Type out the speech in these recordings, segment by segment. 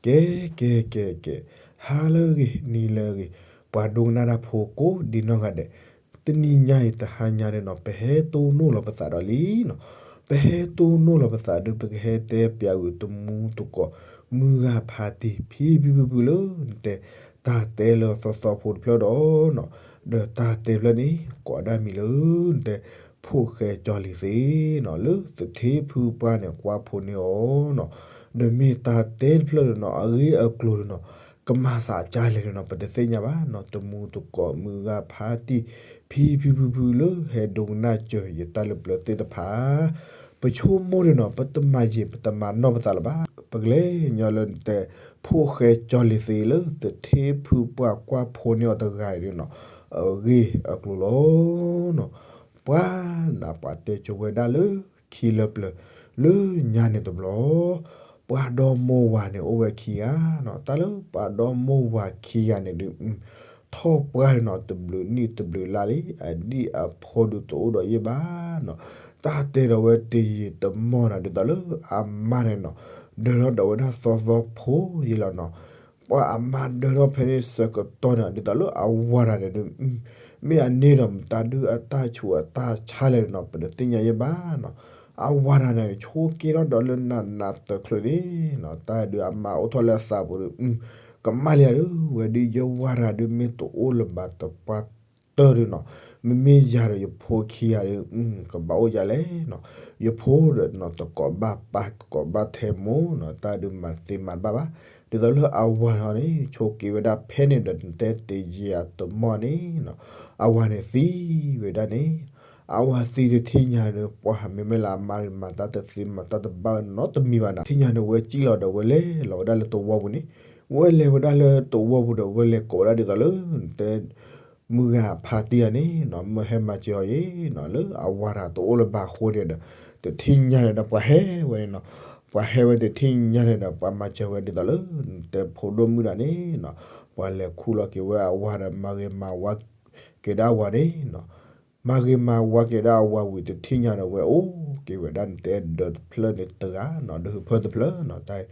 ကဲ ကဲ ကဲ ကဲ, ဟါလၢအဂ့ၤ နံၤလၢအဂ့ၤ, ပှၤဒိကနၣ်တၢ်ဖိကိးဒံနီၢ်ဂၤဒဲး, တနံၤညါအံၤတဟါညါန့ၣ်နီၤ ပဟဲတိၢ်နီၣ်လီၤပသးဒီးလံနီၤ, ပဟဲတိၢ်နီၣ်လီၤပသးဒီး ပကဟဲတဲပၠးဂုာ်တမူတကိး မုၢ်ဂၤဖါတံၢ် ဖံဖံဖုဖုလၢ နတဲ တၢ်တဲလၢသီသီဖိတဖျၢၣ်ဒီးနီၤ, ဒီးတၢ်တဲတဖျၢၣ်န့ၣ် ကိးဒၣ်မံၤလၢ နတဲ ဖိၣ်ဃဲကၠီလံၤသ့နီၤ လၢသထ့ဖုပှၢ်န့ၣ် ကွၢ်ဖိန့ၢ်အီၤနီၤ, ဒီးမ့ၢ်တၢ်တဲတဖျၢၣ်ဒီးနီၤ အဂ့ၢ်အကျိၤဒီးနီၤ ကမၤသးကၢ်လဲၣ်ဒီးနီၤ ပတသ့ၣ်ညါဘၣ်နီၤ, တမူတကိး မုၢ်ဂၤဖါတံၢ် ဖံဖံဖုဖုလၢဟဲဒိကနၣ်စၢၤယတၢ်လၢပျၢၤသ့ၣ်တဖၣ် ပဆိကမိၣ်ဒီးနီၤ ပတမၤယံာ်ပတမၤနီၢ်ပသးလၢၤဘၣ်, ပကလဲၤညီလၢနတဲ ဖိၣ်ဃဲကၠီလံၤသ့လၢ သထ့ဖုပှၢ်ကွၢ်ဖိန့ၢ်အီၤတဂၤအံၤဒီးနီၤ, အဂ့ၢ်အကျိၤလီၤနီၤ, ပှၤနးပှၤတဲကၠိဝဲဒၣ်လၢ ခံလၢပျၢၤ လၢညါန့ၣ်တဘျီ ပှၤဒီမိၢ်ဝၤန့ၣ် အိၣ်ဝဲခံဂၤနီၤ, တၢ်လၢပှၤဒီမိၢ်ဝၤခံဂၤန့ၣ်ဒုး ထီၣ်ပှၢ်ဒီးနီၤ တဘျုးနံၣ်တဘျုးလါလံ, အဒံၣ်အဖိဒုးတအိၣ်ဒီးယဲၢ်ဘၣ်နီၤ, တၢ်တဲဒီးဝဲတယံာ်တမီၢ်နီၤ ဒ်သိးလၢအမါန့ၣ်နီၤ ဒၢထီၣ်ဒီးဝဲဒၣ်သီသီဖိယဲၢ်လီၤနီၤ, ပှၤအမါဒၢထီၣ်ဖဲန့ၣ်ဆၢကတီၢ်န့ၣ် ဒ်သိးလၢအဝၤတၢ်န့ၣ်ဒုး မ့ၢ်အန့ၣ်ဒီးမတၤဒုးအတၢ်ဆူးအတၢ်ဆါလဲၣ်နီၤ ပတသ့ၣ်ညါယဲၢ်ဘၣ်နီၤ, အဝၤတၢ်န့ၣ် ဆိးက့ထီၣ်ဒီးလၢနးနးတချုးန့ၣ်နီၤ, တၢ်ဒုးအမါအိၣ်ထီၣ်လၢအသးပူၤဒီး ကမၣ်လံဧါဒုး ဝဲဒုးယဲၢ်ဝၤတၢ်ဒုးမ့ၢ်တအိၣ်လၢၤဘၣ်တပှၢ်တၢၢ်ဒုးနီၤ, မ့မ့ၢ်ယၤဒီးယဖိခံဂၤဒီး ကဘၣ်အိၣ်ယၤလဲၣ်နီၤ, ယဖိဒီးနီၤ တကိးဘၣ်ပၢ် ကကိးဘၣ်ထဲမိၢ်နီၤ, တၢ်ဒုးမၤသ့မၤတဘၣ်ဘၣ်, ဒ်သိးလၢအဝၤထီၣ်န့ၣ် ဆိးက့ဝဲဒၣ်ဖဲန့ၣ်ဒီး နတဲတယံာ်အတမီၢ်န့ၣ်နီၤ, အဝၤန့ၣ်သံဝဲဒၣ်န့ၣ် အဝၤသံတထံၣ်ညါဒီး ပှၤမ့မ့ၢ်လၢအမါမၤတၢ်တသ့မၤတၢ်တဘၣ်နီတမံၤဘၣ်နီၤ, ထံၣ်ညါန့ၣ် ဝဲစံၣ်လီၤဒီးဝဲလဲၤလီၤဝဲဒၣ်လၢသဝီပူၤန့ၣ်, ဝဲလဲၤဝဲဒၣ်လၢသဝီပူၤဒီး ဝဲလဲၤကိးဝဲဒၣ်ဒ်သိးလၢ နတဲ မုၢ်ဂၤဖါတံၢ်ဧါန့ၣ်နီၤ, မၢဟဲမၤစၢၤအီၤယဲနီၤ, လၢအဝၤတၢ်တအိၣ်လၢၤဘၣ်အဃိန့ၣ်ဒီး တထံၣ်ညါန့ၣ်ဒီး ပှၤဟဲဝဲန့ၣ်နီၤ, ပှၤဟဲဝဲတထံၣ်ညါန့ၣ်ဒီး ပှၤမၤစၢၤဝဲဒ်သိးလ�ၢ် နတဲဖိဒိၣ်မုၣ်တဂၤန့ၣ်နီၤ, ပှၤလဲၤခူၣ်လီၤက့ၤဝဲအဝၤဒီး မၤဂ့ၤမၤဝါက့ၤဒၣ်အဝၤန့ၣ်နီၤ, မၤဂ့ၤမၤဝါက့ၤဒၣ်အဝၤဝံၤ တထံၣ်ညါဒီး ဝဲအိၣ်က့ၤဝဲဒၣ် နတဲဒၢးတဖျၢၣ်န့ၣ်တဂၤနီၤ, ဒီးဟုးဖၢၣ်တဖျၢၣ်နီၤ, တၢ်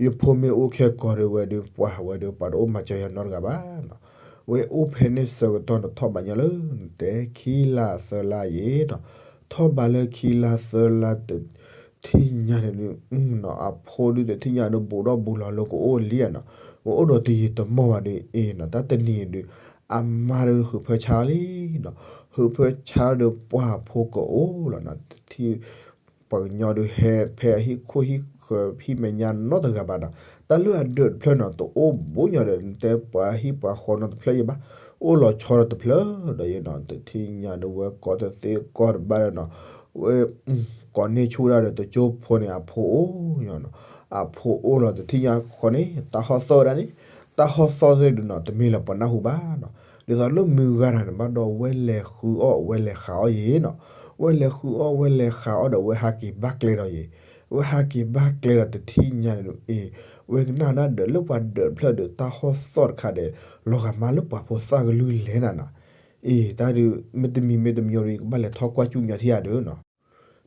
ယဖိမ့ၢ်အိၣ်ခဲကိာ်ဒီး ဝဲဒီးပှၤဝဲဒီး ပှၤတအိၣ်မၤစၢၤယၤနီတဂၤဘၣ်နီၤ, ဝဲအိၣ်ဖဲန့ၣ်ဆၢကတီၢ်န့ၣ် ထီၣ်ဘးညီလၢ နတဲခံလါသၢလါယဲနီၤ, ထီၣ်ဘးလၢခံလါသၢလါတထံၣ်ညါန့ၣ်ဒုး အဖိဒုးတထံၣ်ညါဒီး ဘူးထီၣ်ဘူးလီၤလၢကအိၣ်လံနီၤ, ကအိၣ်ဒီးတယံာ်တမီၢ်ဘၣ်ဒီး အ့နီၤ, တၢ်တနံၤန့ၣ်ဒုး အမါဒီးဟုးဖၢၣ်ဆါလံနီၤ, ဟုးဖၢၣ်ဆါဒီးပှၤဖိကအိၣ်လီၤနီၤ, တထံၣ် ပှၤကညီဒီးဟဲဖဲအဟံၣ်ခိၣ်ဟံၣ်ဃၢၤဟံၣ်မဲာ်ညါနီတဂၤဘၣ်နီၤ, တၢ်လၢအဒၢးတဖျၢၣ်နီၤ တအိၣ်ဘူးညီဒီး နတဲပှၤဟံၣ်ပှၤဃီနီတဖျၢၣ်ယဲဘၣ်, အိၣ်လီၤဆီဒီးတဖျၢၣ်ဒီးယဲနီၤ, တထံၣ်ညါဒီးဝဲကိးတသ့ကိးတဘၣ်ဒီးနီၤ, ဝဲ ကိးန့ၢ်ဆူၣ်ဝဲဒၣ်ဒီး တကၠိဖိန့ၣ် အဖိအိၣ်ညီနီၤ, အဖိအိၣ်လီၤ တထံၣ်ညါဃီန့ၣ် တၢ်ဟီၣ်သီၣ်ဝဲဒၣ်န့ၣ်, တၢ်ဟီၣ်သီၣ်သ့ၣ်ဒုးနီၤ တမ့ၢ်လၢပှၤနၢ်ဟူဘၣ်နီၤ, ဒ်သိးလၢမုၢ်ဂၤတၢ်န့ၣ်ဘၣ်ဒီး ဝဲလဲၤဃုအီၣ်ဝဲလဲၤဃးအီၣ်ယဲနီၤ, ဝဲလဲၤဃုအီၣ်ဝဲလဲၤဃးအီၣ်ဒီး ဝဲဟးက့ၤဘၣ်ကျဲဒီးယဲ, ဝဲဟးက့ၤဘၣ်ကျဲဒီး တထံၣ်ညါန့ၣ်ဒုး အ့ ဝဲကနၣ်ဒၣ်ဒီးလၢပှၤဒၢးတဖျၢၣ်ဒီး တၢ်ဟီၣ်သီၣ်တခါဒီး လီၤဂာ်မးလၢပှၤဖိသၣ်ကလုၢ်လဲၤနၤနီၤ, အ့ တၢ်ဒုး မ့တမံၤမ့တမံၤဒီး ယကဘၣ်လဲၤထီၣ်ကွၢ်ကၠူၣ်ညီထံၣ်ဧါဒီးနီၤ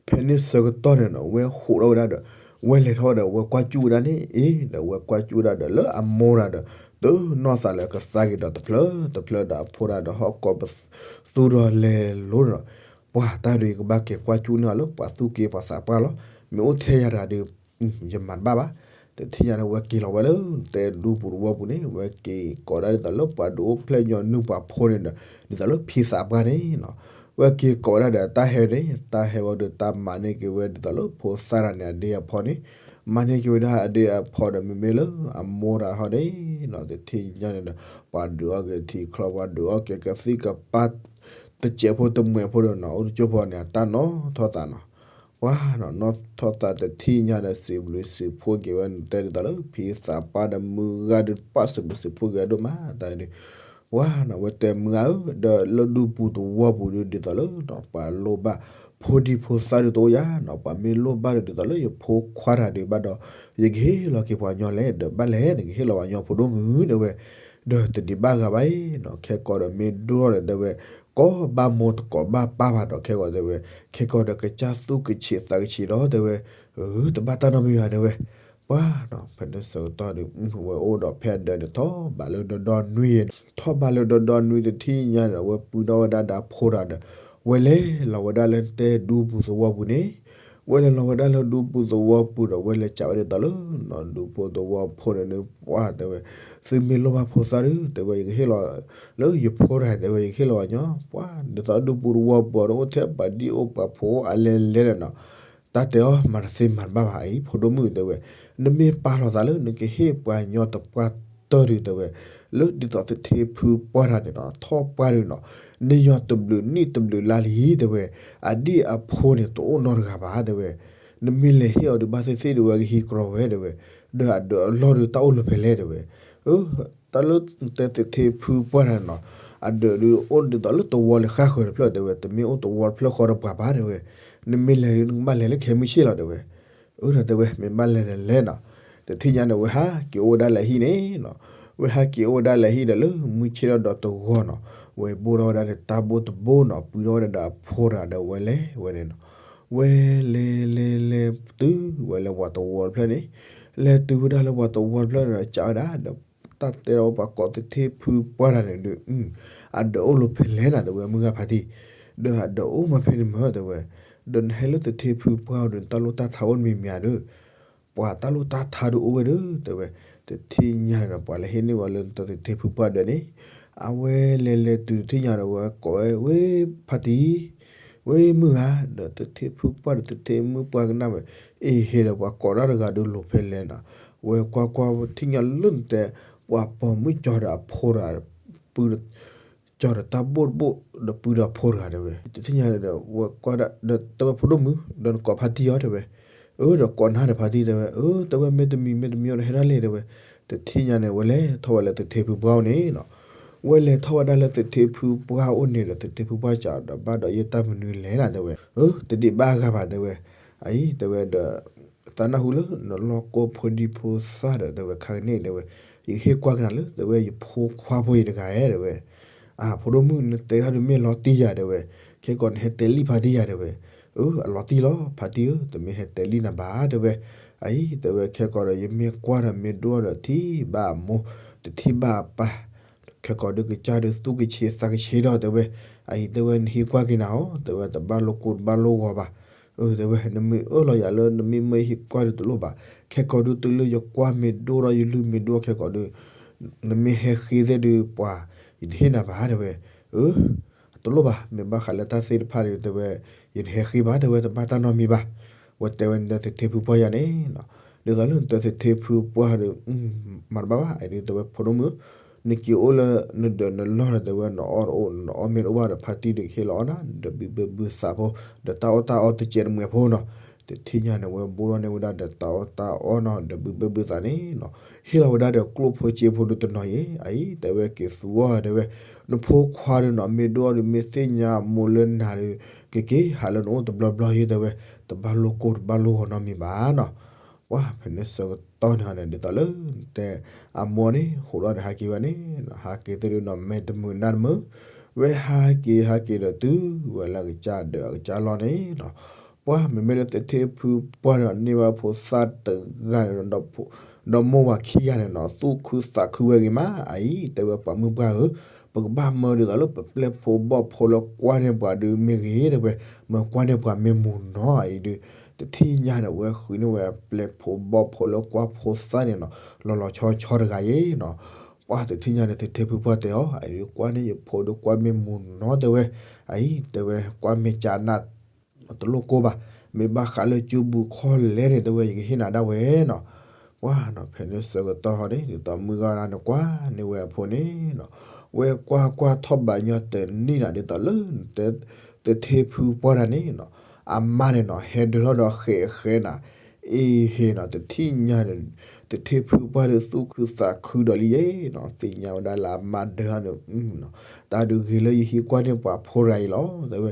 ဖဲန့ၣ်ဆၢကတီၢ်န့ၣ်နီၤ ဝဲဟးထီၣ်ဝဲဒၣ်ဒီး ဝဲလဲၤထီၣ်ဒီး ဝဲကွၢ်ကၠူၣ်ဝဲဒၣ်န့ၣ် အ့ ဒီးဝဲကွၢ်ကၠူၣ်ဝဲဒၣ်ဒီး လၢအမိၢ်တၢ်ဒီး တနီၢ်သးလၢကသါက့ၤဒီးတဖျၢၣ်တဖျၢၣ်ဒီး အဖိဒၣ်ဒီးဟီၣ်ကိးပသူဒီးလဲၤလိၤဒီး ပှၤတၢ်ဒုး ယကဘၣ်က့ၤကွၢ်ကၠူၣ်န့ၢ်အီၤလၢပှၤသူၣ်က့ပှၤသးပှၢ်လီၤ, မ့ၢ်အိၣ်ထဲယၤတဂၤဒီး ယမၤတဘၣ်ဘၣ်, တထံၣ်ညါန့ၣ် ဝဲက့ၤလီၤဝဲလၢ တဲဒူပူၤတဝီပူၤန့ၣ် ဝဲက့ၤကိးဒၣ်ဒ်သိးလၢပှၤဒုးအိၣ်ဖျဲၣ်ညီနုၢ်ပှၤဖိန့ၣ်ဒီး ဒ်သိးလၢဖံသးပှၢ်န့ၣ်နီၤ, ဝဲက့ၤကိးဝဲဒၣ်ဒီးတၢ်ဟဲန့ၣ် တၢ်ဟဲဝဲဒီး တၢ်မၤန့ၢ်က့ၤဝဲဒ်သိးလၢဖိသၣ်တဂၤန့ၣ် အဒ့အဖီန့ၣ်, မၤန့ၢ်က့ၤဝဲဒၣ်အဒ့အဖီဒီး မ့မ့ၢ်လၢအမိၢ်တၢ်ဟီန့ၣ်နီၤ တထံၣ်ညါန့ၣ်ဒီး ပှၤဒုးအီၣ်က့ၤထံချီ ပှၤဒုးအီၣ်က့ၤကသံၣ်ကပၢ် တစဲးဖိတမှဲးဖိဒီးနီၤ အိၣ်တကၠိဖိန့ၣ် အတၢ်နီၣ်ထီၣ်သးနီၤ ပှၤနီၤ နီၣ်ထီၣ်သးတထံၣ်ညါဒီး စံးဘျုးစံးဖှိၣ်က့ၤဝဲ နတဲဒ်သိးလၢဖံသးပှၢ်ဒီးမုၢ်ဂၤဒီး ပၢ်စံးဘျုးစံးဖှိၣ်က့ၤဝဲဒိၣ်မးတၢ်ဒုး, ပှၤနီၤ ဝဲတဲမုၢ်ဂၤဧၢ ဒီးလၢဒူပူၤသဝီပူၤဒုး ဒ်သိးလၢနီၤ ပှၤလိၣ်ဘၣ်ဖိဒံဖိသၣ်ဒုးတအိၣ်ယၤနီၤ ပှၤမ့ၢ်လိၣ်ဘၣ်ဒီး ဒ်သိးလၢယဖိခွါတၢ်ဒုးဘၣ်ဒီး ယကဟ့ၣ်လီၤက့ၤပှၤညီလဲၣ် ဒီးဘၣ်လဲၣ် နကဟ့ၣ်လီၤပှၤညီဖိဒိၣ်မုၢ်တဲဝဲ ဒီးတဒံးဘၣ်ဂၤဘၣ်အံၤနီၤ ခဲကီးဒီးမ့ၢ်ဒိၣ်ထီၣ်ဒီးတဲဝဲ ကိးဘၣ်မိၢ်တကိးဘၣ်ပၢ်ဘၣ်ဒီး ခဲကီးတဲဝဲ ခဲကီးဒီးကစၢ်သူၣ်ကဆံးသးကဆံးဒီးတဲဝဲ တဘၣ်တၢ်နီတမံၤဘၣ်တဲဝဲ, ပှၤနီၤ ဖဲန့ၣ်ဆၢကတီၢ်ဒီး ဝဲအိၣ်ဒီးဖဲအဒၢးန့ၣ် ထီၣ်ဘးလၢဒီဒီနွံ, ထီၣ်ဘးလၢဒီဒီနွံတထံၣ်ညါန့ၣ်ဒီး ဝဲပုၢ်ထီၣ်ဝဲဒၣ်ဒီးအဖိတဂၤဒီး ဝဲလဲၤလီၤဝဲဒၣ်လၢတဲဒူပူၤသဝီပူၤန့ၣ်, ဝဲလဲၤလီၤဝဲဒၣ်လၢဒူပူၤသဝီပူၤဒီး ဝဲလဲၤစးဝဲဒ်သိးလၢနီၤ ဒူဖိသဝီဖိန့ၣ်ဒီး ပှၤတဲဝဲ, သုမ့ၢ်လိၣ်ဘၣ်ဖိသၣ်ဒီး တဲဝဲ ယကဟ့ၣ်လီၤလၢယဖိတဂၤ တဲဝဲ ယကဟ့ၣ်လီၤဘၣ်ညီ, ပှၤဒ်သိးဒူပူၤသဝီပူၤဒီး အိၣ်ထဲပှၤဒံၣ်အိၣ်ပှၤဖိအါလဲၣ်လဲၣ်ဒီးနီၤ တၢ်တဲအီၤမၤတသ့မၤတဘၣ်ဘၣ်အံၤ ဖိဒိၣ်မုၣ်တဲဝဲ, နမ့ၢ်ပာ်လီၤသးလၢနကဟ့ၣ်ပှၤညီတပှၢ်တၢၢ်ဒီးတဲဝဲ, လၢဒ်သိးသထ့ဖုပှၢ်တၢ်န့ၣ်နီၤ ထီၣ်ပှၢ်ဒီးနီၤ နညီတဘျုးနံၣ်တဘျုးလါလံတဲဝဲ, အဒံၣ်အဖိန့ၣ်တအိၣ်နီတဂၤဘၣ်တဲဝဲ, နမ့ၢ်လဲၤဟ့ၣ်အီၤဒီးဘၣ်သ့ၣ်သ့ၣ်ဒီးဝဲကဟံးကြီဝဲတဲဝဲ, ဒီးအဒၢးအလီၢ်ဒီးတၢ်အိၣ်လၢဖဲလဲၣ်တဲဝဲ, အၢ တၢ်လၢတဲသထ့ဖုပှၢ်တၢ်န့ၣ်နီၤ အဒၢးဒီးအိၣ်ဒ်သိးလၢသဝီလၢဃၣ်ဃၢၤတဖျၢၣ်တဲဝဲ, တမ့ၢ်အိၣ်သဝီတဖျၢၣ်ဃီဒီးပှၤဘၣ်တဲဝဲ, နမ့ၢ်လဲၤဒီးနကဘၣ်လဲၤလၢခဲမုၢ်ဆ့ၣ်လီၤတဲဝဲ, အၢ ဒီးတဲဝဲ မ့ၢ်ဘၣ်လဲၤဒီးလဲၤနီၤ, တထံၣ်ညါန့ၣ် ဝဲဟးက့ၤအိၣ်ဝဲဒၣ်လၢဟံၣ်န့ၣ်နီၤ, ဝဲဟးက့ၤအိၣ်ဝဲဒၣ်လၢဟံၣ်ဒီးလၢမုၢ်ဆ့ၣ်ထီၣ်ဒီးတဂီၤနီၤ, ဝဲဘိၣ်ထီၣ်ဝဲဒၣ်ဒီးတၢ်ဘိၣ်တဘိနီၤ ပုၢ်ထီၣ်ဝဲဒၣ်ဒီးအဖိတဂၤဒီးဝဲလဲၤဝဲန့ၣ်နီၤ, ဝဲလဲၤလဲၤလဲၤတုၤဝဲလၢပှၤသဝီတဖျၢၣ်န့ၣ်, လဲၤတုၤဝဲဒၣ်လၢပှၤသဝီတဖျၢၣ်န့ၣ်ဒီး စးဝဲဒၣ်ဒီး တၢ်တဲဒီးပှၤကိးသထ့ဖုပှၢ်တၢ်န့ၣ်ဒီး, အဒၢးအိၣ်လၢဖဲလဲၣ်နီၤတဲဝဲ မုၢ်ဂၤဖါတံၢ်, ဒီးအဒၢးအိၣ်မးဖဲန့ၣ်မ့ၢ်တဲဝဲ, ဒီးနဟဲလၢသထ့ဖုပှၢ်အအိၣ်ဒီး တၢ်လိၣ်တၢ်ထါအိၣ်တမံၤမံၤဧါဒီး, ပှၤတၢ်လိၣ်တၢ်ထါဒီးအိၣ်ဝဲဒီးတဲဝဲ, တထံၣ်ညါဒီးပှၤလဲၤဟ့ၣ်န့ၢ်ဝဲလၢသထ့ဖုပှၢ်ဒၢးန့ၣ်, အဝဲလဲၤလဲၤတုၤတထံၣ်ညါဒီးဝဲကိးဝဲ ဝဲဖါတံၢ် ဝဲမုၢ်ဂၤ, ဒီးသထ့ဖုပှၢ်ဒီးသထ့မုၢ်ပှၢ်ကနၣ်ဝဲ, အ့ဟ့ဒီးပှၤကိးတၢ်တဂၤဒီးလိာ်ဖဲလဲၣ်နီၤ, ဝဲကွၢ်ကွၢ်ထံၣ်ညါလၢနတဲ, ပှၤပိာ်မုၣ်ကၠီဒီးအဖိတဂၤ, ပုၢ် ကၠီဒီးတၢ်ဘိၣ်တဘိၣ်, ဒီးပုၢ်ဒီးဖိတဂၤတဲဝဲ, တထံၣ်ညါဒီး ဝဲကွၢ်ဒၣ်ဒီးတဲဝဲဖိဒိၣ်မုၣ်, ဒီးနကိးဖါတံၢ်အီၤတဲဝဲ, အၢ ဒီးကိးနၤဒီးဖါတံၢ်တဲဝဲ, အၢ တဲဝဲမ့ၢ်တမံၤမ့ၢ်တမံၤအီၤဒီးဟဲဒၣ်လဲၣ်တဲဝဲ, တထံၣ်ညါန့ၣ် ဝဲလဲၤထီၣ်ဝဲလၢသထ့ဖုပှၢ်အိၣ်န့ၣ်နီၤ ဝဲလဲၤထီၣ်ဝဲဒၣ်လၢသထ့ဖုပှၢ်အိၣ်န့ၣ်ဒီး သထ့ဖုပှၢ်စံးဒီးဘၣ်ဒီးယတၢ်မနုၤလဲၣ်နၤတဲဝဲ, အၢ တဒံးဘၣ်အဂၤဘၣ်တဲဝဲ, အအံၤတဲဝဲဒီး သးနၢ်ဟူလၢနလီၢ်ကိၢ်ဖိဒံဖိသၣ်ဒီးတဲဝဲ ခါကန့ၣ်တဲဝဲ, ယကဟ့ၣ်ကွၢ်ကနၤလၢတဲဝဲယဖိခွါဖိအံၤတဂၤဧါတဲဝဲ, အၢ ဖိဒိၣ်မုၣ်နတဲတၢ်ဒုးမ့ၢ်လီၤတံၢ်ယၤတဲဝဲ, ခဲကိးနဟဲတဲလံဖါတံၢ်ယၤတဲဝဲ, အၢ အလီၤတံၢ်လီၤ ဖါတံၢ်ဧၢ တမ့ၢ်ဟဲတဲလံနၤဘၣ်တဲဝဲ, အအံၤတဲဝဲခဲကိးဒီး ယမ့ၢ်ကွၢ်ဒီးမ့ၢ်ဒိၣ်ဒီးထံၣ်ဘၣ်အမိၢ်, တထံၣ်ဘၣ်အပၢ်, ခဲကိးဒုးကစၢ်ဒုးသူၣ်ကဆ့သးကဆ့ဒီးတဲဝဲ, အအံၤတဲဝဲနဟံးကွၢ်က့ၤနၤဧၢ တဲဝဲ တဘၣ်လိာ်ကိၢ်တဘၣ်လိာ်ဂီၤဘၣ်, အၢ တဲဝဲ နမ့ၢ်အၢၣ်လီၤယၤလၢနမ့ၢ်မၢဟံးကွၢ်ဒုးတလိၣ်ဘၣ်, ခဲကိးဒုးတုၤလၢယကွၢ်မ့ၢ်ဒိၣ်ဒီးယလုၢ်မ့ၢ်ဒိၣ်ခဲကိးဒုး, နမ့ၢ်ဟဲဃ့သ့ၣ်ဒုးပှၤ, ယတဟ့ၣ်နၤဘၣ်တဲဝဲ, အၢ တလိၣ်ဘၣ် မ့ၢ်ဘၣ်ဃးလၢတၢ်သ့ၣ်တဖၣ်ဒီးတဲဝဲ, ယတဟဲဃ့ဘၣ်တဲဝဲ တဘၣ်တၢ်နီတမံၤဘၣ်, ဝဲတဲဝဲန့ၣ်ဒီးသထ့ဖုပှၢ်ယၤန့ၣ်နီၤ, ဒ်သိးလၢနတဲသထ့ဖုပှၢ်ဒီး, မၤတဘၣ်ဘၣ် အဒုးတဲဝဲဖိဒိၣ်မုၣ်, နက့ၤအိၣ်လၢနဒၢးနလီၢ်ဒီးတဲဝဲ နအီၣ်တအိၣ် နအီၣ်မ့ၢ်တအိၣ်ဘၣ်ဒီး ဖါတံၢ်ဒုးကဟ့ၣ်လီၤအီၣ်နၤ ဒီးဘုဘၢဘုသးဖိ, ဒီးတၢ်အီၣ်တၢ်အီတစဲးတမှဲၤဖိနီၤ, တထံၣ်ညါန့ၣ် ဝဲဘိၣ်ထီၣ်န့ၢ်ဝဲဒၣ်ဒီးတၢ်အီၣ်တၢ်အီနီၤ ဒီးဘုဘၢဘုသးန့ၣ်နီၤ, ဟ့ၣ်လီၤဝဲဒၣ်ဒီးကျိၣ်ဖိစ့ဖိဒီးတနီၤအံၤ, အအံၤ တဲဝဲက့ၤသူအီၤတဲဝဲ, နဖိခွါဒီးနီၤ မ့ၢ်ဒိၣ်အီၤဒီးမ့ၢ်သ့ၣ်ညါအမိၢ်လၢနၤဒီး, ကက့ၤဟးလၢနအိၣ်တဘျီဘျီအံၤတဲဝဲ, တဘၣ်လိာ်ကိၢ်တဘၣ်လိာ်ဂီၤနီတမံၤဘၣ်နီၤ ပှၤဖဲန့ၣ်ဆၢကတီၢ်န့ၣ်န့ၣ် ဒ်သိးလၢတဲ, အမိၢ်န့ၣ် ဟူးဒီးဟးက့ၤဝဲန့ၣ်, ဟးက့ၤသ့ၣ်ဒုးနီၤ မဲာ်တမုာ်နါတမုာ်, ဝဲဟးက့ၤဟးက့ၤဒီးတုၤဝဲလၢကစၢ်ဒၢးအကစၢ်လီၢ်န့ၣ်နီၤ, ပှၤမ့မ့ၢ်လၢသထ့ဖုပှၢ်ဒီးန့ၢ်ဘၣ်ဖိသၣ်တဂၤန့ၣ်, ဒီမိၢ်ဝၤခံဂၤန့ၣ်နီၤ သူၣ်ခုသးခုဝဲဂ့ၤမး အအံၤ တဲဝဲပှၤမုၢ်ပှၢ်ဧၢ, ပကဘၣ်မၢဒ်သိးလၢပပျဲၢ်ဖိဘီၣ်ဖိလၢကွၢ်န့ၢ်ပှၤဒုးမ့ၢ်ဂ့ၤတဲဝဲ, မၢကွၢ်န့ၢ်ပှၤမ့ၢ်မူနီၤ အအံၤဒုး, တထံၣ်ညါန့ၣ် ဝဲဃုန့ၢ်ဝဲအပျဲၢ်ဖိဘီၣ်ဖိလၢကွၢ်ဖိသၣ်န့ၣ်နီၤ လီၤလီၤဆီဆီတဂၤအံၤနီၤ, ပှၤတထံၣ်ညါန့ၣ် သထ့ဖုပှၢ်တဲအီၤ အအံၤဒုးကွၢ်န့ၢ်ယဖိဒီးကွၢ်မ့ၢ်မူနီၤတဲဝဲ, အအံၤ တဲဝဲ ကွၢ်မ့ၢ်ကနၣ် တလိၣ်ကိၢ်ဘၣ်, မ့ၢ်ဘၣ်ဃးလၢကၠိဘူးခီလဲၣ်န့ၣ် တဲဝဲ ယကဟ့ၣ်နၤဒၣ်ဝဲနီၤ, ပှၤနီၤ ဖဲန့ၣ်ဆၢကတီၢ်ဟီန့ၣ် ဒ်သိးမုၢ်ဂၤန့ၣ်ကွၢ်န့ၢ်ဝဲအဖိန့ၣ်နီၤ, ဝဲကွၢ်ကွၢ်ထီၣ်ဘးညီတနံၣ်နၤ ဒ်သိးလၢ သထ့ဖုပှၢ်တၢ်န့ၣ်နီၤ, အမါန့ၣ်နီၤ ဟဲဒၢးထီၣ်ဒီးဃဲးဃဲးနၤ, အ့ဟ့နီၤ တထံၣ်ညါန့ၣ် သထ့ဖုပှၢ်ဒီးသူၣ်ခုသးခုဒီးလံယဲနီၤ, သ့ၣ်ညါဝဲဒၣ်လၢအမါဒၢးထီၣ်န့ၣ် တၢ်ဒုးဂ့ၤလၢယဟံးကွၢ်န့ၢ်ပှၤဖိတဂၤအံၤလီၤ တဲဝဲ,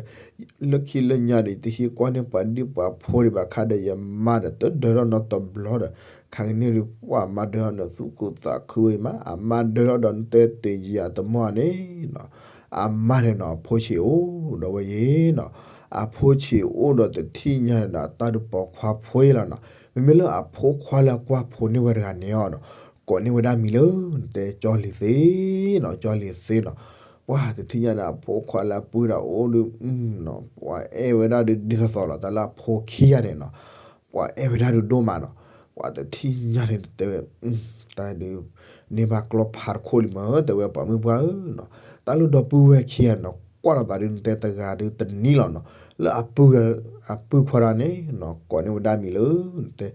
လၢခံလၢညါဒီး ယတဟံးကွၢ်န့ၢ်ပှၤဒံၣ်ပှၤဖိဒံးဘၣ်ခါဒီး ယမါဒီးတဒၢးထီၣ်နီတဘျီဒီး, ခါကန့ၣ်ဒုး ပှၤအမါဒၢးထီၣ်န့ၣ် သူၣ်ခုသးခုဝဲအံၤမး အမါဒၢးထီၣ်ဒီးနတဲတ့ၢ်ယၤတမီၢ်န့ၣ်နီၤ, အမါန့ၣ်နီၤ ဖိဆံးအိၣ်ဒီးဝဲယဲနီၤ, အဖိဆံးအိၣ်ဒီးတထံၣ်ညါန့ၣ်ဒီး အတၢ်ဒုးပိာ်ခွါဖိအံၤလီၤနီၤ. မ့မ့ၢ်လၢအဖိခွါလၢအကွၢ်ဖိန့ၢ်ဝဲတဂၤန့ၣ်အီၤနီၤ, ကိးန့ၢ်ဝဲဒၣ်မံၤလၢ နတဲကၠီလံၤသ့နီၤ, ကၠီလံၤသ့နီၤ. ပှၤတထံၣ်ညါန့ၣ် အဖိခွါလၢအပုၢ်ဒၣ်အိၣ်ဒုး ပှၤအဲၣ်ဝဲဒၣ်ဒုးဒ်သိးသိးလီၤ. တၢ်လၢအဖိခံဂၤန့ၣ်နီၤ ပှၤအဲၣ်ဝဲဒၣ်ဒုးဒိၣ်မးနီၤ. ပှၤတထံၣ်ညါန့ၣ်တဲဝဲ တၢ်ဒုး န့ၢ်ဘၣ်ကျီဖးတခိၣ်လံမး တဲဝဲ ပှၤမုၣ်ပှၢ်ဧၢနီၤ. တၢ်လၢဒီပုၢ်ဝဲၢ်ခံဂၤနီၤ ကွၢ်လီၤသးဒုး နတဲတဂၤဒုးတနံၤလီၤနီၤ. လၢအပုၢ်ခွါတဂၤန့ၣ်နီၤ ကိးန့ၢ်ဝဲဒၣ်မံၤလၢ နတဲ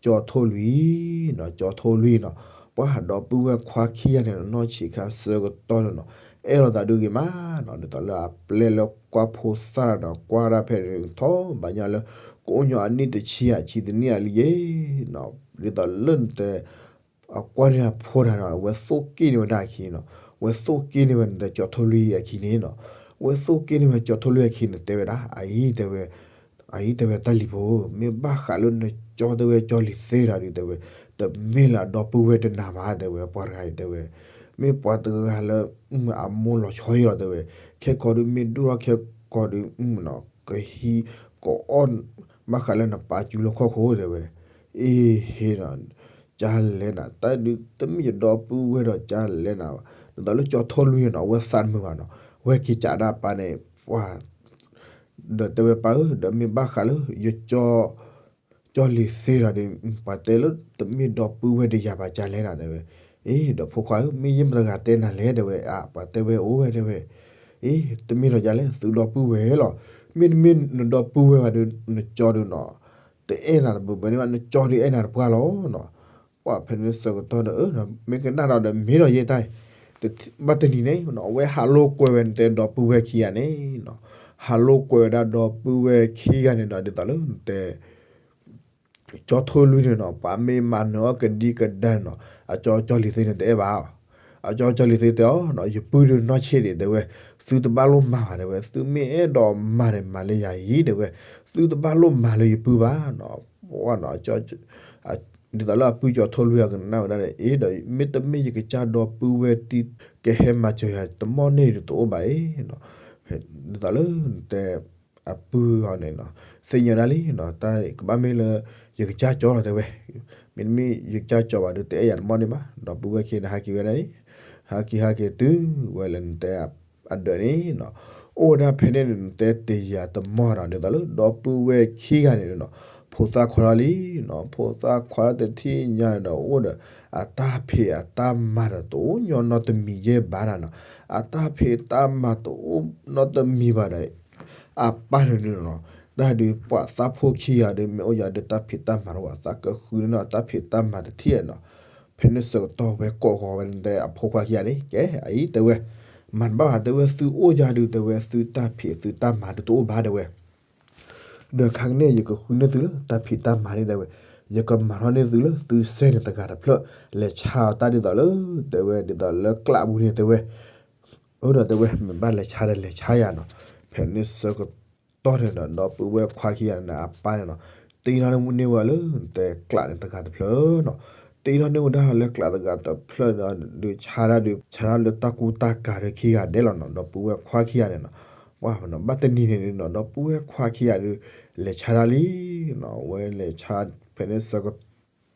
ကၠီထိၣ်လွံၢ်နီၤ, ကၠီထိၣ်လွံၢ်နီၤ. ပှၤဒီပုၢ်ဝဲၢ်ခွါခံဂၤန့ၣ်နီၤ နီၢ်ဆံးခါဆၢကတီၢ်န့ၣ်နီၤ အဲၣ်လီၤသးဒုးဂ့ၤမးနီၤ. ဒ်သိးလၢအပျဲၢ်လၢကွၢ်ဖိသၣ်ဒီး ကွၢ်ဒၣ်ဖဲန့ၣ်ထီၣ်ဘၣ်ညါလၢ ကအိၣ်ညီအနံၣ်တဆံယဲၢ်ဆံတနံၣ်အလံယဲၢ်နီၤ. ဒ်သိးလၢနတဲ အကွၢ်န့ၢ်အဖိတဂၤနီၤ အဝဲသိၣ်က့ၣ်န့ၢ်ဝဲဒၣ်အခံနီၤ. အဝဲသိၣ်က့ၣ်န့ၢ်ဝဲ နတဲ ကၠီထိၣ်လွံၢ်အခံန့ၣ်နီၤ. အဝဲသိၣ်က့ၣ်န့ၢ်ဝဲ ကၠီထိၣ်လွံၢ်အခံန့ၣ် တဲဝဲဒၣ် အအံၤတဲဝဲ အအံၤတဲဝဲ တၢ်လံၤဖိ မ့ၢ်ဘၣ်ဃးလၢနကၠီတဲဝဲ ကၠီလံၤသ့တဂၤဒုးတဲဝဲ တမ့ၢ်လၢအဒီပုၢ်ဝဲၢ်တနၤဘၣ်တဲဝဲ ပှၤတဂၤအံၤတဲဝဲ မ့ၢ်ပှၤတဂၤလၢ အမိၢ်လီၤဆီအံၤလီၤတဲဝဲ ခဲကိာ်ဒုးမ့ၢ်ဒိၣ်ထီၣ်ခဲကိာ်ဒုး ကဟံးကအီၣ် ဘၣ်ဃးလၢနပာ်စူၤလၢခီၣ်ခိၣ်တဲဝဲ အ့ဟ့နီၤ ကလဲၤနၤ တၢ်ဒုးတမ့ၢ်ယဒီပုၢ်ဝဲၢ်ဒီးကလဲၤနၤဘၣ်. ဒ်သိးလၢကၠီထိၣ်လွံၢ်နီၤ အဝဲသးတမုာ်ဘၣ်နီၤ အဝဲက့ၤကးဒၣ်ပၢ်န့ၣ် ပှၤ ဒီးတဲဝဲပၢ်ဧၢ ဒီးမ့ၢ်ဘၣ်ဃးလၢယကၠီ ကၠီလံၤသ့ဒီး ပှၤတဲလၢတမ့ၢ်ဒီပုၢ်ဝဲၢ်ဒီးယၤဘၣ်ကလဲၤနၤတဲဝဲ. အ့ ဒီးဖိခွါဧၢ မ့ၢ်ယဲမတဂၤတဲနၤလဲၣ်တဲဝဲ အပှၤတဲဝဲအိၣ်ဝဲတဲဝဲ. အ့ တမ့ၢ်ဒီးယၤလဲၣ် သုဒီပုၢ်ဝဲၢ်လီၤ. မ့တမ့ၢ်နဒီပုၢ်ဝဲၢ်ဘၣ်ဒီး နကၠီဒီးနီၤ တအဲၣ်နၤတဘၣ်ဘၣ်န့ၣ်ဘၣ် နကၠီဒီးအဲၣ်နၤတပှၢ်လီၤနီၤ. ပှၤဖဲန့ၣ်ဆၢကတီၢ်ဒီး မ့ၢ်ကနၣ်ဒီး မ့ၢ်ဒီးယဲတၢ် ဘၣ်တနံၤန့ၣ် အဝဲဟးလိာ်ကွဲဝဲနတဲဒီပုၢ်ဝဲၢ်ခံဂၤန့ၣ်နီၤ ဟးလိာ်ကွဲဝဲဒၣ်ဒီပုၢ်ဝဲၢ်ခံဂၤန့ၣ်နီၤ ဒ်သိးလၢနတဲ ကၠီထိၣ်လွံၢ်န့ၣ်နီၤ ပှၤမ့ၢ်မၤနၢၤအီၤကဒံကဒါန့ၣ်နီၤ အကၠီကၠီလံၤသ့န့ၣ် တအဲၣ်ဘၣ်. အကၠီကၠီလံၤသ့တဲအီၤနီၤ ယပုၢ်ဒုးနီၢ်ဆံးဒံးတဲဝဲ သုတဘၣ်လိၣ်မၤဘၣ်တဲဝဲ သုမ့ၢ်အဲၣ်ဒိးမၤန့ၣ် မၤလၢယၤအံၤတဲဝဲ သုတဘၣ်လိၣ်မၤလၢယပုၢ်ဘၣ်နီၤ. ပှၤနီၤ ဒ်သိးလၢအပုၢ်ကၠီထိၣ်လွံၢ်အကနၣ်ဝဲဒၣ်န့ၣ် အ့ဒီး မ့တမ့ၢ်ယကစၢ်ဒီပုၢ်ဝဲၢ်တံၢ် ကဟဲမၤစၢၤယၤတမီၢ်န့ၣ်ဒုးတအိၣ်ဘၣ်အံၤနီၤ. ဒ်သိးလၢနတဲ အပုၢ်အီၤန့ၣ်နီၤ သ့ၣ်ညါဒၣ်လံနီၤ တၢ်ကဘၣ်မ့ၢ်လၢ ယကစၢ်ကၠီလီၤတဲဝဲ မ့တမ့ၢ်ယကစၢ်ကၠီဘၣ်ဒီး တအဲၣ်ယၤတမီၢ်န့ၣ်ဘၣ်. ဒီပုၢ်ဝဲၢ်ခံန့ၣ် ဟးက့ၤဝဲဒၣ်န့ၣ် ဟးက့ၤဟးက့ၤတုၤဝဲလၢနတဲ အဒၢးန့ၣ်နီၤ အိၣ်ဝဲဒၣ်ဖဲန့ၣ်န့ၣ် နတဲတယၤတမီၢ်နီၤ ဒ်သိးလၢဒီပုၢ်ဝဲၢ်ခံဂၤန့ၣ်နီၤ ဖိသၣ်ခွါလီၤလံနီၤ ဖိသၣ်ခွါလၢတထံၣ်ညါန့ၣ်ဒီး အိၣ်ဒီး အတၢ်ဖံးအတၢ်မၤဒီးတအိၣ်ညီနီတမံၤယဲၢ်ဘၣ်နီၤ အတၢ်ဖံးတၢ်မၤတအိၣ်နီတမံၤဘၣ်ဒီး အပၢ်န့ၣ်နီၤ တၢ်ဒုးပှၤသးဖိခံဂၤဒီး မ့ၢ်အိၣ်ယၤဒီးတၢ်ဖံးတၢ်မၤတအိၣ်ဘၣ် သးကဃုန့ၢ်နီၤ တၢ်ဖံးတၢ်မၤတထံၣ်နီၤ. ဖဲန့ၣ်ဆၢကတီၢ်ဝဲကိးဂီၤဝဲန့ၣ် တဲအဖိခွါခံဂၤန့ၣ် ကဲ အအံၤတဲဝဲ မၤတဘၣ်ဘၣ်တဲဝဲ သုအိၣ်ယၤဒုးတဲဝဲ သုတၢ်ဖံးသုတၢ်မၤဒုးတအိၣ်ဘၣ်တဲဝဲ ဒီးခါကန့ၣ် ယကဃုန့ၢ်သုလၢတၢ်ဖံးတၢ်မၤန့ၣ်တဲဝဲ ယကမၤထီၣ်န့ၢ်သုလၢသုစဲန့ၣ်တဂၤတဖျၢၣ် လဲၤဆါအီၤတၢ်ဒ်သိးလၢ တဲဝဲဒ်သိးလၢကျးပူၤန့ၣ်တဲဝဲ အၢဒီးတဲဝဲ မ့ၢ်ဘၣ်လဲၤဆါဒီးလဲၤဆါယၤနီၤ. ဖဲန့ၣ်ဆၢကတီၢ်န့ၣ်ဒီး ဒီပုၢ်ဝဲၢ်ခွါခံဂၤန့ၣ် အပၢ်န့ၣ်နီၤ တ့ထီၣ်န့ၢ်ဝဲလၢတဲကျးန့ၣ်တဂၤတဖျၢၣ်နီၤ. တ့ထီၣ်န့ၢ်ဝဲဒၣ်လၢကျးတဂၤတဖျၢၣ်ဒီး ဒုးဆါဒၣ်ဒုး ဆါဒၣ်လၢတၢ်ကူတၢ်ကၤဒီးခံဂၤဒဲးလီၤနီၤ ဒီပုၢ်ဝဲၢ်ခွါခံဂၤန့ၣ်နီၤ. ပှၤနီၤ ဘၣ်တနံၤန့ၣ်နီၤ ဒီပုၢ်ဝဲၢ်ခွါခံဂၤဒုး လဲၤဆါဒၣ်လံနီၤ ဝဲလဲၤဆါ ဖဲန့ၣ်ဆၢက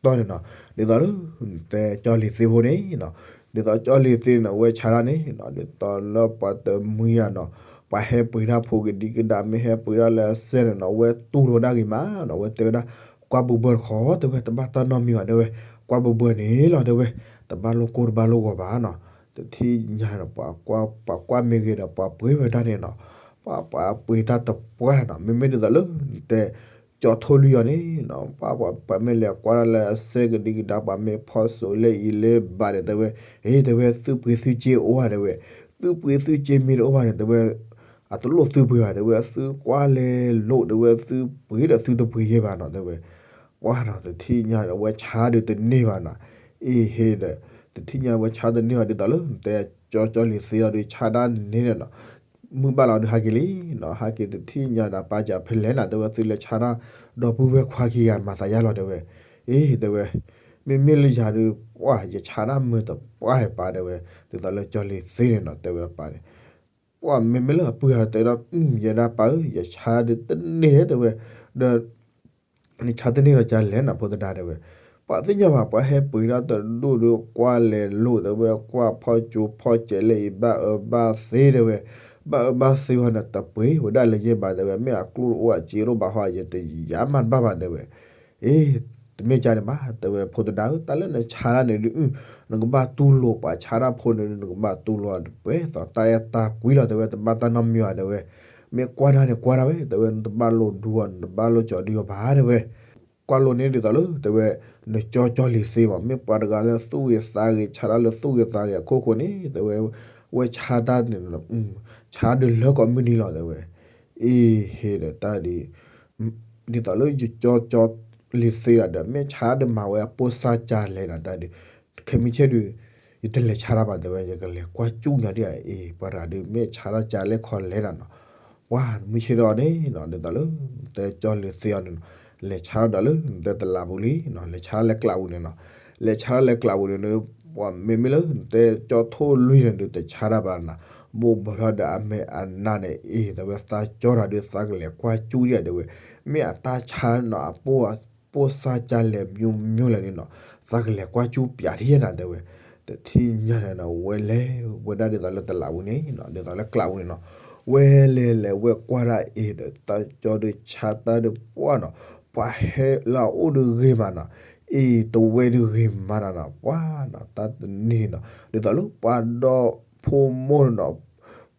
တီၢ်န့ၣ်နီၤ ဒ်သိးလၢ တဲကၠီလံၤသ့ဖိန့ၣ်နီၤ ဒ်သိးကၠီလံၤသ့န့ၣ် အဝဲဆါဒၣ်န့ၣ်နီၤ ဒ်သိးလၢပှၤတမှံၤယၤနီၤ ပှၤဟဲပှ့ၤတၢ်ဖိကဒံကဒါ မ့ၢ်ဟဲပှ့ၤတၢ်လၢအစဲန့ၣ်နီၤ အဝဲတူၢ်လိာ်ဝဲဒၣ်ဂ့ၤမးနီၤ အဝဲတဲဝဲဒၣ် ကွၢ်ဘၢဘၢတခီ တဲဝဲ တဘၣ်တၢ်နီတမံၤဘၣ် တဲဝဲ ကွၢ်ဘၢဘၢန့ၣ်လီၤ တဲဝဲ တဘၣ်လိၣ်ကိၢ်တဘၣ်လိၣ်ဂီၤဘၣ်နီၤ တထံၣ်ညါနီၤ ပှၤကွၢ်မ့ၢ်ဂ့ၤဒီး ပှၤပှ့ၤဝဲဒၣ်န့ၣ်နီၤ ပှၤပှ့ၤတၢ်တပှၢ်နီၤ မ့မ့ၢ်ဒ်သိးလၢ တဲ ကၠီထိၣ်လွံၢ်အီၤန့ၣ်နီၤ ပှၤ ပှၤမ့ၢ်လဲၤကွၢ်တၢ်လၢအစဲကဒံကဒါ ပှၤမ့ၢ်ဖီၣ်စိးလၢအံၤလၢဘၣ်န့ၣ် တဲဝဲ အ့ တဲဝဲ သုပှ့ၤသုစ့အိၣ်ဧါ တဲဝဲ သုပှ့ၤသုစ့မ့ၢ်တအိၣ်ဘၣ်န့ၣ် တဲဝဲ အတလိၣ်သုပှ့ၤဘၣ် တဲဝဲ သုကွၢ်လဲၤလိာ် တဲဝဲ သုပှ့ၤဒီးသုတပှ့ၤယဲၢ်ဘၣ်နီၤ တဲဝဲ ပှၤနီၤ တထံၣ်ညါဒီး အဝဲဆါဒုးတန့ၢ်ဘၣ်နီၤ အ့ဟ့ဒီး တထံၣ်ညါဝဲဆါတန့ၢ်ဘၣ် ဒ်သိးလၢ တဲကၠီကၠီလံၤသ့အီၤဒုး ဆါဒၣ်န့ၣ်နီၤ မုၢ်ဘၣ်လီၤဒုးဟးက့ၤလံနီၤ ဟးက့ၤတထံၣ်ညါဒီး ပၢ်စံးဖဲလဲၣ်နီၤ တဲဝဲ သုလဲၤဆါတၢ် ဒီပုၢ်ဝဲၢ်ခွါခံဂၤမၤသးယါလီၤ တဲဝဲ အ့ တဲဝဲ မ့မ့ၢ်လၢယၤဒုး ပှၤ ယဆါတၢ်မုာ်တပှၢ်ပၢ် တဲဝဲ ဒ်သိးလၢကၠီလံၤသ့န့ၣ်နီၤ တဲဝဲပၢ်န့ၣ် ပှၤမ့မ့ၢ်လၢအပုၢ်ဟးတဲဒီး ယဲဒၣ်ပၢ်ဧၢ ယဆါဒုးတန့ၢ်တဲဝဲ, ဒီး နဆါတန့ၢ်ဒီးကလဲၣ်နီၤ ဖိသဒါတဲဝဲ, ပှၤသ့ၣ်ညါဘၣ် ပှၤဟဲပှ့ၤဒီးတဒိၣ်ဒီးကွၢ်လဲၤလိာ်တဲဝဲ ကွၢ်ဖီကၠိဖီကဲးလၢအံၤ ဘၣ်အၢဘၣ်သီတဲဝဲ, ဘၣ်အၢဘၣ်သီဝဲန့ၣ် တပှ့ၤဝဲဒၣ်လၢယဲၢ်ဘၣ်တဲဝဲ မ့ၢ်အကျိၣ်တအိၣ်အစ့တအိၣ်ဘၣ်ဟီ ယတယၤမးတဘၣ်ဘၣ်တဲဝဲ အ့ တမ့ၢ်ကန့ၣ်ဘၣ် တဲဝဲ ဖိသဒါဧၢ တၢ်လၢနဆါတၢ်န့ၣ်ဒုး နကဘၣ်တူၢ်လိာ်ပှၤဆါတၢ်ဖိန့ၣ် နကဘၣ်တူၢ်လိာ် ပှဲၤသိးတၢ်အဲၣ်တၢ်ကွံလီၤ တဲဝဲ တဘၣ်တၢ်နီတမံၤဘၣ် တဲဝဲ, မ့ၢ်ကွၢ်တၢ်န့ၣ်ကွၢ်တၢ်ဝဲ တဲဝဲ နတဘၣ်လိာ်ဒူအီၤ နတဘၣ်လိာ်ကၠီဒုအီၤဘၣ် တဲဝဲ, ကွၢ်လိာ်န့ၣ်ဒ်သိးလၢ တဲဝဲ နကၠီကၠီလံၤသ့မး မ့ၢ်ပှၤတဂၤလၢသူၣ်ဂ့ၤသးဂ့ၤ ဆါတၢ်လၢသူၣ်ဂ့ၤသးဂ့ၤအခိၣ်ဃိန့ၣ် တဲဝဲ, ဝဲဆါတၢ်န့ၣ် ဆါဒုးလၢကိးမုၢ်နံၤလီၤ တဲဝဲ, အ့ဟ့ၣ်ဒီးတၢ်ဒ် ဒ်သိးလၢယကၠီကၠီလံၤသ့ဒီး မ့ၢ်ဆါဒုးမၤဝဲအပိၢ်စၢ်ကလဲၣ်နီၤ တၢ်ဒုး ခဲမုၢ်ဆ့ၣ်ဒုး ယတလဲၤဆါတၢ်ဘၣ် တဲဝဲ ယကလဲၤကွၢ်ကၠူၣ်ညါဒ်အံၤ ပှၤတဂၤဒုးမ့ၢ်ဆါတၢ်ကလဲၣ်ခီလဲၣ်နီၤနီၤ, ပှၤမုၢ်ဆ့ၣ်ဒီးန့ၣ်နီၤ ဒ်သိးလၢ နတဲကၠီလံၤသ့အီၤန့ၣ်နီၤ လဲၤဆါထီၣ်ဒီးလၢ နတဲတလးပူၤလံနီၤ လဲၤဆါလဲၤကျးပူၤန့ၣ်နီၤ, လဲၤဆါလဲၤကျးပူၤန့ၣ် ပှၤမ့မ့ၢ်လၢ နတဲကၠီထိၣ်လွံၢ်န့ၣ်ဒုး တဆါတၢ်ဘၣ်နီၤ, ဘိးဘၢထီၣ်ဒီးအမဲာ်အနါန့ၣ် အ့ တဲဝဲ သးကၠီတၢ်ဒုး သးကလဲၤကွၢ်ကၠူၣ်ဒ်အံၤ တဲဝဲ, မ့ၢ်အတၢ်ဆါနီၤ အပိၢ်စၢ်ကလဲၣ် မျိုးမျိုးလဲၣ်န့ၣ်နီၤ, သးကလဲၤကွၢ်ကၠူၣ်ပၠးထံၣ်နီၤ တဲဝဲ, တထံၣ်ညါန့ၣ်နီၤ ဝဲလဲၤဝဲဒၣ်ဒ်သိးလၢတလးပူၤန့ၣ်နီၤ ဒ်သိးလၢကျးပူၤန့ၣ်နီၤ, ဝဲလဲၤလဲၤဝဲကွၢ်ဒၣ်အ့ဒီး သးကၠီဒုးဆါတၢ်ဒုးပှၢ်နီၤ, ပှၤဟဲလၢအအိၣ်ဒုးဂ့ၤမးနီၤ, အ့ တဝဲဒုးဂ့ၤမးနီၤနီၤ, ပှၢ်နီၤ တၢ်တနံၤနီၤ ဒ်သိးလၢပှၤဒီဖိမိၢ်န့ၣ်နီၤ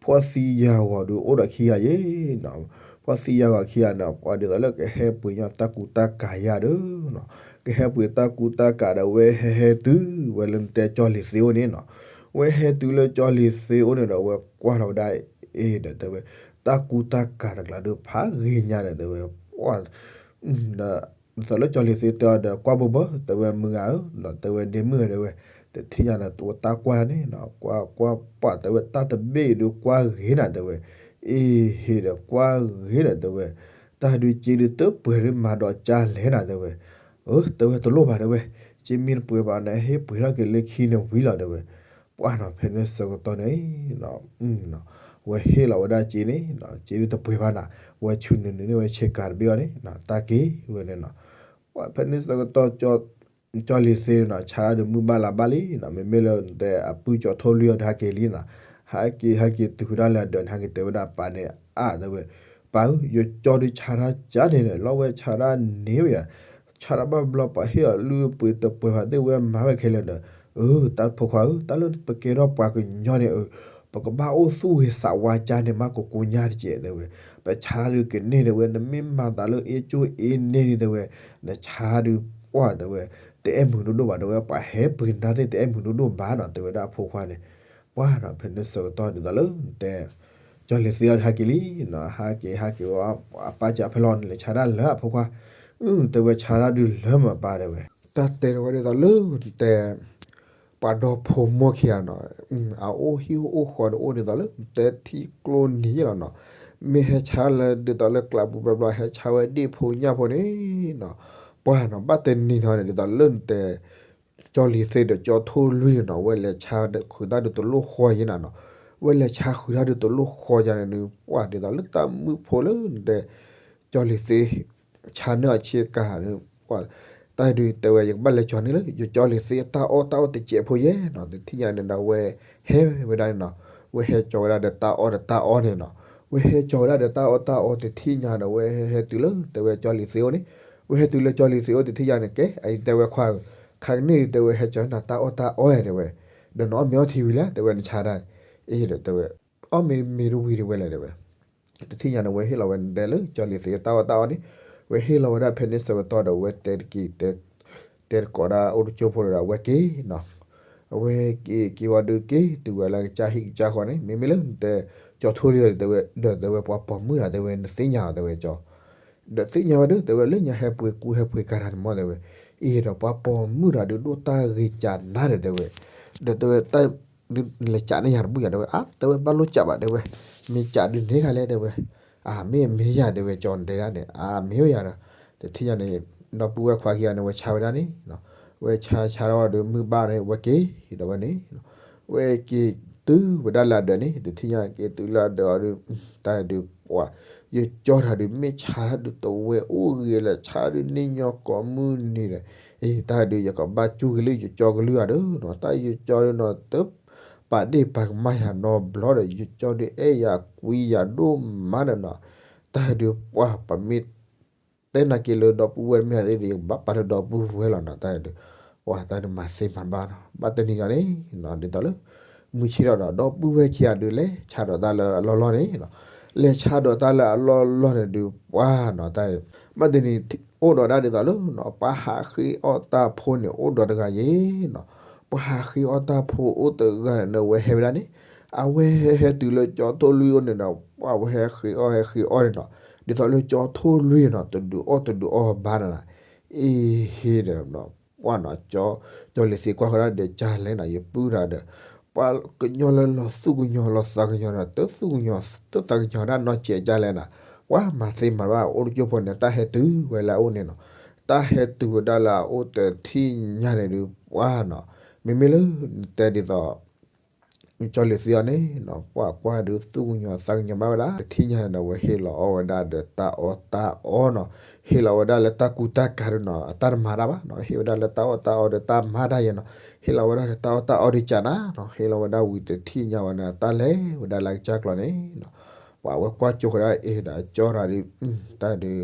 ဖှီၣ်သံယာ်ဂီၤဒုးအိၣ်ဒီးခံဂၤယဲနီၤ, ဖှီၣ်သံယာ်ဂီၤခံဂၤန့ၣ် ပှၤဒ်သိးလၢကဟဲပှ့ၤညီတၢ်ကူတၢ်ကၤယၤဒီးနီၤ, ကဟဲပှ့ၤတၢ်ကူတၢ်ကၤဒီး ဝဲဟဲဟဲတုၤဝဲလၢနတဲကၠီလံၤသ့အိၣ်န့ၣ်နီၤ, ဝဲဟဲတုၤလၢကၠီလံၤသ့အိၣ်န့ၣ်ဒီး ဝဲကွၢ်လီၤဝဲဒၣ်အ့ဒီး တဲဝဲ တၢ်ကူတၢ်ကၤတကျါဒုးဖးဂ့ၤညါဒီး တဲဝဲ ပှၢ် ဒီး ဒ်သိးလၢကၠီလံၤသ့တဲအီၤဒီး ကွၢ်ဘၢဘၢ တဲဝဲ မုၢ်ဂၤဧၢ, ဒီးတဲဝဲဒ့မုၣ်ဧၢ တဲဝဲ, တထံၣ်ညါဒီး တၢ်ကွၢ်န့ၣ်နီၤ ကွၢ်ကွၢ်ပှၢ် တဲဝဲ တၢ်တဘ့ၣ်ဒုးကွၢ်ဂ့ၤနၤ တဲဝဲ, အ့ဟ့ၣ်ဒီးကွၢ်ဂ့ၤဒီး တဲဝဲ, တၢ်ဒုးစ့ဒုးတပှဲၤဒုးမၤဒီးကၢ်လဲၣ်နၤ တဲဝဲ, အၢ တဲဝဲတလိၣ်ဘၣ် တဲဝဲ, စ့မ့ၢ်တပှဲၤဘၣ်န့ၣ် ဟ့ၣ်ပှ့ၤထီၣ်က့ၤလၢခံန့ၣ်ဝံၤလီၤ တဲဝဲ, ပှၢ်နီၤ ဖဲန့ၣ်ဆၢကတီၢ်န့ၣ် ဝဲဟ့ၣ်လီၤဝဲဒၣ်စ့န့ၣ် စ့ဒုးတပှဲၤဘၣ်နၤ, ဝဲဆူနုာ်နုာ်န့ၢ်ဝဲဆ့ကၤတဘ့ၣ်အီၤန့ၣ် တၢ်က့ၤဝဲန့ၣ်နီၤ, ပှၢ်ဖဲန့ၣ်ဆၢကတီၢ် ကၠီလံၤသ့န့ၣ်နီၤ ဆါတၢ်ဒုးမုၢ်ဘၣ်လါဘၣ်လံနီၤ, မ့မ့ၢ်လၢနတဲအပုၢ်ကၠီထိၣ်လွံၢ်အီၤဒီးဟဲက့ၤလံနီၤ, ဟဲက့ၤ ဟဲက့ၤတုၤဝဲဒၣ်လၢအဒၢးန့ၣ် ဟဲက့ၤတဲဝဲဒၣ်ပၢ်န့ၣ် အါ တဲဝဲ, ပၢ်ဧၢ ယကၠီဒုးဆါတၢ်ကၢ်န့ၣ် လီၤဝဲဆါတၢ်န့ၢ်ဝဲယၤ ဆါတၢ်ဘၣ်ဘျီ ပှၤဟ့ၣ်အီၤလုၢ်ပှ့ၤတပှဲၤဘၣ်သ့ၣ် ဝဲမၤဝဲခဲလၢာ်ဒီး, အၢ တၢ်ဖိခွါဧၢ တၢ်လၢပကဲထီၣ်ပှၤကညီန့ၣ် အၢ ပကဘၣ်အိၣ်သူၣ်ဂ့ၤသးဝါကၢ်န့ၣ် မ့ၢ်ကကိညါတကဲး တဲဝဲ, ပဆါဒုးကန့ၢ် တဲဝဲ, နမ့ၢ်မၤသးလၢအ့ကၠိအ့န့ၢ်န့ၣ် တဲဝဲ, နဆါဒုးပှၢ် တဲဝဲ, တအဲၣ်မုာ်ဒိၣ်ဒိၣ်ဘၣ် တဲဝဲ, ပှၤဟဲပှ့ၤနၤသ့ၣ် တအဲၣ်မုာ်ဒိၣ်ဒိၣ်ဘၣ်နီၤ တဲဝဲဒၣ်အဖိခွါန့ၣ်, ပှၢ်နီၤ ဖဲန့ၣ်ဆၢကတီၢ်ဒ်သိးလၢနတဲ ကၠီလံၤသ့အီၤဒီးဟဲက့ၤလံနီၤ, ဟဲက့ၤ ဟဲက့ၤဝဲ အပၢ်စံးဖဲလီၤန့ၣ် လဲၤဆါတၢ်လၢအဖိခွါ, အၢ တဲဝဲ ဆါတၢ်ဒုးလၢမပၢ် တဲဝဲ, တၢ်တဲဝဲဒ်သိးလၢနတဲ ပှၤဒီဖိမိၢ်ခံဂၤနီၤ, အအိၣ်ဟံၣ်အိၣ်ဃီဒီးအိၣ်ဒ်သိးလၢ နတဲထံကျိနံၤယဲၢ်လီၤနီၤ, မ့ၢ်ဟဲဆါလၢဒ်သိးလၢကျးပူၤဘျီဘျီ ဟဲဆါဝဲဒ့ၣ်ဖိညၣ်ဖိန့ၣ်နီၤ, ပှၢ်နီၤ ဘၣ်တနံၤနီၤန့ၣ် ဒ်သိးလၢနတဲ ကၠီလံၤသ့ဒီးကၠီထိၣ်လွံၢ်န့ၣ်နီၤ ဝဲလဲၤဆါဃုာ်တၢ်ဒုးတလိၣ်ဃီယဲၢ်နၤနီၤ, ဝဲလဲၤဆါဃုာ်တၢ်ဒုးတလိၣ်ဃီယဲၢ်န့ၣ် ပှၢ်ဒ်သိးလၢတၢ်မုၣ်ဖိလၢနတဲ ကၠီလံၤသ့ ဆါန့ၢ်အီၤဆ့ကၤန့ၣ် ပှၢ် တၢ်ဒုးတဲဝဲ ယကဘၣ်လဲၤကၠီန့ၢ်လၢ ယကၠီလံၤသ့တၢ်အီၣ်တၢ်အီတစဲးဖိယဲၢ်နီၤ, တထံၣ်ညါန့ၣ်ဒီး ဝဲဟဲဝဲဒၣ်န့ၣ်နီၤ, ဝဲဟဲကၠီဝဲဒၣ်ဒီးတၢ်အီၣ်ဒီးတၢ်အီန့ၣ်နီၤ, ဝဲဟဲကၠီဝဲဒၣ်ဒီးတၢ်အီၣ်တၢ်အီ တထံၣ်ညါဒီး ဝဲဟဲဟဲတုၤလၢ တဲဝဲကၠီလံၤသ့အိၣ်န့ၣ်, ဝဲဟဲတုၤလၢကၠီလံၤသ့အိၣ် တထံၣ်ညါန့ၣ် ကဲ အအံၤတဲဝဲခွါဧၢ, ခါကန့ၣ် တဲဝဲ ဟဲကၠီနၤတၢ်အီၣ်တၢ်အီတဲဝဲ, ဒီးနအီၣ်မ့ၤအီထံဝံၤလံ တဲဝဲ နဆါတၢ်, အ့ဒီးတဲဝဲ အီၣ်မ့ၤမ့ၤတဝံၤတဝဲလဲၣ်တဲဝဲ, တထံၣ်ညါန့ၣ် ဝဲဟ့ၣ်လီၤဝဲတဲလၢကၠီလံၤသ့တၢ်အီၣ်တၢ်အီန့ၣ်, ဝဲဟ့ၣ်လီၤဝဲဒၣ်ဖဲန့ၣ်ဆၢကတီၢ်ဒီး ဝဲတဲတက့ၢ် တဲတကိးဒၣ်အိၣ်တကၠိဖိဒီး အဝဲက့ၤနီၤ, အဝဲက့ၤက့ၤဝံၤဒီးက့ၤတုၤဝဲလၢကစၢ်ဟံၣ်ကစၢ်ဃီန့ၣ် မ့မ့ၢ်လၢနတဲ ကၠီထိၣ်လံဒီးတဲဝဲ ဒီးတဲဝဲပှၤပိာ်မုၣ်တဂၤတဲဝဲ နသ့ၣ်ညါအီၤတဲဝဲကၠီ ဒီးသ့ၣ်ညါဝဲဒီး တဲဝဲလၢညါဟဲပှ့ၤကူဟဲပှ့ၤကၤတၢ်န့ၣ်မ့ၢ်တဲဝဲ, အံၤဒီးပှၤပိာ်မုၣ်တဂၤဒုး ဒိၣ်တၢ်ဂ့ၤကးနၤဒီးတဲဝဲ, ဒီးတဲဝဲ တၢ်ဒုးလဲၤကးန့ၢ်ယၤတဘူၣ်ယၤတဲဝဲ, အါ တဲဝဲ ဘၣ်လိၣ်ကးဘၣ်တဲဝဲ, မ့ၢ်ကးဒုးန့ၢ်ခါလဲၣ်တဲဝဲ, အါ မ့ၢ်မ့ၢ်ယၤတဲဝဲ ကၠီနတဲဒၣ်န့ၣ် အါ မ့ၢ်ဝဲယၤဒီး, တထံၣ်ညါန့ၣ် ဒီပုၢ်ဝဲၢ်ခွါခံဂၤန့ၣ် ဝဲဆါဝဲဒၣ်န့ၣ်, ဝဲဆါဆါထီၣ်ဒီးမုၢ်ဘၣ်န့ၣ် ဝဲက့ၤဒီးဝဲန့ၣ်, ဝဲက့ၤ တုၤဝဲဒၣ်လၢအဒၢးန့ၣ် တထံၣ်ညါက့ၤတုၤလၢအဒၢးအီၤဒုး တၢ်ဒုးပှၤ ယကၠီတၢ်ဒုး မ့ၢ်ဆါတၢ်ဒုးတဝဲအိၣ်ဂ့ၤ လဲၤဆါဒုးန့ၢ်ညီကိးမုၢ်နံၤဒီး အ့ တၢ်ဒုးယကဘၣ်ကူၣ်က့ၤလၢယကၠီကလုၢ်ဂၤဒီးနီၤ တၢ်ယကၠီဒုးနီၤ တပာ်ဒ့ၣ်ပာ်ကမၣ်ယၤနီတဘျီဒီး ယကၠီဒုးအဲၣ်ယၤကွံယၤဒိၣ်မးဒီးနီၤ တၢ်ဒုးပှၤပမ့ၢ် တဲနာ်က့ၤလၢဒီပုၢ်ဝဲၢ်တမ့ၢ်ဟးသ့ၣ်ဒီး ယကဘၣ်ပာ်လၢဒီပုၢ်ဝဲၢ်လီၤနီၤ တၢ်ဒုး ပှၤတၢ်ဒုးမၤသ့မၤဘၣ်နီၤ ဘၣ်တနံၤဒီးန့ၣ်နီၤ ဒ်သိးလၢ မုၢ်ဆ့ၣ်ထီၣ်ဒီး ဒီပုၢ်ဝဲၢ်ခံဂၤဒုး လဲၤဆါဒီးတၢ်လၢအလီၢ်လီၢ်န့ၣ်နီၤ လဲၤဆါဒီးတၢ်လၢအလီၢ်လီၢ်န့ၣ်ဒုး ပှၤနီၤ တၢ် ဘၣ်တနံၤ အိၣ်ဒီးဒၣ်ဒ်သိးလၢနီၤ ပှၤဟးဃ့အီၣ်တၢ်ဖိန့ၣ် အိၣ်ဒီးတဂၤယ့ၤနီၤ ပှၤဟးဃ့အီၣ်တၢ်ဖိအိၣ်တဂၤန့ၣ် အဝဲဟဲဝဲဒၣ်န့ၣ် အဝဲဟဲဟဲတုၤလၢကၠီထိၣ်လွံၢ်အိၣ်န့ၣ်ဒီး ပှၤဝဲဟဲဃ့အီၣ်ဟဲဃ့အီၣ်န့ၣ်နီၤ ဒ်သိးလၢကၠီထိၣ်လွံၢ်နီၤ တဒုးအီၣ်တဒုးအီၣ်ဘၣ်နီၤ အ့ဟ့ဒီး ပှၤနီၤ ကၠီလံၤသံကွၢ်ဃီဒၣ်ဒီး ကလဲၣ်နီၤ ယပုၢ်တၢ်ဒီး ပှၤကညီလၢလီၤသူၣ်ကညီၤလီၤသးကညီၤဒီး တသူၣ်ကညီၤတသးကညီၤဒၣ်နီတစဲးကလဲၣ်နီၤ ပှၤမၤသ့မၤဘၣ်အိၣ်တကၠိၢ်ဖိန့ၣ် တၢ်ဟဲတုၤဝဲလၢအအိၣ်န့ၣ်နီၤ တၢ်ဟဲတုၤဝဲဒၣ်လၢအအိၣ်တထံၣ်ညါန့ၣ်ဒုး ပှၤနီၤ မ့မ့ၢ်လၢ တဲဒ်သိး ကၠီလံၤသံအီၤန့ၣ်နီၤ ပှၤကွၢ်ဒုးသူၣ်ကညီၤသးကညီၤဘၣ်ဝဲဒၣ် တထံၣ်ညါန့ၣ်ဒီး အဝဲဟ့ၣ်လီၤအီၣ်ဝဲဒၣ်ဒီးတၢ်အီၣ်တၢ်အီနီၤ ဟ့ၣ်လီၤဝဲဒၣ်လၢတၢ်ကူတၢ်ကၤဒုးနီၤ အတၢ်တမၤတၢ်ဘၣ်နီၤ ဟ့ၣ်ဝဲဒၣ်လၢတၢ်အီၣ်တၢ်အီဒီးတၢ်မၤတၢ်ယဲနီၤ ဟ့ၣ်လီၤဝဲဒၣ်ဒီးတၢ်အီၣ်တၢ်အီဒုးကနၤနီၤ ဟ့ၣ်လီၤဝဲဒၣ်ဝံၤတထံၣ်ညါဝဲန့ၣ် တၢ်လဲၤဝဲဒၣ်လၢကစၢ်ကျီၤန့ၣ်နီၤ ပှၤဝဲကွၢ်ကၠိဃီဒၣ်အ့ဒီး အကၠီတၢ်ဒုး တၢ်ဒုး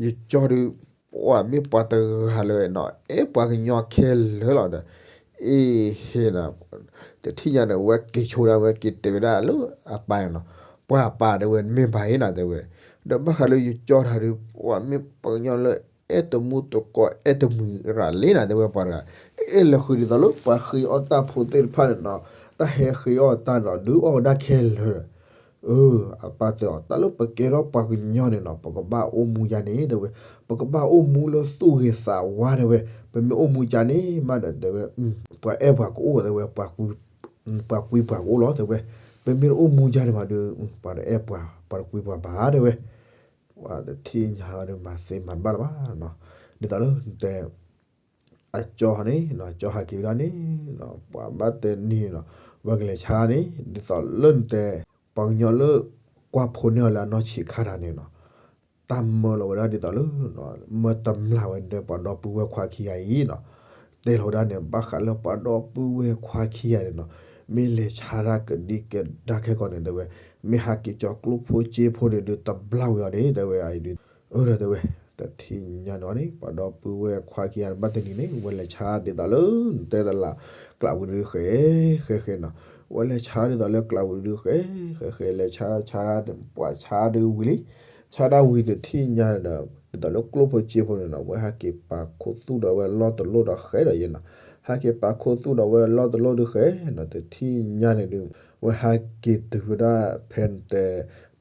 ယကၠီဒုး ပှၤမ့ၢ်ပှၤတဂၤလၢနီၤ အဲၣ်ပှၤကညီခဲလၢာ်လီၤဒီး အ့ဟ့နီၤ တထံၣ်ညါန့ၣ် ဝဲက့ၤဆိဒၣ်ဝဲက့ၤတဲဝဲဒၣ်လၢအပၢ်န့ၣ်နီၤ ပှၤအပၢ်တဲဝဲ နမ့ၢ်ဘၣ်အ့နီၤ တဲဝဲ ဒီးဘၣ်ဃးလၢယကၠီတၢ်ဒုး ပှၤမ့ၢ်ပှၤကညီလၢ အဲၣ်တမူတကိး အဲၣ်တမုာ်ရၤလံနီၤ တဲဝဲပှၤတဂၤ အဲၣ်လၢဃုာ်ဒ်သိးလၢပှၤဃ့အီၣ်တၢ်ဖိသ့ၣ်တဖၣ်န့ၣ်နီၤ တၢ်ဟဲဃ့အီၣ်တၢ်ဒီး ဒုးအီၣ်ဝဲဒၣ်ခဲလၢာ်ဒီး အပၢ်တဲအီၤ တၢ်လၢပကဲထီၣ်ပှၤကညီန့ၣ်နီၤ ပကဘၣ်အိၣ်မူယါန့ၣ် တဲဝဲ ပကဘၣ်အိၣ်မူလၢသူၣ်ဂ့ၤသးဝါ တဲဝဲ ပမ့ၢ်အိၣ်မူယါန့ၣ်မးဒီး တဲဝဲ ပှၤအဲၣ်ပှၤကအိၣ် တဲဝဲ ပှၤကွံပှၤကအိၣ်လီၤ တဲဝဲ ပမ့ၢ်တအိၣ်မူယါန့ၣ်ဘၣ်ဒီး ပှၤတအဲၣ်ပှၤ ပှၤတကွံပှၤဘၣ် တဲဝဲ ပှၤတထံၣ်ညါဒီးမၤသ့မၤတဘၣ်လၢၤဘၣ်နီၤ ဒ်သိးလၢတဲ အကၠီန့ၣ်နီၤ ကၠီဟးက့ၤဝဲဒၣ်န့ၣ်နီၤ ပှၤဘၣ်တဲနံၤနီၤ ဝဲကလဲၤဆါန့ၣ် ဒ်သိးလၢနတဲ ပှၤကညီလၢ ကွၢ်ဖိန့ၢ်အီၤလၢအနီၢ်ဆံးခါတၢ်န့ၣ်နီၤ တၢ်မၢလီၤဝဲဒၣ်ဒ်သိးလၢ မၢတမျၢ်ဝဲဒီးပှၤဒီပုၢ်ဝဲၢ်ခွါခံဂၤအံၤနီၤ တဲလီၤဝဲဒၣ်န့ၣ် ဘၣ်ဃးလၢပှၤဒီပုၢ်ဝဲၢ်ခွါခံဂၤန့ၣ်နီၤ မ့ၢ်လဲၤဆါတၢ်ကဒံကဒါခဲကီးန့ၣ် တဲဝဲ မ့ၢ်ဟးက့ၤကၠီကျိၣ်ဖိစ့ဖိန့ၣ်ဒုး တဘျီဝံၤအီၤန့ၣ် တဲဝဲအံၤဒုး အၢ ဒီးတဲဝဲ တထံၣ်ညါန့ၣ်အီၤန့ၣ် ပှၤဒီပုၢ်ဝဲၢ်ခွါခံဂၤန့ၣ် ဘၣ်တနံၤန့ၣ် ဝဲလဲၤဆါဒ်သိးလၢ တဲတလး ကျးဝံၤဒုးဃဲ ဃဲဃဲနီၤ ဝဲလဲၤဆါဒ်သိးလၢကျးဝံၤဒုးဃဲ ဃဲဃဲ လဲၤဆါဆါ ပှၤဆါဒုးဝံၤလံ ဆါဒၣ်ဝံၤတထံၣ်ညါန့ၣ်ဒီး ဒ်သိးလၢကျိၣ်ဖိစ့ဖိန့ၣ်နီၤ ဝဲဟးက့ၤပာ်ခူသူၣ်ဒီးဝဲလီၢ်တလီၢ်ဒီးဃဲဒီးယဲနီၤ ဟဲက့ၤပာ်ခူသူၣ်ဒီးဝဲလီၢ်တလီၢ်ဒုးဃဲနီၤ တထံၣ်ညါန့ၣ်ဒုး ဝဲဟးက့ၤတုၤဝဲဒၣ်ဖဲတဲ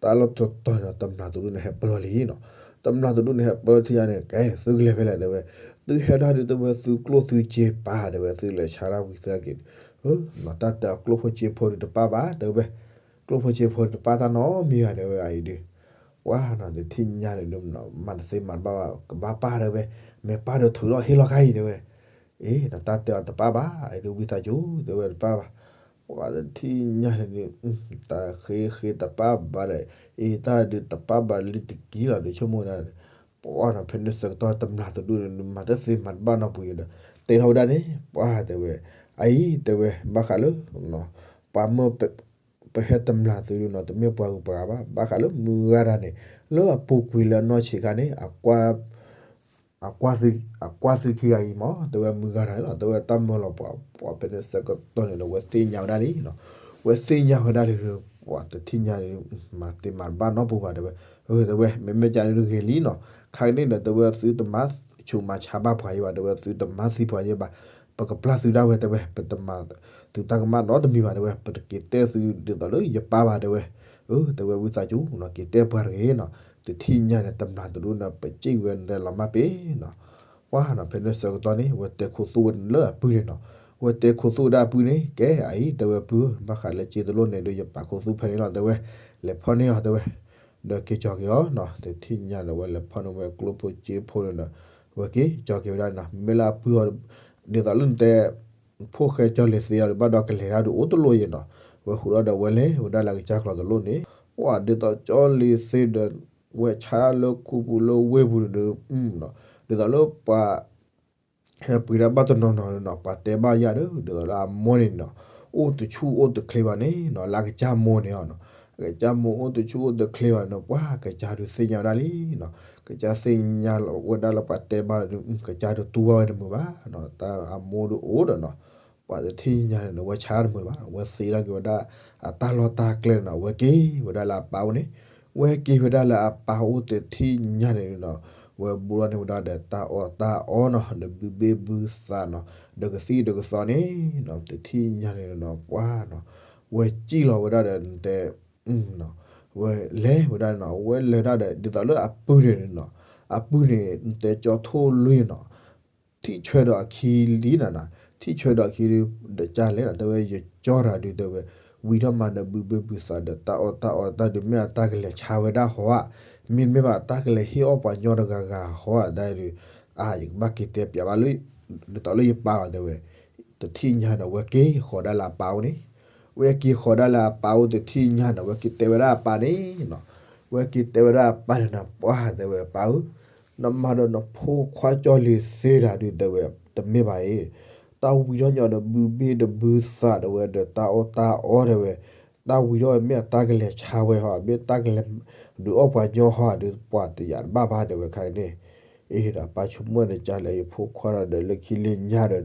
တၢ်လီၢ်တတီၤန့ၣ်ဒီး တမျၢ်တဒူၣ်န့ၣ်ဟဲပၢၢ်လံနီၤ တမျၢ်တဒူၣ်န့ၣ်ဟဲပၢၢ်ထံၣ်ညါန့ၣ် ကဲ သုကလဲၤဖဲလဲၣ်တဲဝဲ သုဟဲဒၣ်ဒုးတဲဝဲ သုကျိၣ်သုစ့ပာ်တဲဝဲ သုလဲၤဆါဒၣ်ဝံၤသုဟဲက့ၤ တၢ်တဲအီၤကျိၣ်ဖိစ့ဖိဒုးတပာ်ဘၣ်တဲဝဲ ကျိၣ်ဖိစ့ဖိတပာ်တၢ်နီတမံၤဘၣ်တဲဝဲအံၤဒုး ပှၤနီၤ တထံၣ်ညါန့ၣ်ဒုး မၤတသ့မၤတဘၣ်ဘၣ် ကဘၣ်ပာ်တဲဝဲ မ့ၢ်ပာ်ဒီးထုးထီၣ်ဟ့ၣ်လီၤခါအံၤတဲဝဲ အ့ ဒီးတၢ်တဲအီၤတပာ်ဘၣ် အံၤဒုးဝံသးစူၤ တဲဝဲတပာ်ဘၣ် ပှၤတထံၣ်ညါန့ၣ်ဒုး တၢ်ဃ့ဃ့တပာ်ဘၣ်ဒီး အ့ တၢ်ဒုးတပာ်ဘၣ်လံတက့ၢ်လီၤ ဒုးဆိကမိၣ်ဝဲဒၣ် ပှၤနီၤ ဖဲန့ၣ်ဆၢကတီၢ်တမျၢ်တဒူၣ်န့ၣ် မၤတသ့မၤတဘၣ်နီတပူၤဒီး တဲထီၣ်ဝဲဒၣ်န့ၣ် ပှၤတဲဝဲ အံၤတဲဝဲ ဘၣ်ဃးလၢ ပှၤမၢ ပဟဲတမျၢ်သုဒုးနီၤ တမ့ၢ်ပှၤဂုၤပှၤဂၤဘၣ် ဘၣ်ဃးလၢမုၢ်ဂၤတၢ်န့ၣ် လၢအပူၤကွံာ်လၢအနီၢ်ဆံးခါန့ၣ် အကွၢ် အကွၢ်သုခံဂၤအံၤမး တဲဝဲမုၢ်ဂၤတၢ်န့ၣ်လီၤ တဲဝဲတၢ်မၢလီၤပှၤ ပှၤဖဲန့ၣ်ဆၢကတီၢ်န့ၣ်ဒီး ဝဲသ့ၣ်ညါဝဲဒၣ်လံနီၤ ဝဲသ့ၣ်ညါဝဲဒၣ်လံ ပှၤတထံၣ်ညါန့ၣ် မၤတသ့မၤတဘၣ်နီတပူၤဘၣ်တဲဝဲ တဲဝဲ မ့မ့ၢ်ကန့ၣ်ဒုးဂ့ၤလံနီၤ ခါကန့ၣ်ဒီး တဲဝဲသုတမၤဆူးမၤဆါဘၣ်ပှၤယဲဘၣ် တဲဝဲသုတမၤသံပှၤယဲဘၣ် ပကပျၢ်သုဒၣ်ဝဲတဲဝဲ ပတမၤသုတၢ်ကမၣ်နီတမံၤဘၣ်တဲဝဲ ပတက့ၤတဲသုဒ်သိးလၢယပၢ်ဘၣ်တဲဝဲ အၢ တဲဝဲဝံသးစူၤနီၤ က့ၤတဲပှၤတဂ့ၤနီၤ တထံၣ်ညါန့ၣ် တမျၢ်တဒူၣ်န့ၣ် ပစံးဝဲဒၣ်လီၤမၢ်ပ့ၤနီၤ ပှၤနီၤ ဖဲန့ၣ်ဆၢကတီၢ်န့ၣ် ဝဲတဲခိၣ်သူၣ်ဝဲလၢအပုၢ်န့ၣ်နီၤ ဝဲတဲခိၣ်သူၣ်ဝဲဒၣ်အပုၢ်န့ၣ် ကဲအံၤ တဲဝဲပုၢ် ဘၣ်ဃးလၢစ့တလိၣ်န့ၣ်ဒီး ယပာ်ခိၣ်သူၣ်ဖဲန့ၣ်လီၤ တဲဝဲ လဲၤဖီၣ်န့ၢ်အီၤတဲဝဲ ဒီးက့ၤကၠီၤက့ၤအီၤနီၤ တထံၣ်ညါန့ၣ် ဝဲလဲၤဖီၣ်န့ၢ်ဝဲကျိၣ်ဖိစ့ဖိန့ၣ်ဒီး ဝဲက့ၤကၠီၤက့ၤဝဲဒၣ်နီၤ မ့ၢ်လၢအပုၢ်အီၤ ဒ်သိးလၢနတဲ ဖိၣ်ဃဲကၠီလံၤသ့အီၤဒီး ဘၣ်ဒီးကလဲၤတၢ်ဒုးအိၣ်တလိၣ်ယဲနီၤ ဝဲဃုာ်ဒီးဒီးဝဲလဲၤဝဲဒၣ်လၢအကစၢ်ကျီၤတလိၣ်န့ၣ်, ပှၤဒ်သိးကၠီလံၤသ့ဒီး ဝဲဆါလၢခူပူၤလၢဝ့ၢ်ပူၤန့ၣ်ဒီး, ဒ်သိးလၢပှၤ ဟဲပှ့ၤဒၣ်ဘၣ်တနီၤနီၤန့ၣ်နီၤ, ပှၤတဲဘၣ်ယၤဒီး ဒ်သိးလၢအမိၢ်န့ၣ်နီၤ, အိၣ်တဆူၣ်အိၣ်တချ့ဘၣ်န့ၣ်နီၤ, လၢအကစၢ်မိၢ်န့ၣ်အီၤနီၤ, အကစၢ်မိၢ်အိၣ်တဆူၣ်အိၣ်တချ့ဘၣ်န့ၣ်နီၤ, ပှၤကစၢ်ဒုးသ့ၣ်ညါဝဲဒၣ်လံနီၤ, ကစၢ်သ့ၣ်ညါလီၤဝဲဒၣ်လၢပှၤတဲဘၣ်ဒီး ကစၢ်ဒုးတူၢ်ဘၣ်ဝဲတမုာ်ဘၣ်နီၤ, တၢ်အမိၢ်ဒုးအိၣ်ဒီးနီၤ, ပှၤတထံၣ်ညါန့ၣ်နီၤ ဝဲဆါတမုာ်ဘၣ်, ဝဲသ့ၣ်ညါက့ၤဝဲဒၣ် အတၢ်လီၢ်တၢ်ကျဲန့ၣ်နီၤ, ဝဲက့ၤဝဲဒၣ်လၢအပၢ်အိၣ်န့ၣ်, ဝဲက့ၤဝဲဒၣ်လၢအပၢ်အိၣ်တထံၣ်ညါန့ၣ်နီၤ, ဝဲဘူးထီၣ်န့ၢ်ဝဲဒၣ်ဒီးတၢ်အီၣ်တၢ်အီနီၤ, ဒီးဘုဘ့ၣ်ဘုသးနီၤ, ဒီးကသံၣ်ဒီးကသီန့ၣ်နီၤ, တထံၣ်ညါန့ၣ်နီၤ ပှၤနီၤ, ဝဲစံၣ်လီၤဝဲဒၣ်ဒီးနတဲ ဝဲလဲၤဝဲဒၣ်နီၤ, ဝဲလဲၤဒၣ်ဒီး ဒ်သိးလၢအပုၢ်န့ၣ်နီၤ, အပုၢ်န့ၣ် နတဲကၠီထိၣ်လွံၢ်နီၤ, ထံၣ်ဆွဲဒီးအခံလံနၤနီၤ, ထံၣ်ဆွဲဒီးအခံဒီး ကလဲၤနီၤ, တဲဝဲ ယကၠီတၢ်ဒုးတဲဝဲ, ဝံၤထီၣ်မးဒီးဘုဘ့ၣ်ဘုသးဒီးတၢ်အီၣ်တၢ်အီတၢ်ဒုး မ့ၢ်အတၢ်ကလဲၤဆါဝဲဒၣ်ဟီဧါ, မ့တမ့ၢ်ဘၣ်တၢ်ကလဲၤဟ့ၣ်အီၣ်ပှၤညီတဂၤဂၤဟီဧါ, တၢ်ဒုး အါ ယကဘၣ်က့ၤတဲပၠးဘၣ်လၢ ဒ်သိးလၢယပၢ်လီၤတဲဝဲ, တထံၣ်ညါန့ၣ် ဝဲက့ၤဃီၤဒၣ်လၢအပၢ်အိၣ်န့ၣ်, ဝဲက့ၤဃီၤဒၣ်လၢအပၢ်အိၣ်တထံၣ်ညါန့ၣ် ဝဲက့ၤတဲဝဲဒၣ်အပၢ်န့ၣ်နီၤ, ဝဲက့ၤတဲဝဲဒၣ်အပၢ်န့ၣ်နီၤ, ပှၤတဲဝဲပၢ်ဧၢ, နမၤဒီးနဖိခွါကၠီလံၤသ့တၢ်ဒုးတဲဝဲ တမ့ၢ်ဘၣ်အံၤ, တၢ်ဝံၤထီၣ်ညီဒီးဘုဘ့ၣ်ဒီးဘုသးတဲဝဲဒီးတၢ်အီၣ်တၢ်အီတဲဝဲ, တၢ်ဝံၤထီၣ်မ့ၢ်အတၢ်ကလဲၤဆါဝဲဟီ မ့ၢ်တၢ်ကလဲၤဒုးအီၣ်ပှၤညီဟီဒုး ပှၤတယာ်တဘၣ်ဘၣ်တဲဝဲခါန့ၣ်, အ့ဒီးအပၢ်ဆိကမိၣ်န့ၣ် ကလဲၤယဖိခွါဒီးလၢခံလၢညါဒီး,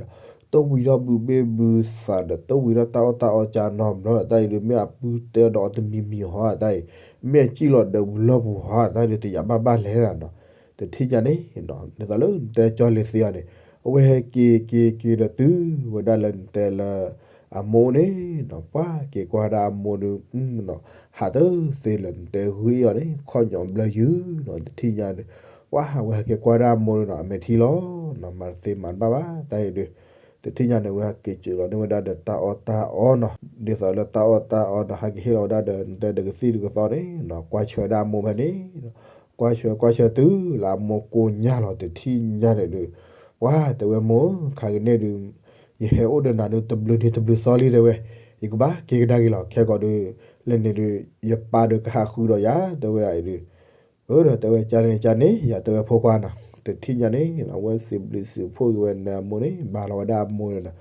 တဝံၤထီၣ်ဘုဘ့ၣ်ဘုသးဒီး တဝံၤထီၣ်တၢ်အီၣ်တၢ်အီကၢနီတဘျီဒီး တၢ်အံၤဒုးမ့ၢ်အပုၢ်တဲဒီးအီၤတမံၤမံၤဟီတၢ်အံၤ, မ့ၢ်အစံၣ်လီၤဒီးဝံၤလီၢ်ပူၤဟီ တၢ်အံၤဒုးတယာ်ဘၣ်ဘၣ်လဲၣ်နီၤ, တထံၣ်ညါန့ၣ် ဒ်သိးလၢနတဲကၠီလံၤသ့အီၤန့ၣ်, အဝဲဟဲက့ၤက့ၤက့ၤဒီးတုၤဝဲဒၣ်လၢနတဲလၢ အမိၢ်န့ၣ်နီၤ, ပှၤက့ၤကွၢ်ဒၣ်အမိၢ်ဒီး ဟးတသ့လၢနတဲဂ့ၤအီၤန့ၣ် ခီၣ်ညီဘျၢယုာ်နီၤ, တထံၣ်ညါန့ၣ်, ပှၤဝဲဟဲက့ၤကွၢ်ဒၣ်အမိၢ်ဒီးနီၤ အမဲာ်ထံလီၤနီၤ, မၤတသ့မၤတဘၣ်ဘၣ် တၢ်အံၤဒုး, တထံၣ်ညါန့ၣ် ဝဲဟဲက့ၤစၢၤလီၤန့ၢ်ဝဲဒၣ်ဒီးတၢ်အီၣ်တၢ်အီနီၤ, ဒ်သိးလၢတၢ်အီၣ်တၢ်အီဒီး ဟဲက့ၤဟ့ၣ်လီၤဝဲဒၣ်ဒီး နတဲဒီးကသံၣ်ဒီးကသီန့ၣ်နီၤ, ကွၢ်ဆၢဝဲဒၣ်အမိၢ်ဖဲန့ၣ် ကွၢ်ဆၢကွၢ်ဆၢတုၤလၢအမိၢ်ကိးညါလီၤ တထံၣ်ညါန့ၣ်ဒုး, ပှၤတဲဝဲမိၢ်ဧၢ, ခါကန့ၣ်ဒုး ယဟဲအိၣ်ဒီးနၤဒုး တဘျုးနံၤတဘျုးသီလံတဲဝဲ, ယကဘၣ်က့ၤကဒါက့ၤလီၤ ခဲကီးဒုး, လၢန့ၣ်ဒုး ယပၢ်ဒီးကဟးဃုာ်ဒီးယၤ တဲဝဲအံၤဒုး, အၢဒီးတဲဝဲ ကန့ၣ်ကန့ၣ် ယၤတဲဝဲဖိခွါနီၤ, တထံၣ်ညါန့ၣ် အဝဲစံးဘျုးစံးဖှိၣ်က့ၤဝဲန့ၣ်အမိၢ်န့ၣ် ဘၣ်လီၤဝဲဒၣ်အမိၢ်န့ၣ်နီၤ,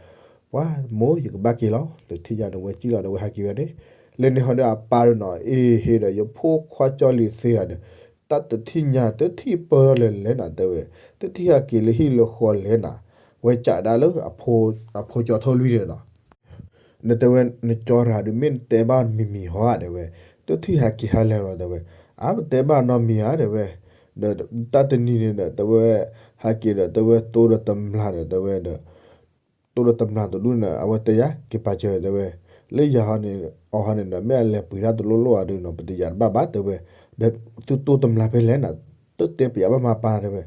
ပှၤမိၢ် ယကဘၣ်က့ၤလီၤ တထံၣ်ညါန့ၣ် ဝဲစံၣ်လီၤဒီးဝဲဟဲက့ၤဝဲန့ၣ်, လၢန့ၣ်ဟီဒီးအပၢ်ဒီးနီၤ အ့ဟ့ဒီး ယဖိခွါကၠီလံၤသ့တၢ်ဒီး တၢ်တထံၣ်ညါ တထံၣ်ပၢၢ်ထီၣ်လၢလဲၣ်နၤတဲဝဲ, တထံၣ်ဟဲက့ၤလၢဟံၣ်လၢဃီလဲၣ်နၤ, ဝဲကးဒၣ်လၢ အဖိကၠီထိၣ်လွံၢ်န့ၣ်နီၤ, နတဲဝဲ နကၠီတၢ်ဒုး မ့ၢ်နတဲဘၣ်မံၤမံၤဟီဧါတဲဝဲ, တထံၣ်ဟဲက့ၤဟါလဲၣ်လီၤတဲဝဲ, အါ ပတဲဘၣ်နီတမံၤဧါတဲဝဲ, ဒီးတၢ်တနံၤန့ၣ်ဒီး တဲဝဲ ဟဲက့ၤဒီး တဲဝဲတိၢ်ဒီးတမျၢ်ဒီး တဲဝဲဒီး တိၢ်ဒီးတမျၢ်တဒူၣ်န့ၣ် အဝဲတဲယၤ က့ၤပာ်စၢၤတဲဝဲ, လၢယၤဟီန့ၣ် အီၤဟီန့ၣ်ဒီး မ့ၢ်အလဲၤပှ့ၤတၢ်တလိၣ်လိၣ်ဧါဒုးနီၤ ပတယာ်တဘၣ်ဘၣ်တဲဝဲ, ဒီးသုတိၢ်တမျၢ်ဖဲလဲၣ်နၤ, တတဲပယၤဘၣ်မၤပၢ်တဲဝဲ,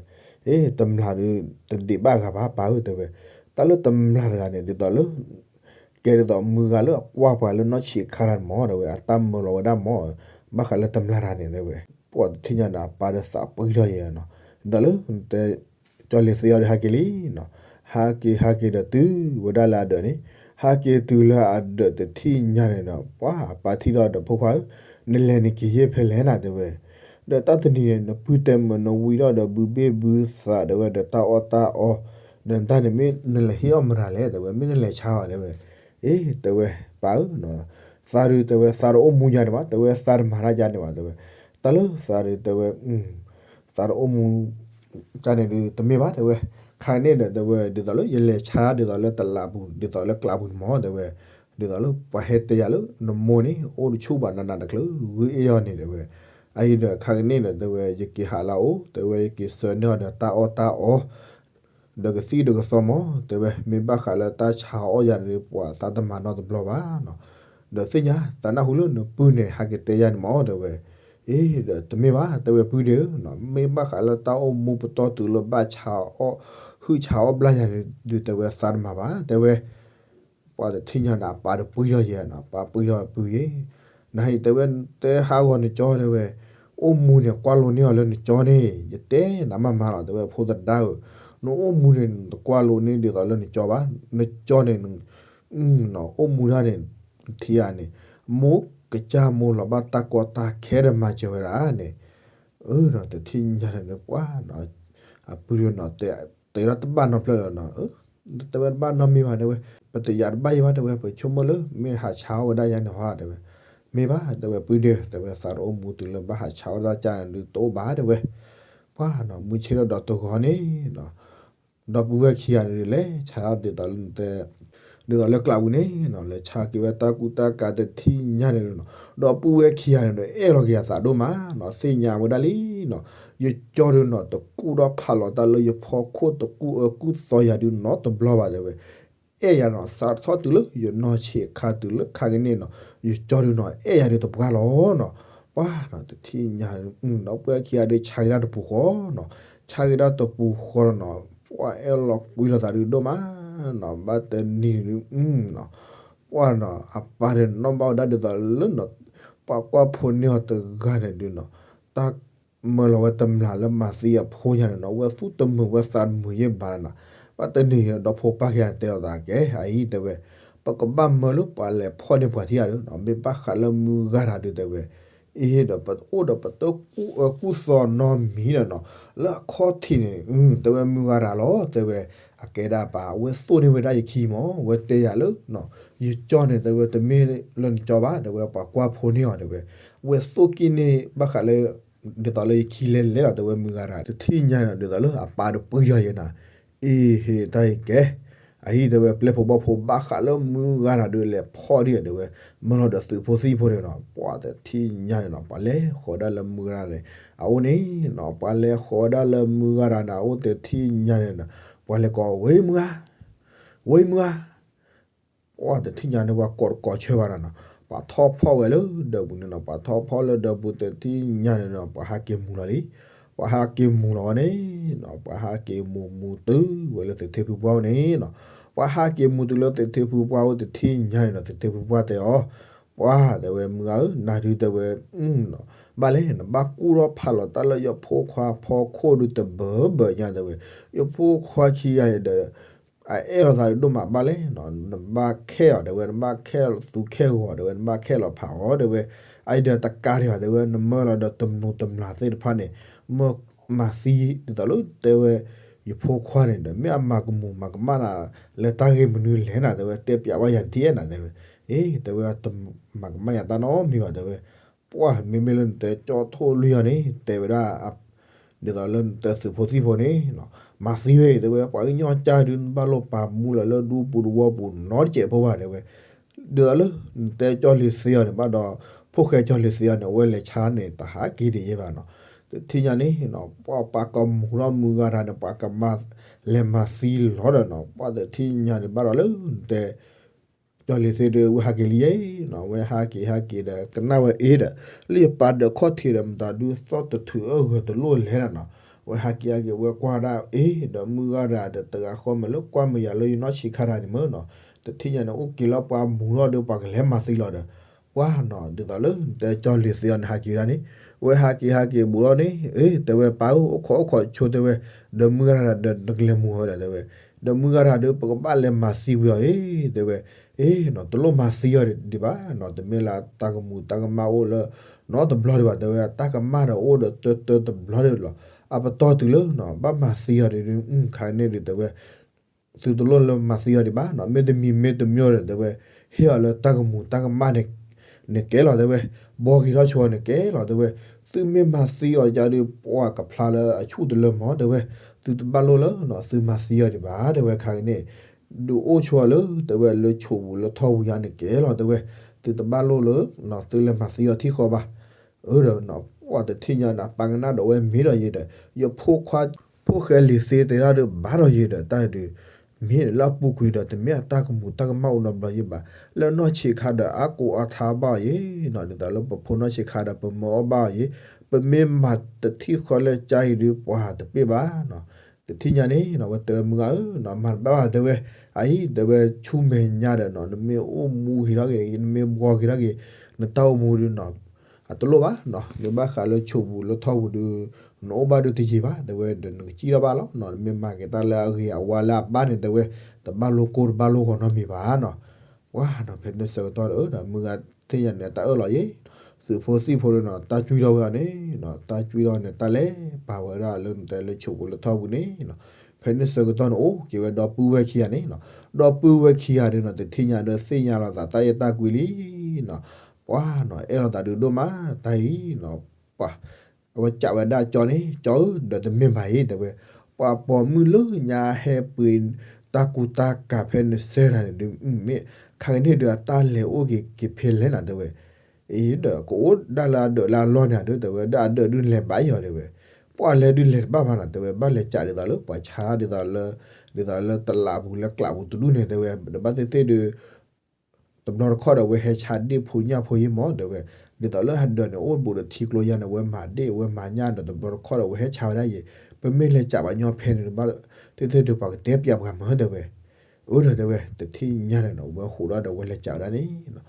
အ့ တမျၢ်ဒုး တဒံးဘၣ်ဂၤဘၣ်ပၢ်ဧၢတဲဝဲ, တၢ်လၢတမျၢ်တဂၤန့ၣ် ဒ်သိးလၢ ကဲဒ်သိးမုၢ်ဂၤလၢအကွၢ်ပှၤလၢနီၢ်ဆံးခါတၢ်န့ၣ်မၢ်တဲဝဲ, အတၢ်မၢလီၤဝဲဒၣ်မၢ်, ဘၣ်ဃးလၢတမျၢ်တဂၤန့ၣ်တဲဝဲ, ပှၤတထံၣ်ညါန့ၣ် အပၢ်ဒီးသးပှံၢ်ထီၣ်ယဲနီၤ, ဒ်သိးလၢ နတဲ ကၠီလံၤသ့အီၤဒီးဟဲက့ၤလံနီၤ, ဟဲက့ၤဟဲက့ၤဒီးတုၤဝဲဒၣ်လၢအဒၢးန့ၣ်, ဟဲက့ၤတုၤလၢအဒၢးတထံၣ်ညါန့ၣ်ဒီး ပှၤအပၢ်ထံၣ်ထီၣ်ဒီးဖိခွါဧၢ, နလဲၤနက့ၤယဲၢ်ဖဲလဲၣ်နၤတဲဝဲ, ဒီးတၢ်တနံၤန့ၣ် နပုၢ်တဲမုာ်နဝံထီၣ်ဒီးဘုဘ့ၣ်ဘုသးတဲဝဲဒီးတၢ်အီၣ်တၢ်အီ, ဒီးနတၢ်န့ၣ်မ့ၢ်နလဲၤဟ့ၣ်အီၣ်မတၤလဲၣ်တဲဝဲ, မ့ၢ်နလဲၤဆါအီၤတဲဝဲ, အ့ တဲဝဲ ပၢ်ဧၢ, သးဒုးတဲဝဲ သးတအိၣ်မူယါန့ၣ်ဘၣ် တဲဝဲ သးတမၤတၢ်ယါန့ၣ်ဘၣ်တဲဝဲ, တၢ်လၢသးဒုးတဲဝဲ သးတအိၣ်မူ ကန့ၣ်ဒုးတမ့ၢ်ဘၣ်တဲဝဲ, ခါန့ၣ်ဒီးတဲဝဲ ဒ်သိးလၢယလဲၤဆါဒ်သိးလၢတလးပူၤ ဒ်သိးလၢကျးပူၤန့ၣ်မၢ်တဲဝဲ, ဒ်သိးလၢပှၤဟဲတဲယၤလၢ နမိၢ်န့ၣ် အိၣ်တဆူၣ်ဘၣ်နးနးတချုးဂုၢ်အ့ၣ်အီၤန့ၣ်တဲဝဲ, အအံၤဒီးခါကန့ၣ်ဒီးတဲဝဲ ယက့ၤဟးလၢအအိၣ် တဲဝဲ ယက့ၤဆှၢန့ၢ်အီၤဒီးတၢ်အီၣ်တၢ်အီ ဒီးကသံၣ်ဒီးကသီမၢ် တဲဝဲ, မ့ၢ်ဘၣ်ဃးလၢတၢ်ဆါအီၣ်ယၤန့ၣ် ပှၤသးတမၤနီတဘျီဘၣ်နီၤ, ဒီးသ့ၣ်ညါ သးနၢ်ဟူလၢနပုၢ်န့ၣ် ဟဲက့ၤတဲယၤန့ၣ်မၢ်တဲဝဲ, အ့ ဒီးတမ့ၢ်ဘၣ် တဲဝဲပုၢ်ဒ့ဧၢ, မ့ၢ်ဘၣ်ဃးလၢတၢ်အိၣ်မူပတီၢ်တုၤလၢဘၣ်ဆါအီၣ် ဟုၣ်ဆါအီၣ်ဘျၣ်ယၤန့ၣ်ဒုးတဲဝဲသးတမၤဘၣ် တဲဝဲ ပှၤတထံၣ်ညါန့ၣ် အပၢ်ဒီးပှံၢ်ထီၣ်ယဲနီၤ, ပၢ်ပှံၢ်ထီၣ်ပုၢ်ယဲ, နဟံၣ်တဲဝဲ တဲဟးဂီၤနကၠီတဲဝဲ, အိၣ်မူန့ၣ် ကွၢ်လိန့ၢ်အီၤလၢနကၠီန့ၣ် ယတဲနၤမးမးလီၤ တဲဝဲ ဖိသဒါဧၢ, နအိၣ်မူန့ၣ် နတကွၢ်လိန့ၢ်ဒ်သိးလၢနကၠီဘၣ်, နကၠီန့ၣ် အိၣ်မူတၢ်န့ၣ် ထံဧါန့ၣ် မိၢ်ကစၢ်မိၢ်လီၤဘၣ်တၢ်ကီတၢ်ခဲဒီးမၤစၢၤဝဲဒၣ်န့ၣ်, အၢ တထံၣ်ညါန့ၣ်ဒီးပှၤနီၤ, အပုၢ်ဒီးနီၤ တဲဒၣ်တဘၣ်နီတဖျၢၣ်လီၤနီၤ, တဲဝဲတဘၣ်နီတမံၤဘၣ် တဲဝဲ, ပတယာ်တဘၣ်ယံၤဘၣ် တဲဝဲ, ပဆိကမိၣ်လၢ မ့ၢ်ဟးဆါအီၣ်ဝဲဒၣ်ယၤန့ၣ်ဟီ တဲဝဲ, မ့ၢ်ဘၣ် တဲဝဲ ပုၢ်ဒီး တဲဝဲ သးတအိၣ်မူတုၤလၢဘၣ်ဟးဆါအီၣ်တၢ်ကၢ်န့ၣ်ဒုး တအိၣ်ဘၣ် တဲဝဲ, ပှၤနီၤ မုၢ်ဆ့ၣ်ထီၣ်ဒီးတဂီၤန့ၣ်နီၤ ဒီပုၢ်ဝဲၢ်ခံဂၤန့ၣ်ဒုး လဲၤဆါဒ်သိးလၢနတဲ, ဒ်သိးလၢကျးပူၤန့ၣ်နီၤ လဲၤဆါက့ၤဝဲတၢ်ကူတၢ်ကၤတထံၣ်ညါန့ၣ်နီၤ, ဒီပုၢ်ဝဲၢ်ခံဂၤန့ၣ်ဒီး အဲၣ်လီၤက့ၤအသးဒိၣ်မးနီၤ, သ့ၣ်ညါဝဲဒၣ်လံနီၤ, ယကၠီဒုးနီၤ တကူၣ်ထီၣ်ဖးလီၤတၢ်လၢယဖီခိၣ် တကူၣ်အၢကူၣ်သီယၤဒုးနီတဘျီဘၣ် တဲဝဲ, အဲၣ်ယၤနီၤ စးထီၣ်တုၤလၢယနီၢ်ဆံးခါတုၤလၢခါကန့ၣ်နီၤ, ယကၠီဒုးနီၤ အဲၣ်ယၤဒုးတပှၢ်လီၤနီၤ, ပှၤနီၤ တထံၣ်ညါ ဒီပုၢ်ဝဲၢ်ခံဂၤဒုး ဆါက့ၤဒၣ်တပူၤဃီနီၤ, ဆါက့ၤဒၣ်တပူၤဃီနီၤ, ပှၤအဲၣ်လီၤကွံလီၤသးဒုးဒိၣ်မးနီၤ, ဘၣ်တနံၤဒုးနီၤ, ပှၤနီၤ အပၢ်န့ၣ်နီၣ်ဘၣ်ဝဲဒၣ်ဒ်သိးလၢနီၤ, ပှၤကွၢ်ဖိန့ၢ်အီၤတဂၤန့ၣ်ဒုးနီၤ, တၢ်မၢလီၤဝဲတမျၢ်လၢမၤသံအဖိညါန့ၣ်နီၤ, ဝဲသူၣ်တမုာ်ဝဲသးတမုာ်ယဲၢ်ဘၣ်နီၤ, ဘၣ်တနံၤဒီးဖိပၢ်ခံဂၤန့ၣ်တဲအီၤသးကဲ အအံၤ တဲဝဲ, ပကဘၣ်မၢလၢပှၤလဲၤဖီၣ်န့ၢ်ပှၤထံၣ်ဧါဒီးနီၤ, မ့ၢ်ဘၣ်ဃးလၢမုၢ်ဂၤတၢ်ဒုး တဲဝဲ, အ့ဒီးပအိၣ်ဒီးပတၢ်ကူၣ်အၢ ကူၣ်သီနီတမံၤဒီးနီၤ, လၢအခီၣ်ထံးန့ၣ် တဲဝဲမုၢ်ဂၤတၢ်လီၤ တဲဝဲ, အကဲဒၣ်ပၢ် အဝဲသိၣ်န့ၢ်ဝဲဒၣ်ယခံမး အဝဲတဲယၤလၢ ယကၠီန့ၣ် တဲဝဲ တမ့ၢ်လၢနကၠီဘၣ် တဲဝဲ, ပှၤကွၢ်ဖိန့ၢ်အီၤ တဲဝဲ, အဝဲသိၣ်က့ၤန့ၢ် ဘၣ်ဃးလၢ ဒ်သိးလၢယခံလဲၤလဲၤလီၤ တဲဝဲ မုၢ်ဂၤတၢ် တထံၣ်ညါန့ၣ် ဒ်သိးလၢအပၢ်တပှံၢ်ယီၤယဲနီၤ, အ့ဟ့ၣ် တၢ်အံၤကဲ အအံၤ တဲဝဲ ပျဲၢ်ဖိဘီၣ်ဖိ ဘၣ်ဃးလၢမုၢ်ဂၤတၢ်ဒုးလဲၤဖီၣ်ဒံး တဲဝဲ, မၢလီၤဒီးသုးဖိသံၣ်ဖိန့ၣ်နီၤ, ပှၤတထံၣ်ညါန့ၣ်နီၤ ပှၤလဲၤဃီၤဒၣ်လၢမုၢ်ဂၤတၢ်န့ၣ် အအိၣ်န့ၣ်နီၤ, ပှၤလဲၤဃီၤဒၣ်လၢမုၢ်ဂၤတၢ်န့ၣ် အအိၣ်တထံၣ်ညါန့ၣ်နီၤ, ပှၤလဲၤကိး ဝ့ၢ်မုၢ်ဂၤ ဝ့ၢ်မုၢ်ဂၤ ပှၤတထံၣ်ညါန့ၣ် ပှၤကိးတကိးဆၢဘၣ်နီၤနီၤ, ပှၤထီၣ်ဖီၣ်ဝဲလၢဒၢးပူၤန့ၣ်နီၤ, ပှၤထီၣ်ဖီၣ်လၢဒၢးပူၤတထံၣ်ညါန့ၣ်နီၤ ပှၤဟးက့ၤမူၤလီၤလံ, ပှၤဟးက့ၤမူၤလီၤဝဲန့ၣ်နီၤ, ပှၤဟးက့ၤမူၤမူၤတုၤဝဲလၢသ့ၣ်ထ့ဖုပှၢ်အိၣ်န့ၣ်နီၤ, ပှၤဟးက့ၤမူၤတုၤလၢသ့ၣ်ထ့ဖုပှၢ်အိၣ်တထံၣ်ညါန့ၣ်နီၤ, သ့ၣ်ထ့ဖုပှၢ်တဲအီၤ, ပှၤတဲဝဲမုၢ်ဂၤဧၢ, နၤဒုးတဲဝဲ ဘၣ်လဲၣ် နဘၣ်ကူၣ်ထီၣ်ဖးလီၤတၢ်လၢယဖိခွါဖီခိၣ်ဒုးတဘၢဘၢညါတဲဝဲ, ယဖိခွါခံဂၤအံၤဒီး အအဲၣ်လီၤသးဒိၣ်မးဘၣ်လဲၣ်နီၤ, နဘၣ်ခဲအီၤတဲဝဲ, နဘၣ်ခဲလီၤသူခဲဂီၤတဲဝဲ, နဘၣ်ခဲလီၤဖးအီၤတဲဝဲ, အအံၤဒီးတကးဒံးဘၣ်တဲဝဲ, နမၢလီၤဒီးတမူၤတမျၢ်သ့ၣ်တဖၣ်န့ၣ်, မၢမၤသံဒ်သိးလၢတဲဝဲ, ယဖိခွါန့ၣ်ဒီး မ့ၢ်အမၤကမူၤမၤကမၣ်နၤ လၢတၢ်ဂ့ၢ်မနုၤလဲၣ်နၤတဲဝဲ, တဲပျးဘၣ်ယၤတထံၣ်နၤတဲဝဲ, အ့ တဲဝဲ တမၤကမၣ်ယၤတၢ်နီတမံၤဘၣ်တဲဝဲ, ပှၤမ့မ့ၢ်လၢနတဲကၠီထိၣ်လွံၢ်အီၤန့ၣ် တဲဝဲဒၣ် ဒ်သိးလၢနတဲသုးဖိသံၣ်ဖိန့ၣ်, မၤသံဝဲအံၤတဲဝဲ ပှၤကညီကၢ်ဒုး နဘၣ်လိၣ်ပာ်မူလၢၤလၢဒူပူၤတဝီပူၤနီတစဲးဖိဘၣ်တဲဝဲ, ဒ်သိးလၢနတဲကၠီလံၤသ့အီၤန့ၣ် ဘၣ်ဒီး ဖိၣ်ဃဲကၠီလံၤသ့အီၤန့ၣ် အဝဲလဲၤဆါန့ၣ် တဟးက့ၤဒံးယဲဘၣ်နီၤ, တထံၣ်ညါန့ၣ် ပှၤပာ်ကမူၤထီၣ်မုၢ်ဂၤတၢ်န့ၣ် ပှၤကမၤလဲၤမၤသံလီၤဒီးနီၤ, ပှၤတထံၣ်ညါန့ၣ် ဘၣ်ဒီးလၢနတဲ ကၠီလံၤသ့ဒီး ဝဲဟးက့ၤလံယဲနီၤ, ဝဲဟးက့ၤဟးက့ၤဒီး ကနၣ်ဝဲအ့ဒီး လၢယပၢ်ဒၢးခီၣ်ထံးဒီး မတၤဒုးသီၣ်တထုးအဂၢၤတလိၣ်လဲၣ်နီၤ, ဝဲဟးက့ၤဟးက့ၤ ဝဲကွၢ်ဒၣ်အ့ဒီး မုၢ်ဂၤတၢ်ဒီး တဂၤဃီမဲာ်လၢကွၢ်မဲာ်ယၤလၢယနီၢ်ဆံးခါတၢ်န့ၣ်မ့ၢ်နီၤ, တထံၣ်ညါန့ၣ် အိၣ်က့ၤလၢပှၤမူၤထီၣ်ဒီး ပှၤကလဲၤမၤသံလီၤဒီး ပှၤနီၤ ဒ်သိးလၢနတဲကၠီလံၤသ့အီၤန့ၣ် ဟးက့ၤဝဲဒၣ်န့ၣ်, ဝဲဟးက့ၤဟးက့ၤဘူးလီၤန့ၣ် အ့ တဲဝဲပၢ်ဧၢ အိၣ်ခိးအိၣ်ခိးဆိတဲဝဲ, ဒီးမုၢ်ဂၤတၢ်ဒီး နကလဲၤမူၤဝဲဒီးတဲဝဲ, ဒီးမုၢ်ဂၤတၢ်ဒီး ပကဘၣ်လဲၤမၤသံဝံၤအီၤအ့ တဲဝဲ, အ့နီၤ တလိၣ်မၤသံအီၤဒံးဘၣ်နီၤ, တမ့ၢ်လၢတၢ်ကမူၤတၢ်ကမၣ်အိၣ်လၢ နီတဘျီဒံးဘၣ်တဲဝဲ, တၢ်ကမၣ်ဒီးအိၣ်ဒီးတၢတၢတဘျီဒံးလီၤ, အပတီၢ်တုၤလၢနီၤ ဘၣ်မၤသံအီၤဒံး ခါန့ၣ်ဒံးတဲဝဲ သုတလိၣ်လၢမၤသံအီၤဒံးဘၣ်နီၤ, မ့တမံၤမ့တမံၤဒီးတဲဝဲ, ဟ့ၣ်အီၤလၢတၢ်ကမူၤတၢ်ကမၣ်န့ၣ် န့ၣ်ကဲလီၤတဲဝဲ, ဘှီက့ၤထီၣ်ဆိန့ၣ်ကဲလီၤတဲဝဲ, သုမ့ၢ်မၤသံအီၤကဒီး ပှၤကဖျါလၢအဆူၣ်တလၢမီၤတဲဝဲ, သုတဘၣ်လိၣ်လၢနီၤ သုမၤသံအီၤဒံးဘၣ်တဲဝဲ ခါကန့ၣ် ဒုးအိၣ်ဆိလၢတဲဝဲ လၢဆိးပူၤလၢထီၣ်ပူၤယါန့ၣ်ကဲလီၤတဲဝဲ, သုတဘၣ်လိၣ်လၢနီၤ သုလဲၤမၤသံအီၤထံၣ်ဃီဘၣ် အၢဒီးနီၤ ပှၤတထံၣ်ညါန့ၣ် အပၢ်ကနၣ်ဒီးဝဲမ့ၢ်ဒီးယဲဒီး ယဖိခွါ ဖိၣ်ဃဲလံၤသ့တဲဒၣ်ဒီး ဘၣ်ဒီးယဲဒီး တၢ်ဒုး မ့ၢ်လၢအပူၤကွံာ်ဒီး တမ့ၢ်အတၢ်ကမူၤတၢ်ကမၣ်အိၣ်နီတဘျီယဲဘၣ်, လၢနီၢ်ဆံးခါဒီး အါကိးအါထါဘၣ်အီၤယဲနီၤ, ဒ်သိးလၢပဖိနီၢ်ဆံးခါဒီး ပမၢအီၣ်ဘၣ်အီၤယဲ, ပမ့ၢ်မၤတထံၣ်ဃီလၢကါအံၤဒုး ပှၤတပ့ၢ်ဘၣ်နီၤ, တထံၣ်ညါန့ၣ်နီၤ ဝဲတဲဝဲမုၢ်ဂၤဧၢနီၤ မၤတဘၣ်ဘၣ်တဲဝဲ, အအံၤတဲဝဲ ဆူမဲာ်ညါဒီးနီၤ နမ့ၢ်အိၣ်မူက့ၤထီၣ်က့ၤ နမ့ၢ်ဘှီက့ၤထီၣ်က့ၤ နတၢ်အိၣ်မူဒုးနီၤ အတလိၣ်ဘၣ်နီၤ, မ့ၢ်ဘၣ်ဃးလၢဆိးပူၤလၢထီၣ်ပူၤဒုး နအိၣ်ဘၣ်ဒုးတယံာ်ဘၣ် တဲဝဲဒီး နကစံၣ်ထီၣ်ဘၣ်လီၤနီၤ, နမ့ၢ်မၤက့ၤတၢ်လၢအဂ့ၤအဝါလၢအဘၣ်န့ၣ် တဲဝဲ တဘၣ်လိၣ်ကိၢ်တဘၣ်လိၣ်ဂီၤနီတမံၤဘၣ်နီၤ, ပှၤနီၤ ဖဲန့ၣ်ဆၢကတီၢ်ဒီး မုၢ်ဂၤ တထံၣ်ညါန့ၣ် တၢ်အၢၣ်လီၤယဲ, သုးဖိသံၣ်ဖိဒီးနီၤ တၢ်ကွံထီၣ်ဝဲအီၤန့ၣ်, တၢ်ကွံထီၣ်န့ၣ် တၢ်လဲၤပာ်ဝဲဒၣ်လၢနတဲလၢဆိးပူၤလၢထီၣ်ပူၤန့ၣ်, ဖဲန့ၣ်ဆၢကတီၢ်န့ၣ် အိၣ်က့ၤဝဲဒီပုၢ်ဝဲၢ်ခံဂၤန့ၣ်, ဒီပုၢ်ဝဲၢ်ခံဂၤဒီးနီၤ တထံၣ်ညါဒီးသ့ၣ်ညါလီၤသးတၢ်အဲၣ်တၢ်ကွံလံနီၤ, ပှၤနီၤ အဲၣ်လီၤသးဒုးဒိၣ်မးတၢ်အံၤနီၤ, ပှၤ အဝဲကးဝဲဒၣ်ကၠီန့ၣ်, ကၠီဧၢ ဒီးတမ့ၢ်ဘၣ်အံၤ တဲဝဲ, ပှၤပိာ်မုၣ်လၢညါဟဲပှ့ၤတၢ်ကူတၢ်ကၤဖဲနဆၢတၢ်န့ၣ်ဒုး မ့ၢ်ခါကန့ၢ်ဒုးအတၢ်လဲၤအိၣ်က့ၤက့ၤဖဲလဲၣ်နီၤ တဲဝဲ, အံၤဒီးကအိၣ်ဒၣ်လၢအဒၢးလၢအလီၢ်န့ၣ်ဒုး တဲဝဲ ဒီးအဒၢးဒုးလဲၤဘၣ်ယီၤတဲဝဲ, ပှၤလဲၤဒုးလဲၤတဘၣ်ဘၣ်နီၤ တဲဝဲ ဘၣ်လဲၤကးဒ်သိးလၢပှၤဆါဒ်သိးလၢ ဒ်သိးလၢတလးပူၤလၢကျးပူၤတဒူၣ်န့ၣ် တဲဝဲ ဒီးဘၣ်သ့ၣ်သ့ၣ်ဒုး တဘျီတခီၣ်ဒီး အဝဲဟဲဆါဒ့ၣ်ဖိညၣ်ဖိယံမး တဲဝဲ, ဒ်သိးလၢအဒၢးန့ၣ် အိၣ်ဘူးဒီးထံကျိယါန့ၣ် အဝဲမၤဒ့ၣ် အဝဲမၤညၣ်ဒီး တဘျီတခီၣ်ဒီး အဝဲဟဲဆါဝဲဒၣ်ယဲ, ပမ့ၢ်လဲၤကးပှၤညီဖဲန့ၣ် ဘၣ်သ့ၣ်သ့ၣ်ဒုး ပှၤကတဲပျးပှၤမၤတဲဝဲ, အၢဒီးတဲဝဲ တထံၣ်ညါန့ၣ်နီၤ အဝဲဃိးဒီး အဝဲလဲၤကးဝဲဒၣ်န့ၣ်နီၤ,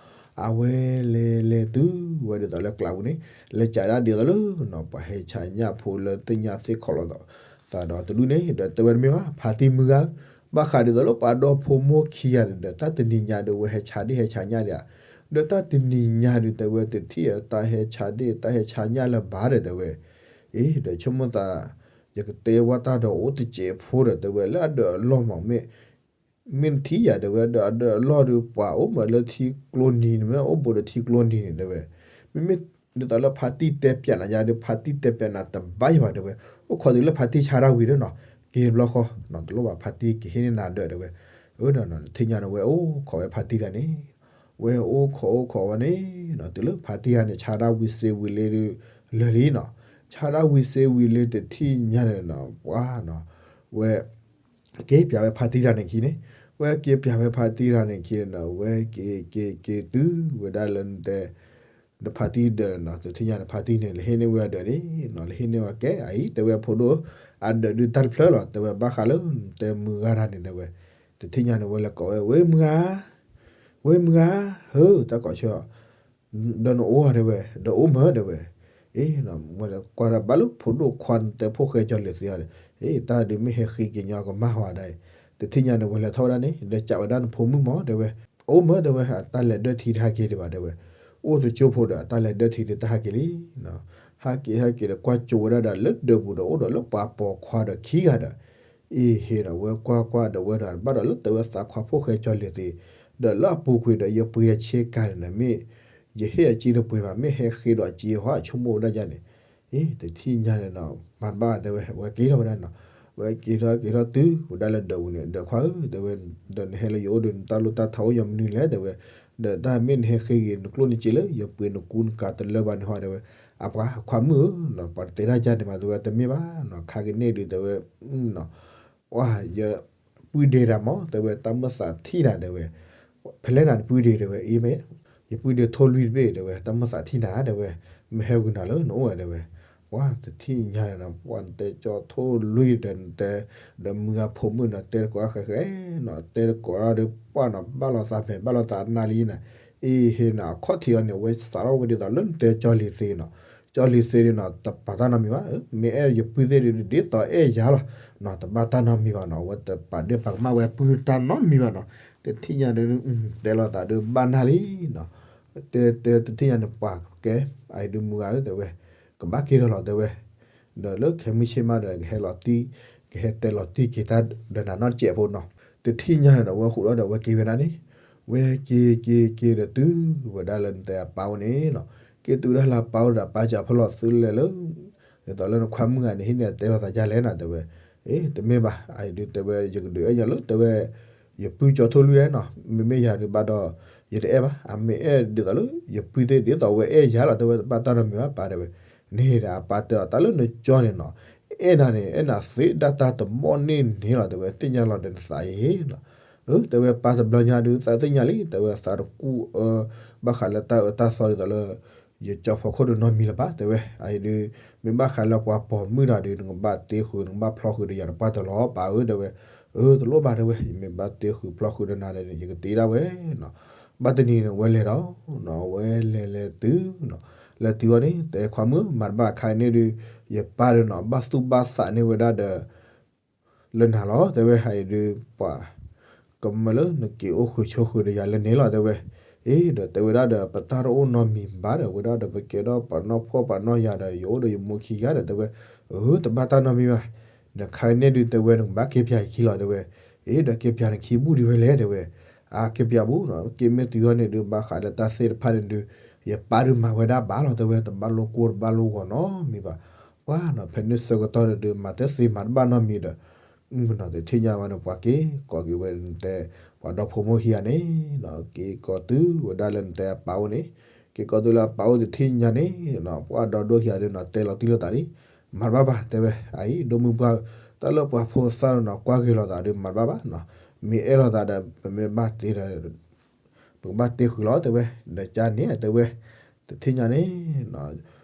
အဝဲလဲၤလဲၤတုၤဝဲဒ်သိးလၢကျးပူၤန့ၣ်, လဲၤကးဒၣ်ဒ်သိးလၢနီၤ ပှၤဟဲဆါညၣ်ဖိလၢသ့ၣ်ညါသ့ၣ်ခီလီၤသးဒီးတဒူၣ်န့ၣ် ဒီးတဲဝဲတမ့ၢ်ဘၣ် ဖါတံၢ်မုၢ်ဂၤဧၢ, ဘၣ်ဃးဒ်သိးလၢပှၤဒီဖိမိၢ်ခံဂၤန့ၣ်ဒီး တၢ်တနံၤညါဒီး အဝဲဟဲဆါဒ့ၣ်ဟဲဆါညၣ်ဒံးဧါ, ဒီးတၢ်တနံၤညါဒီး တဲဝဲ တထံၣ်အတၢ်ဟဲဆါဒ့ၣ်တၢ်ဟဲဆါညၣ်လၢၤဘၣ်ဒီး တဲဝဲ, အ့ ဒီးဆိကမိၣ်သး ယကတဲဝဲတၢ်ဒီးအိၣ်တစဲးဖိဒီး တဲဝဲ လၢအဒၢးအလီၢ်မး မ့ၢ် မ့ၢ်နထံၣ်ယၤ တဲဝဲ ဒီးအဒၢးအလီၢ်ဒီး ပှၤအိၣ်မးလၢထံကျိနံၤန့ၣ် မ့ၢ်အိၣ်ဘူးဒီးထံကျိနံၤန့ၣ် တဲဝဲ, မ့မ့ၢ်ဒ်သိးလၢဖါတံၢ်တဲပျးနၤယါဒီး ဖါတံၢ်တဲပျးနၤတဘၣ်ယံၤဘၣ် တဲဝဲ, အိၣ်ခိးတုၤလၢဖါတံၢ်ဆါတၢ်ဝံၤဒီးနီၤ က့ၤတဘျီဃီ တလိၣ်ဘၣ်ဖါတံၢ်ကဟ့ၣ်န့ၢ်နၤဒၢး တဲဝဲ, အၢဒီးနီၤ တထံၣ်ညါန့ၣ် ဝဲအိၣ်ခိးဝဲဖါတံၢ်တဂၤန့ၣ် ဝဲအိၣ်ခိးအိၣ်ခိးဝဲန့ၣ်နီၤ တုၤလၢဖါတံၢ်တဂၤန့ၣ် ဆါတၢ်ဝံၤစ့ဝံၤလံဒီး လၢာ်လံနီၤ, ဆါတၢ်ဝံၤစ့ဝံၤလံ တထံၣ်ညါန့ၣ်နီၤ ပှၤနီၤ ဝဲ က့ၤပျးဝဲဖါတံၢ်တဂၤန့ၣ်ခံန့ၣ်, ဝဲက့ၤပျးဝဲဖါတံၢ်တဂၤန့ၣ်ခံန့ၣ်နီၤ ဝဲက့ၤက့ၤက့ၤတုၤဝဲဒၣ်လၢနတဲ နဖါတံၢ်ဒၢးနီၤ တထံၣ်ညါန့ၣ် ဖါတံၢ်န့ၣ် လဲၤဟ့ၣ်န့ၢ်ဝဲအဒၢးန့ၣ်နီၤ လဲၤဟ့ၣ်န့ၢ်ဝဲကဲ အအံၤ တဲဝဲဖိဒိၣ် အဒၢးဒုးတၢ်တဖျၢၣ်လီၤ တဲဝဲ ဘၣ်ဃးလၢနတဲမုၢ်ဂၤတဂၤန့ၣ် တဲဝဲ, တထံၣ်ညါန့ၣ် ဝဲလဲၤကိးဝဲ ဝဲမုၢ်ဂၤ ဝဲမုၢ်ဂၤ ဟၢ တၢ်ကိးဆၢ ဒီးနအိၣ်ဧါ တဲဝဲ, ဒီးအိၣ်မး တဲဝဲ, အ့ ဝဲကွၢ်ဒၣ်ဘၣ်လၢဖိဒိၣ်ခွါနတဲဖိၣ်ဃဲကၠီလံၤသ့အီၤဒီး အ့ တၢ်ဒုးမ့ၢ်ဟဲဃ့က့ၤညီကမၢ်ဝဲဒၣ်အံၤ, တထံၣ်ညါန့ၣ် ဝဲလဲၤထီၣ်ဝဲဒၣ်န့ၣ် ဒီးကးဝဲဒၣ်နဖိမုၣ်မး တဲဝဲ, အိၣ်မး တဲဝဲ အတၢ်လဲၤဒၢထံတဟဲက့ၤဒံးဘၣ် တဲဝဲ, အိၣ်တကၠိဖိဒီး အတၢ်လဲၤဒၢထံဒီးတၢ်ဟဲက့ၤလံ ဟဲက့ၤဟဲက့ၤဒီး ကွၢ်ကၠိဝဲဒၣ်ဒီး လၢဒၢးပူၤဒီး အိၣ်ဒီးလၢပှၤပိာ်ခွါဒီးခံဂၤဒီး အ့ဟ့ၣ်ဒီး ဝဲကွၢ်ကွၢ်ဒီးဝဲဒီး ဘၣ်ဒီးလၢတဲဝဲသးခွါဖိၣ်ဃဲကၠီလံၤသ့, ဒီးလၢအပူၤကွံာ်ဒီး ယပှ့ၤအဆ့ကၤန့ၣ်န့ၣ် မ့ၢ်ယဟ့ၣ်အစ့တပှ့ၤဘၣ် မ့ၢ်ဟဲဃ့ဒီးအစ့ဟီ အဆိကမိၣ်ဝဲဒၣ်ယါန့ၣ်, အ့ တထံၣ်ညါန့ၣ်နီၤ မၤတဘၣ်တဲဝဲ ဝဲက့ၤထီၣ်ဝဲဒၣ်နီၤ, ဝဲက့ၤထီၣ်က့ၤထီၣ်တုၤဝဲဒၣ်လၢဒၢးပူၤန့ၣ် ဒီးခွါဧၢ တဲဝဲ, ဒီးနဟဲလၢယအိၣ်ဒီး နတၢ်လိၣ်တၢ်ထီအိၣ်ယီၤမနုၤလဲၣ် တဲဝဲ, ဒီးတၢ်မ့ၢ်နဟဲဃ့ဂ့ၤ နကျိၣ်နစ့လၢ ယပှ့ၤနကူနကၤတလၢဘၣ်န့ၣ်ဟီ တဲဝဲ, အပှၤခွါမုၣ်ဧၢ, ပှၤတတဲတၢ်ယါန့ၣ်မး တဲဝဲ တမ့ၢ်ဘၣ်နီၤ ခါကန့ၣ်ဒုး တဲဝဲ နီၤ ပှၤယပုၢ်ဒ့တၢ်မး တဲဝဲ တၢ်မုၢ်သးထံၣ်နၤ တဲဝဲ, ဖဲလဲၣ်နၤနပုၢ်ဒ့ တဲဝဲ အ့မ့ၢ် ယပုၢ်ဒ့ထိၣ်လွံၢ်တဘ့ၣ် တဲဝဲ တၢ်မုၢ်သးထံၣ်နၤ တဲဝဲ, မ့ၢ်ဟဲဝံၤနၤလၢနအိၣ်ဝဲ တဲဝဲ, ပှၤတထံၣ်ညါနီၤ ပှၤနတဲကၠီထိၣ်လွံၢ်ဒီးနတဲ ဒီးမုၢ်ဂၤဖိမုၣ်နီၤ တဲတကိးဃဲဃဲနီၤ တဲတကိးဒီးပှၤနီၤ ဘၣ်လိာ်သးမဲာ် ဘၣ်လိာ်သးနါလံနီၤ, အ့ဟ့ၣ်နီၤ အခီၣ်ထံးအီၤန့ၣ် အဝဲစးထီၣ်ဝဲဒ်သိးလၢနတဲကၠီလံၤသ့နီၤ, ကၠီလံၤသ့ဒုးနီၤ တပာ်တၢ်နီတမံၤဘၣ်, မ့ၢ်အဲၣ်ယပုၢ်သ့ၣ်ဒုး ဒ်သိးအဲၣ်ယၤလီၤ, နီၤ တဘၣ်တၢ်နီတမံၤဘၣ်နီၤ အဝဲတပာ်ဒ့ၣ်ပာ်ကမၣ်ဝဲပုၢ်တၢ်နီတမံၤဘၣ်နီၤ, တထံၣ်ညါဒုး တဲလိာ်သးဒုးဘၣ်နၢ်လံနီၤ, တဲတဲတထံၣ်ညါန့ၣ် ပှၤကဲ အအံၤဒုးမုၢ်ဂၤဧၢ တဲဝဲ, ကဘၣ်က့ၤထီၣ်လီၤ တဲဝဲ, ဒီးလၢခဲမုၢ်ဆ့ၣ်မးဒီး ကဟဲလီၤတံၢ် ကဟဲတဲလီၤတံၢ်က့ၤတၢ်ဒီးနၤနီတစဲးဖိနီၤ, တထံၣ်ညါန့ၣ်ဒီး အဝဲဃိးဒီး အဝဲက့ၤဝဲဒၣ်န့ၣ်, ဝဲက့ၤက့ၤက့ၤဒီးတုၤဝဲဒၣ်လၢနတဲအပၢ်အိၣ်န့ၣ်နီၤ, က့ၤတုၤဝဲဒၣ်လၢအပၢ်အိၣ်ဒီး အပၢ်စံးဖဲလီၤသုလဲၣ်လၢ ဒ်သိးလၢနခွါမုၣ်ဂၤန့ၣ် ဟံးန့ၢ်တဲလိာ်သးယါလဲၣ်နီၤ တဲဝဲ, အ့ တမ့ၢ်ဘၣ် အအံၤဒုးတဲဝဲ ယကဒုးအဲၣ်ယၤလၢ တဲဝဲ ယပုၢ်ကၠီထိၣ်လွံၢ်နီၤ မ့မ့ၢ်ယၤဒုးဘၣ်ဒီး ယတအဲၣ်ဘၣ် အမ့ၢ်အဲၣ်ဒ်သိးလၢ ယပုၢ်သ့ၣ်ဒ်သိးဝဲအဲၣ်ယၤလီၤ တဲဝဲ တဘၣ်တၢ်နီတမံၤဘၣ် ပၢ်တဲဝဲ, န့ၣ်ဒီး အပၢ်တဲအီၤတၢ်လၢနကၠီန့ၣ်နီၤ, အဲၣ်နၤန့ၣ် အဲၣ်နၤသ့ဒၣ်တၢ်တဘီန့ၣ်န့ၣ်လီၤ တဲဝဲ သ့ၣ်ညါလီၤဒီးနသးအံၤနီၤ, အၢ တဲဝဲ ပၢ်တဘျီညါဒုး သးသ့ၣ်ညါလံ တဲဝဲ သးတကူၣ်အၢ ဘၣ်ဃးလၢတၢ်အၢတၢ်သီဒ်သိးလၢ ယကၠီဖီခိၣ်ဒုးနီတမံၤလၢၤဘၣ် တဲဝဲ, အအံၤဒုး မ့ၢ်ဘၣ်ဃးလၢပှၤပိာ်မုၣ်တဂၤဒုး နကဘၣ်တ့ဃုာ် နကဘၣ်ဖျီဃုာ်ဒီးယၤတပှၢ်တၢၢ်လီၤ ပၢ်ဧၢ တဲဝဲ, အၢ တလိၣ်ဘၣ် တဲဝဲ ယမ့ၢ်ဘၣ်တ့ဃုာ်ဖျီဃုာ်ဒီးနၤဒီး ယကတ့ဒၣ်ဝဲနီၤ, ဘၣ်တနံၤန့ၣ် ဝဲလဲၤဒီးနီၤ ဝဲလဲၤလဲၤတုၤနီၤ, လဲၤတုၤအီၤန့ၣ် တဲခွါမုၣ် မၤတဘၣ်ခါအံၤန့ၣ်ဒုး ယပၢ်ဒုးနီၤ ဘၣ်သူၣ်ဘၣ်သးန့ၢ်ဝဲဒၣ်ဒီး လၢနၤလီၤ တဲဝဲ အအံၤဒုး ပှၤ ကမၢလၢနက့ၤအိၣ်ဃုာ်ဆိးဃုာ်ဒီးယၤလၢန့ၣ်လီၤ တဲဝဲ, အ့ ဒီးတဲဝဲဒၣ်ဒီး ပတၢ်တအိၣ်နီတမံၤဘၣ်ဒီး ဝဲဒၣ်ဒီး ပကဲထီၣ်ပှၤနီၢ်ဖှီၣ်ပှၤနီၢ်ယာ်ဒီး ယအိၣ်ဒီးယမိၢ်ခံဂၤဒီး တဲဝဲ, အၢ တဘၣ်တၢ်နီတမံၤဘၣ်, နခါအံၤန့ၣ်ဒုး တဲဝဲ နကဘၣ်က့ၤပျးယခံလီၤ တဲဝဲ, အ့ ဒီးက့ၤပျးနခံဘူၣ်ဒံးဝဲလဲၣ် တဲဝဲ, အါ က့ၤပျးဘူၣ်နီၤ က့ၤမ့ၢ်တုၤအီၤန့ၣ်ဒုး ဘၣ်ဃးဒီးတၢ်သ့ၣ်တဖၣ်န့ၣ်ဒုး ယပၢ်ဒုးမၤဝဲဒၣ်ဘၣ်လီၤ တဲဝဲ, တဘၣ်လိၣ်ကိၢ်တဘၣ်လိၣ်ဂီၤနီတမံၤဘၣ်, ပှၤနီၤ ဖဲန့ၣ်ဆၢကတီၢ်န့ၣ်ဒုး မၤတသ့မၤတဘၣ်နီတမံၤဒီး နီၤ တထံၣ်ညါဝဲန့ၣ် ပှၤက့ၤကိးက့ၤဝဲတဲ ပှၤဒီဖိမိၢ်ခံဂၤန့ၣ်နီၤ က့ၤကိးတုၤဝဲဒၣ်လၢနတဲအပၢ်အိၣ်န့ၣ်, က့ၤကိးတုၤလၢအပၢ်အိၣ်တထံၣ်ညါန့ၣ်နီၤ ပှၤဒီဒိၣ်ခံဂၤဒုးနီၤ တဲလီၤတံၢ်လိာ်သးလံ, မၤတဘၣ်ဘၣ် တဲဝဲ, အအံၤ ဒိၣ်မုၢ်ပှၢ် တၢ်လၢပှၤဖိသၣ်နီၤ ကွၢ်ဂ့ၤလိာ်သးဒုး မၤတဘၣ်ဘၣ်နီၤ, မ့ၢ်အဲၣ်လိာ်သးဒီး ပမ့ၢ်ဘၣ်တ့ဒီး ပကဘၣ်တ့ဃုာ်လီၤ တဲဝဲ, ဒီးကန့ၣ် တဲဝဲ, တထံၣ်ညါန့ၣ်နီၤ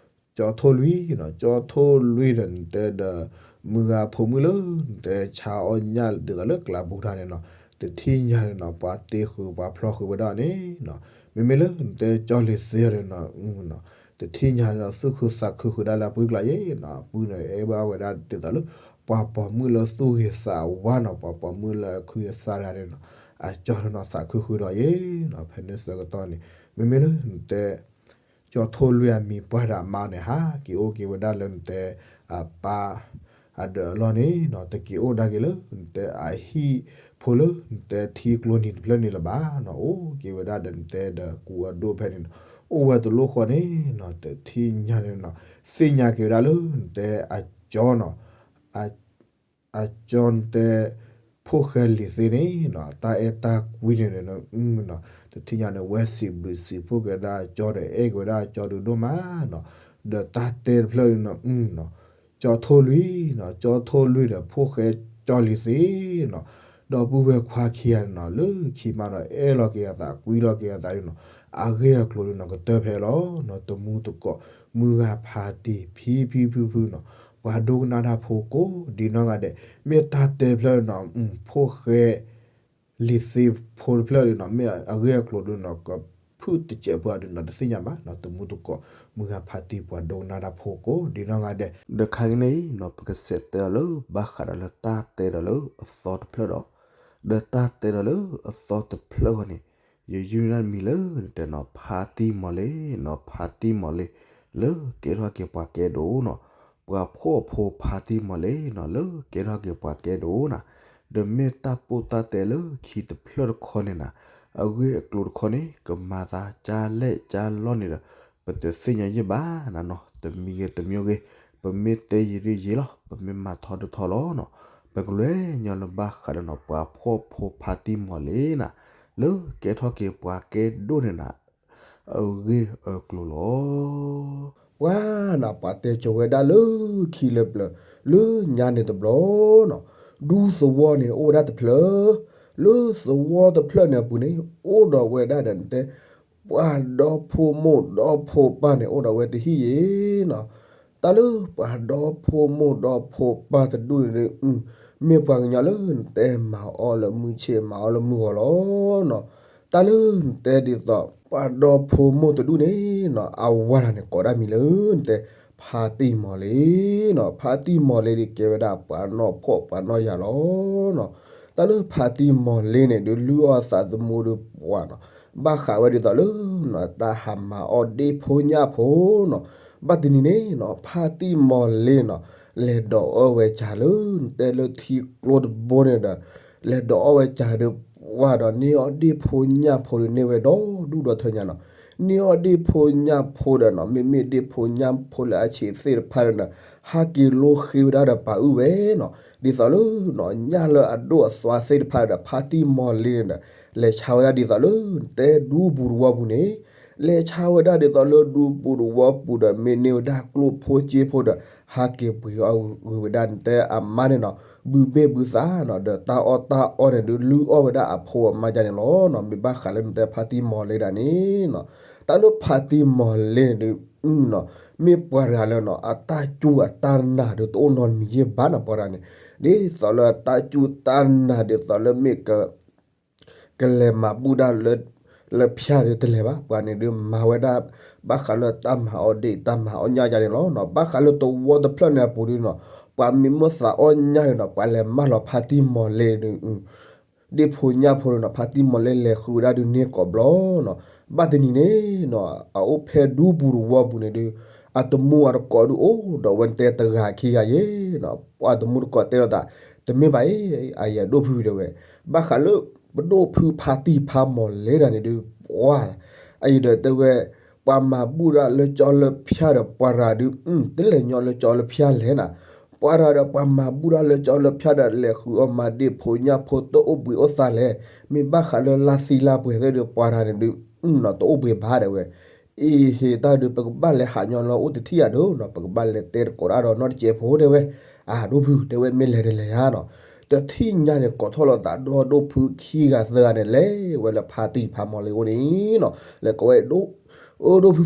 ကၠီထိၣ်လွံၢ်နီၤ ကၠီထိၣ်လွံၢ်ဒီးနတဲဒီး မုၢ်ဂၤဖိမုၣ်လၢ နတဲဆါအီၣ်ညၣ်ဒ်သိးလၢကျးဘူးထါန့ၣ်နီၤ, တထံၣ်ညါန့ၣ်နီၤ ပှၤတ့ဃုာ်ပှၤဖျီဃုာ်ဝဲဒၣ်န့ၣ်နီၤ, မ့မ့ၢ်လၢနတဲကၠီလံၤသ့ၣ်ဒီးနီၤ တထံၣ်ညါန့ၣ်နီၤ သူၣ်ခုသးခုဃုာ်ဒၣ်လၢအပှၤကျါယဲနီၤ, အပုၢ်န့ၣ် အဲၣ်ဘၣ်ဝဲဒၣ်ဒ်သိးလၢ ပှၤပိာ်မုၣ်လၢသူၣ်ဂ့ၤသးဝါနီၤ ပှၤပိာ်မုၣ်လၢအခုအသးတဂၤန့ၣ်နီၤ, အကၠီန့ၣ်နီၤ သးခုဃုာ်ဒီးယဲနီၤ, ဖဲန့ၣ်ဆၢကတီၢ်န့ၣ် မ့မ့ၢ်လၢနတဲ ကၠီထိၣ်လွံၢ်အမံၤပှၢ်ဒီးအမါန့ၣ် ဟးက့ၤအိၣ်က့ၤဝဲဒၣ်လၢနတဲ အပၢ် အဒၢးအလီၢ်န့ၣ်နီၤ, တက့ၤအိၣ်ဒၣ်က့ၤလၢ နတဲအဟံၣ်ဖိလၢ နတဲထံကျိနံၤတဖျၢၣ်န့ၣ်လၢၤဘၣ်နီၤ, အိၣ်က့ၤဝဲဒၣ်ဒီးနတဲဒီးကူအဒိၣ်ဖဲန့ၣ်နီၤ, အိၣ်ဝဲတလိၣ်ဃီန့ၣ်နီၤ တထံၣ်ညါန့ၣ်နီၤ သ့ၣ်ညါက့ၤဝဲဒၣ်လၢနတဲအကၠီနီၤ အကၠီနတဲ ဖိၣ်ဃဲလံၤသ့န့ၣ်နီၤ တၢ်အဲၣ်တၢ်ကွံန့ၣ်နီၤ တထံၣ်ညါန့ၣ် ဝဲစံးဘျုးစံးဖှိၣ်က့ၤဝဲဒၣ်အကၠီဒီး အဲၣ်က့ၤဝဲဒၣ်အကၠီဒုးဒိၣ်မးနီၤ, ဒီးတၢ်တဲတဖျၢၣ်ဒုးနီၤ ကၠီထိၣ်လွံၢ်နီၤ ကၠီထိၣ်လွံၢ်ဒီးဖိၣ်ဃဲကၠီလံၤသ့နီၤ, ဒီပုၢ်ဝဲၢ်ခွါခံဂၤန့ၣ်နီၤ လၢခံမးဒီး အဲၣ်လီၤက့ၤအသး ကွံလီၤက့ၤအသးဒုးနီၤ, အဂ့ၢ်အကျိၤဒုးနီၤ ကတၢၢ်ဖဲလီၤနီၤ, တမူတကိး မုၢ်ဂၤဖါတံၢ် ဖံဖံဖုဖုနီၤ ပှၤဒိကနၣ်တၢ်ဖိကိးဒ်နီၢ်ဂၤဒဲး, မ့ၢ်တၢ်တဲတဖျၢၣ်နီၤ ဖိၣ်ဃဲ လံၤသ့ဖိတဖျၢၣ်ဒုးနီၤ မ့ၢ်အဂ့ၢ်အကျိၤဒုးနီၤ ကဖုၣ်တစဲးဖိဒုးနီၤ တသ့ၣ်ညါဘၣ်နီၤ, တမူတကိး မုၢ်ဂၤဖါတံၢ်ပှၤဒိကနၣ်တၢ်ဖိကိးဒ်နီၢ်ဂၤဒဲး, ဒီးခါကန့ၣ်နီၤ ပကဆဲးတဲအီၤလၢ ဘၣ်ဃးဒီးလၢတၢ်တဲဒီးလၢအသီတဖျၢၣ်ဒီး ဒီးတၢ်တဲဒီးလၢအသီတဖျၢၣ်အဂီၢ်န့ၣ် ယယုၢ်န့ၢ်တၢ်တမံၤလၢ နတဲနီၤ ဖါတံၢ်မီၤလ့နီၤ ဖါတံၢ်မီၤလ့ လၢကဲထီၣ်က့ၤပှၤကဲဒိၣ်နီၤ, ပှၤဖှီၣ်ဖိဖါတံၢ်မီၤလ့နီၤ လၢကဲထီၣ်က့ၤပှၤကဲဒိၣ်နီၤ, ဒီးမ့ၢ်တၢ်ပိၢ်တၢ်တဲလၢခံတဖျၢၣ်တခီန့ၣ်နီၤ, အဂ့ၢ်အကျိၤတခီန့ၣ် ကမၤသးကၢ်လဲၣ်ကၢ်လီၢ်န့ၣ်ဒီး ပတသ့ၣ်ညါယဲၢ်ဘၣ်နီၤ, တမံၤဂ့ၤတမံၤဂ့ၤ ပမ့ၢ်တဲယံာ်ဒုးယံာ်လီၤ ပမ့ၢ်မၤထီဒုးထီလီၤနီၤ, ပကလဲၤညီလၢဘၣ်ဃးဒီးနီၤ ပှၤဖှီၣ်ဖိဖါတံၢ်မီၤလ့နီၤ လၢကဲထီၣ်က့ၤပှၤကဲဒိၣ်န့ၣ်နီၤ အဂ့ၢ်အကျိၤလီၤ. ပှၤနီၤ ပှၤတဲကၠီၤဝဲဒၣ်လၢခံလၢပျၢၤ လၢညါန့ၣ်တဘျီနီၤ, ဒူသဝီန့ၣ်အိၣ်ဝဲဒၣ်တဖျၢၣ်, လၢသဝီတဖျၢၣ်န့ၣ်အပူၤန့ၣ် အိၣ်ဒီးဝဲဒၣ်ဒီးနတဲ ပှၤဒီဖိမိၢ်ဒီဖိပၢ်န့ၣ် အိၣ်ဒီးဝဲတဟံၣ်ယဲနီၤ, တၢ်လၢပှၤဒီဖိမိၢ်ဒီဖိပၢ်တဒူၣ်န့ၣ် မ့ၢ်ပှၤကညီလၢနတဲမၤအီၣ်လၢမုၢ်ဆ့ၣ်မၤအီၣ်လၢမုၢ်ဂီၤလီၤနီၤ, တၢ်လၢနတဲဒ်သိး ပှၤဒီဖိမိၢ်တဒူၣ်န့ၣ်နီၤ အဝၤတဂၤန့ၣ် ကိးဒၣ်မံၤလၢနတဲ ဖါတံၢ်မီၤလ့နီၤ, ဖါတံၢ်မီၤလ့ဒီးကဲဝဲဒၣ်ပှၤနီၢ်ဖှီၣ်ပှၤနီၢ်ယာ်လီၤ. တၢ်လၢဖါတံၢ်မီၤလ့န့ၣ် ဒုးလုၢ်အီၣ်သးသမူဒီးပှၤနီၤ, ဘၣ်ဃးဝဲဒ်သိးလၢ တၢ်ဟးမၤအီၣ်ဒ့ၣ်ဖိညၣ်ဖိနီၤ, ဘၣ်တနံၤန့ၣ်နီၤ ဖါတံၢ်မီၤလ့နီၤ လဲၤဒိးအီၣ်ဝဲစၢ်လၢ နတဲလၢထံကျိတဘိန့ၣ်ဒီး လဲၤဒိးအီၣ်ဝဲစၢ်ဒီး ပှၤဒီးန့ၢ်အီၣ်ဒ့ၣ်ဖိညၣ်ဖိဒီးန့ၢ်ဝဲဒီဒူၣ်ဒီထၢညါနီၤ, န့ၢ်အီၣ်ဒ့ၣ်ဖိညၣ်ဖိဒီးနီၤ မ့မ့ၢ်ဒ့ၣ်ဖိညၣ်ဖိလၢအဆံးသ့ၣ်တဖၣ်ဒီးနီၤ ဟးက့ၤလိဃ့ဝဲဒၣ်ဒီးပာ်အုၣ်ဝဲနီၤ, ဒ်သိးလၢ ညၣ်လၢအဒိၣ်အသွါသ့ၣ်တဖၣ်ဒီး ဖါတံၢ်မီၤလ့န့ၣ်ဒီး လဲၤဆါဝဲဒၣ်ဒ်သိးလၢ နတဲဒူပူၤတဝီပူၤန့ၣ် လဲၤဆါဝဲဒၣ်ဒ်သိးလၢဒူပူၤတဝီပူၤဒီး မ့ၢ်န့ၢ်ဝဲဒၣ်ကျိၣ်ဖိစ့ဖိဒီး ဟးက့ၤပှ့ၤအီၣ်ဂုာ်ဝဲဒၣ်နတဲအမါန့ၣ်နီၤ, ဘုဘ့ၣ်ဘုသးနီၤ, ဒီးတၢ်အီၣ်တၢ်အီန့ၣ်ဒုး လုၢ်အီၣ်ဝဲဒၣ်အဖိအမါယါန့ၣ်လီၤနီၤ, မ့ၢ်ဘၣ်ဃးလၢနတဲဖါတံၢ်မီၤလ့ဒၣ်န့ၣ်နီၤ, တၢ်လၢဖါတံၢ်မီၤလ့န့ၣ်ဒုး နီၤ, မ့ၢ်ပှၤတဂၤလၢနီၤ အတၢ်စူၢ်အတၢ်နာ်ဒုးတအိၣ်နီတမံၤယဲၢ်ဘၣ်နီၤ, ပှၤတဂၤန့ၣ် ဒ်သိးလၢအတၢ်စူၢ်တၢ်နာ်ဒ်သိးလၢမ့ၢ်က ကလဲၤမၤဘူၣ်ဒၣ်လၢ လၢဖၠါဒီးတလဲၤဘၣ်, ပှၤန့ၣ်ဒုးမၤဝဲဒၣ် ဘၣ်ဃးလၢတၢ်မၤအီၣ်ဒ့ၣ် တၢ်မၤအီၣ်ညၣ်ယါန့ၣ်လီၤ. ဘၣ်ဃးလၢတဝီတဖျၢၣ်န့ၣ်အပူၤဒုးနီၤ, ပှၤမံမုၢ်သးအီၣ်ညၣ်န့ၣ်နီၤ, ပှၤလဲၤမၢလီၤဖါတံၢ်မီၤလ့ဒီး ဒ့ၣ်ဖိညၣ်ဖိဒီးနီၤ, ဖါတံၢ်မီၤလ့လဲၤဃုဝဲဒၣ်ဒုးန့ၢ်ကိးဘျီနီၤ, ဘၣ်တနံၤန့ၣ်နီၤ အအိၣ်ဖဲဒူပူၤတဝီပူၤန့ၣ်ဒုး အတမူအတကိးဒုးအိၣ်ဒီးဝဲတဲတဂၤခံဂၤယဲနီၤ ပှၤတမူတကိးတဲလိာ်သး တမ့ၢ်ဘၣ်အံၤ အယဒိၣ်ဖုတဲဝဲ ဘၣ်ဃးလၢ ပဒိၣ်ဖုဖါတံၢ်ဖါမီၤလ့တၢ်န့ၣ်ဒုး ပှၤ အအံၤဒီးတဲဝဲ ပှၤမၤဘူၣ်ဒၣ်လၢကၠီလၢဖၠါဒီးပှၤရၤဒုး တလဲၤညီလၢကၠီလၢဖၠါလဲၣ်နၤ ပှၤရၤဒီးပှၤမၤဘူၣ်ဒၣ်လၢကၠီလၢဖၠါဒီးလဲၤဃုအီၣ်မၤဒ့ၣ်ဖိညၣ်ဖိတအိၣ်ဘှံးအိၣ်သါလဲၣ် မ့ၢ်ဘၣ်ဃးလၢလါသံလါပှဲၤသ့ၣ်ဒီးပှၤရၤန့ၣ်ဒုး တအိၣ်ဘှံးဘၣ်တဲဝဲ အံၤဟ့ၣ်တၢ်ဒုး ပကဘၣ်လဲၤဟးညီလီၤအိၣ်တထံၣ်ယၤဒုးနီၤ ပကဘၣ်လဲၤတဲတကိးတၢ်ဒီးနီတစဲးဖိတဲဝဲ အဒိၣ်ဖုတဲဝဲမ့ၢ်လဲၤတလဲၤယၤနီၤ တထံၣ်ညါန့ၣ် ကိးထီၣ်လိာ်သးဒီဒိၣ်ဖုခံဂၤသၢဂၤန့ၣ် လဲၤဝဲလၢဖါတံၢ်ဖါမီၤလ့အိၣ်န့ၣ်နီၤ လဲၤကိးဝဲ အိၣ်ဒိၣ်ဖု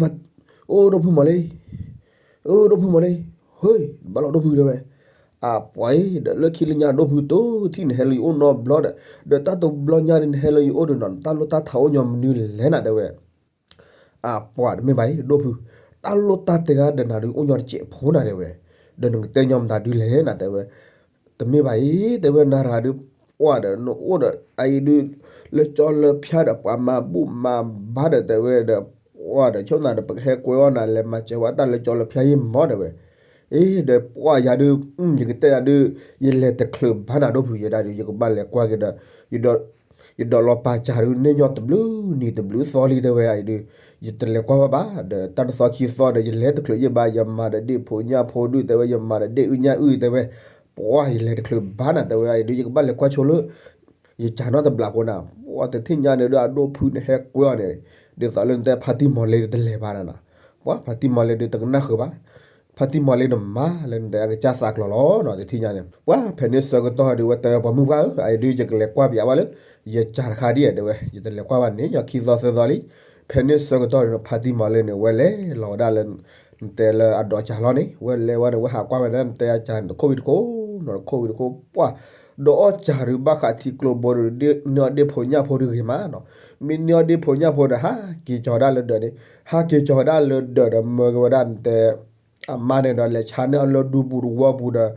အိၣ်ဒိၣ်ဖုမီၤလ့ အိၣ်ဒိၣ်ဖုမီၤလ့ ဟ့ၣ် ဘၣ်လီၤဒိၣ်ဖုတဲဝဲ အပှၤအံၤ ဒီးလၢခံလၢညါဒိၣ်ဖုတိၢ်ထံၣ်နဟဲလၢယအိၣ်နီတဘျီဒီး ဒီးတၢ်တဘျီညါဒုးနဟဲလၢယအိၣ်ဒီးနီၤ တၢ်လိၣ်တၢ်ထးအိၣ်ညီမနုၤလဲၣ်နၤတဲဝဲ အပှၤတမ့ၢ်ဘၣ်အံၤ ဒိၣ်ဖု တၢ်လိၣ်တၢ်တဲဂၤဒီးနၤဒုးအိၣ်ညီတစဲးဖိနၤတဲဝဲ ဒီးနကတဲညီမတၤဒုးလဲၣ်နၤတဲဝဲ တမ့ၢ်ဘၣ်အံၤ တဲဝဲ နၤရၤဒုး ပှၤဒီးနအိၣ်ဒီးအအံၤဒုး လၢကၠီလၢဖၠါဒီးပှၤမၤဘူၣ်မၤဘါဒီးတဲဝဲဒီး ပှၤဒီးဆိၣ်နၤဒီးပကဟဲကွဲအီၣ်နၤ လဲၤမၤစၢၤဝဲတၢ်လၢကၠီလၢဖၠါယံမီၢ်တဲဝဲ အ့ ဒီးပှၤယၤဒုး ယကတဲယၤဒုး ယလဲၤတချုးဘၣ်နၤဒိၣ်ဖုယဲဒၣ်ဒုး ယကဘၣ်လဲၤကွၢ်က့ၤဒီး ယဒီးလီၤပာ်စၢ်ဒုးန့ၢ်ညီတဘျုးနံၤတဘျုးသီလံတဲဝဲအံၤဒုး ယတလဲၤကွၢ်ဘၣ်ဘၣ် ဒီးတၢ်တသီခံသီဒီး ယလဲၤတချုးယံၣ်ဘၣ် ယမၤဒီးဒ့ၣ်ဖိညၣ်ဖိဒုးတဲဝဲ ယမၤဒီးဒ့ၣ်အုၣ်ညၣ်အုၣ်တဲဝဲ ပှၤယလဲၤတချုးဘၣ်နၤတဲဝဲအံၤဒုး ယကဘၣ်လဲၤကွၢ်ဆိလၢ ယစၢ်နီတဘျီဖိနၤ ပှၤတထံၣ်ညါန့ၣ်ဒုး အဒိၣ်ဖုန့ၣ်ဟဲကွဲအီၤန့ၣ် ဒ်သိးလၢနတဲဖါတံၢ်မီၤလ့တလဲၤဘၣ်နၤနီၤ ပှၤဖါတံၢ်မီၤလ့ဒုးတကနၣ်ဃုာ်ဘၣ် ဖါတံၢ်မီၤလ့န့ၣ်မၤလၢနတဲအကစၢ်သးကျိၤလီၤနီၤ တထံၣ်ညါန့ၣ် ပှၤဖဲန့ၣ်ဆၢကတီၢ်ဒုး ဝဲတဲပှၤမုၣ်ပှၢ်ဧၢ အအံၤဒုး ယကလဲၤကွၢ်ပယးဘၣ်လၢ ယစၢ်တခါဒ်တဲဝဲ ယတလဲၤကွၢ်ဘၣ်န့ၣ် ညီခံသီသၢသီလံ ဖဲန့ၣ်ဆၢကတီၢ်ဒုး ဖါတံၢ်မီၤလ့န့ၣ် ဝဲလဲၤလီၤဝဲဒၣ်လၢ နတဲလၢအဒီးစၢ်လီၤန့ၣ် ဝဲလဲၤဝဲန့ၣ် ဝဲဟးကွၢ်ဝဲဒၣ်နတဲအစၢ်န့ၣ် တခိၣ်ဝံၤတခိၣ်နီၤ တခိၣ်ဝံၤတခိၣ် ပှၤ ဒီးအီၣ်စၢ်ဒုး ဘၣ်ဃးထံကျိဘိဒုး န့ၢ်အီၣ်ဒ့ၣ်ဖိညၣ်ဖိဒုးဂ့ၤမးနီၤ မ့ၢ်န့ၢ်အီၣ်ဒ့ၣ်ဖိညၣ်ဖိဒီး ဟးက့ၤကၠီၤဝဲဒၣ်လၢဒၢးန့ၣ် ဟးက့ၤကၠီၤဝဲဒၣ်လၢဒၢးဒီး မၢက့ၤဝဲဒၣ်နတဲ အမါန့ၣ်ဒီး လဲၤဆါန့ၢ်အီၣ်လၢဒူပူၤတဝီပူၤဒီး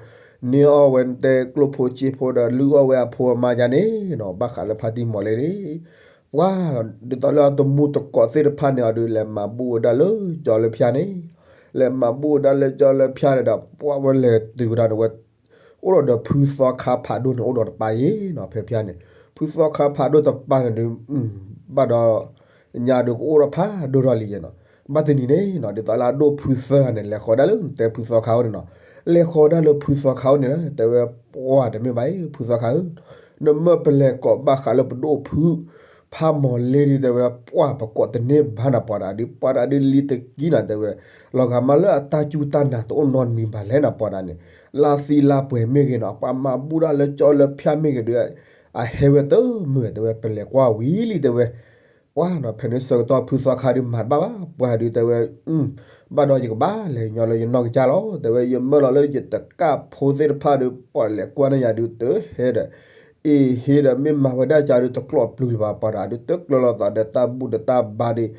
န့ၢ်အီၣ်ဝဲနတဲကျိၣ်ဖိစ့ဖိဒီး လုၢ်အီၣ်ဝဲအဖိအမါယါန့ၣ်နီၤ ဘၣ်ဃးလၢဖါတံၢ်မီၤလ့န့ၣ် ပှၤ ဒ်သိးလၢအတမူတကိးသ့ၣ်တဖၣ်န့ၣ်အီၤဒုး လဲၤမၤဘူၣ်ဝဲဒၣ်လၢကၠီလၢဖၠါန့ၣ် လဲၤမၤဘူၣ်ဝဲဒၣ်လၢကၠီလၢဖၠါန့ၣ်ဒီး ပှၤဝဲလဲၤတုၤဝဲဒၣ်န့ၣ်ဝဲ အိၣ်ဒီးဒီးဖုသီခါဖးဒိၣ်န့ၣ် အိၣ်ဒီးတပၤယဲနီၤ ဖဲဖၠါန့ၣ် ဖုသီခါဖးဒိၣ်တပၤန့ၣ်ဒုး ဘၣ်ဒီး ညါဒုးကအိၣ်ဒီးဖးဒိၣ်ထီၣ်လံယဲနီၤ ဘၣ်တနံၤန့ၣ်နီၤ ဒ်သိးလၢအဒိၣ်ဖုသၢဂၤန့ၣ် လဲၤဃီၤဒၣ်လၢနတဲဖုသီခါအိၣ်န့ၣ်နီၤ လဲၤဃီၤဒၣ်လၢဖုသီခါအိၣ်န့ၣ်ဒီး တဲဝဲ ပှၤတမ့ၢ်ဘၣ်အံၤ ဖုသီခါဧၢ နမ့ၢ်ပလဲၤကိးဘၣ်ဃးလၢပဒိၣ်ဖု ဖးမီၤလ့ဒုးတဲဝဲ ပှၤပကိးတန့ၢ်ဘၣ်နၤ ပှၤတဂၤဒုး ပှၤတဂၤဒုးလံတကံနၤတဲဝဲ လီၤဂာ်မးလၢအတၢ်စူၢ်တၢ်နာ်တအိၣ်နီတမံၤဘၣ်လဲၣ်နၤ ပှၤတဂၤန့ၣ် လါသံလါပှဲၤမ့ၢ်ဂ့ၤနီၤ ပှၤမၤဘူၣ်ဒၣ်လၢကၠီလၢဖၠါမ့ၢ်ဂ့ၤဒုး အဟဲဝဲတမုာ်တဲဝဲ ပလဲၤကွၢ်ဝံၤလံတဲဝဲ ပှၤနီၤ ဖဲန့ၣ်ဆၢကတီၢ်ဖုသီခါဒုးမၤတဘၣ်ဘၣ် ပှၤဒုးတဲဝဲ ဘၣ်ဒီးယကဘၣ်လဲၤညီလၢယနီၢ်ကစၢ်လီၤ တဲဝဲ ယမၢလီၤလၢယတကၣ်ဖိသ့ၣ်တဖၣ်ဒုး ပှၤလဲၤကွၢ်န့ၢ်ယၤဒုးတဟဲဒီး အ့ဟ့ဒီးမ့ၢ်မၤဝဲဒၣ်ကၢ်ဒုးတကျိးပျုၤလၢၤဘၣ် ပှၤတဂၤဒုး တကျၢၤလိာ်သးဒီးတၢ်ဘူၣ်ဒီးတၢ်ဘါဒုး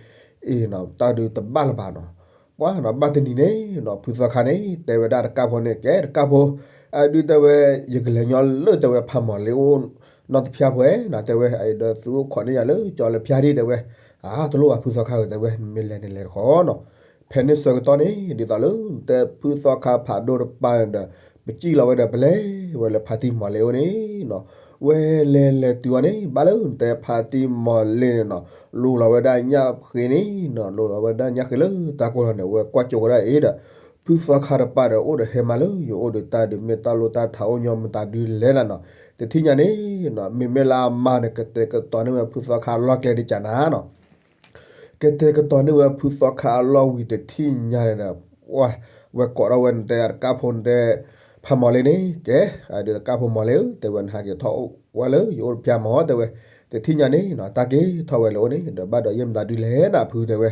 အ့နီၤ တၢ်ဒုးတဘၣ်လၢၤဘၣ်နီၤ ပှၤနီၤ ဘၣ်တနံၤန့ၣ်နီၤ ဖုသီခါန့ၣ် တဲဝဲဒၣ်တကၣ်ဖိန့ၣ် ကဲတကၣ်ဖိ အဒုးတဲဝဲ ယကလဲၤညီလၢတဲဝဲ ဖးမီၤလ့အိၣ်နီတဖၠါဖိဧဲနီၤ တဲဝဲ အအံၤဒီးသုအိၣ်ခိးန့ၢ်ယၤလၢကၠီလၢဖၠါဒံးတဲဝဲ အါတလိၣ်ဘၣ်ဖုသီခါဧၢ တဲဝဲ မ့ၢ်လဲၤန့ၣ်လဲၤတခီနီၤ ဖဲန့ၣ်ဆၢကတီၢ်န့ၣ် ဒ်သိးလၢနတဲဖုသီခါဖးဒိၣ်တပၤန့ၣ်ဒီး ပစံၣ်လီၤဝဲဒီးပလဲၤဝဲလၢဖါတံၢ်မီၤလ့အိၣ်န့ၣ်နီၤ ဝဲလဲၤလဲၤတုၤအီၤန့ၣ် ဘၣ်လၢနတဲဖါတံၢ်မီၤလ့န့ၣ်နီၤ လူၤလီၤဝဲဒၣ်ညၣ်ဃ့န့ၣ်နီၤ လူၤလီၤဝဲဒၣ်ညၣ်ဃ့လၢတၢ်ကိၢ်လီၤန့ၣ် ဝဲကွၢ်ကၠိဝဲဒၣ်အံၤဒီး ဖုသီခါတပၤဒီး အိၣ်ဒီးဟဲမၤလၢယအိၣ်ဒီး တၢ်ဒုးမ့ၢ်တၢ်လိၣ်တၢ်ထးအိၣ်ညီမတၤဒုးလဲၣ်နၤနီၤ တထံၣ်ညါန့ၣ်နီၤ မ့မ့ၢ်လၢအမါန့ၣ် ကတဲာ်ကတီၤန့ၢ်ဝဲဖုသီခါအလီၢ်ကျဲဒ်ကၢ်နၤနီၤ ကတဲာ်ကတီၤန့ၢ်ဝဲဖုသီခါအလီၢ်ဝံၤတထံၣ်ညါန့ၣ်ဒီး ပှၤ ဝဲကိးထီၣ်ဝဲနတဲအတကၣ်ဖိနတဲ ဖးမီၤလ့န့ၣ် ကဲ အဒုးတကၣ်ဖိမီၤလ့ဧၢ တဲဝဲ နဟးက့ၤထီၣ်ဝဲလၢယအိၣ်တဖၠါမီၤ တဲဝဲ တထံၣ်ညါန့ၣ်နီၤ တၢ်က့ၤထီၣ်ဝဲလၢအိၣ်န့ၣ် ဒီးဘၣ်ဒီးယဲၢ်မတၤဒုးလဲၣ်နၤဖုတဲဝဲ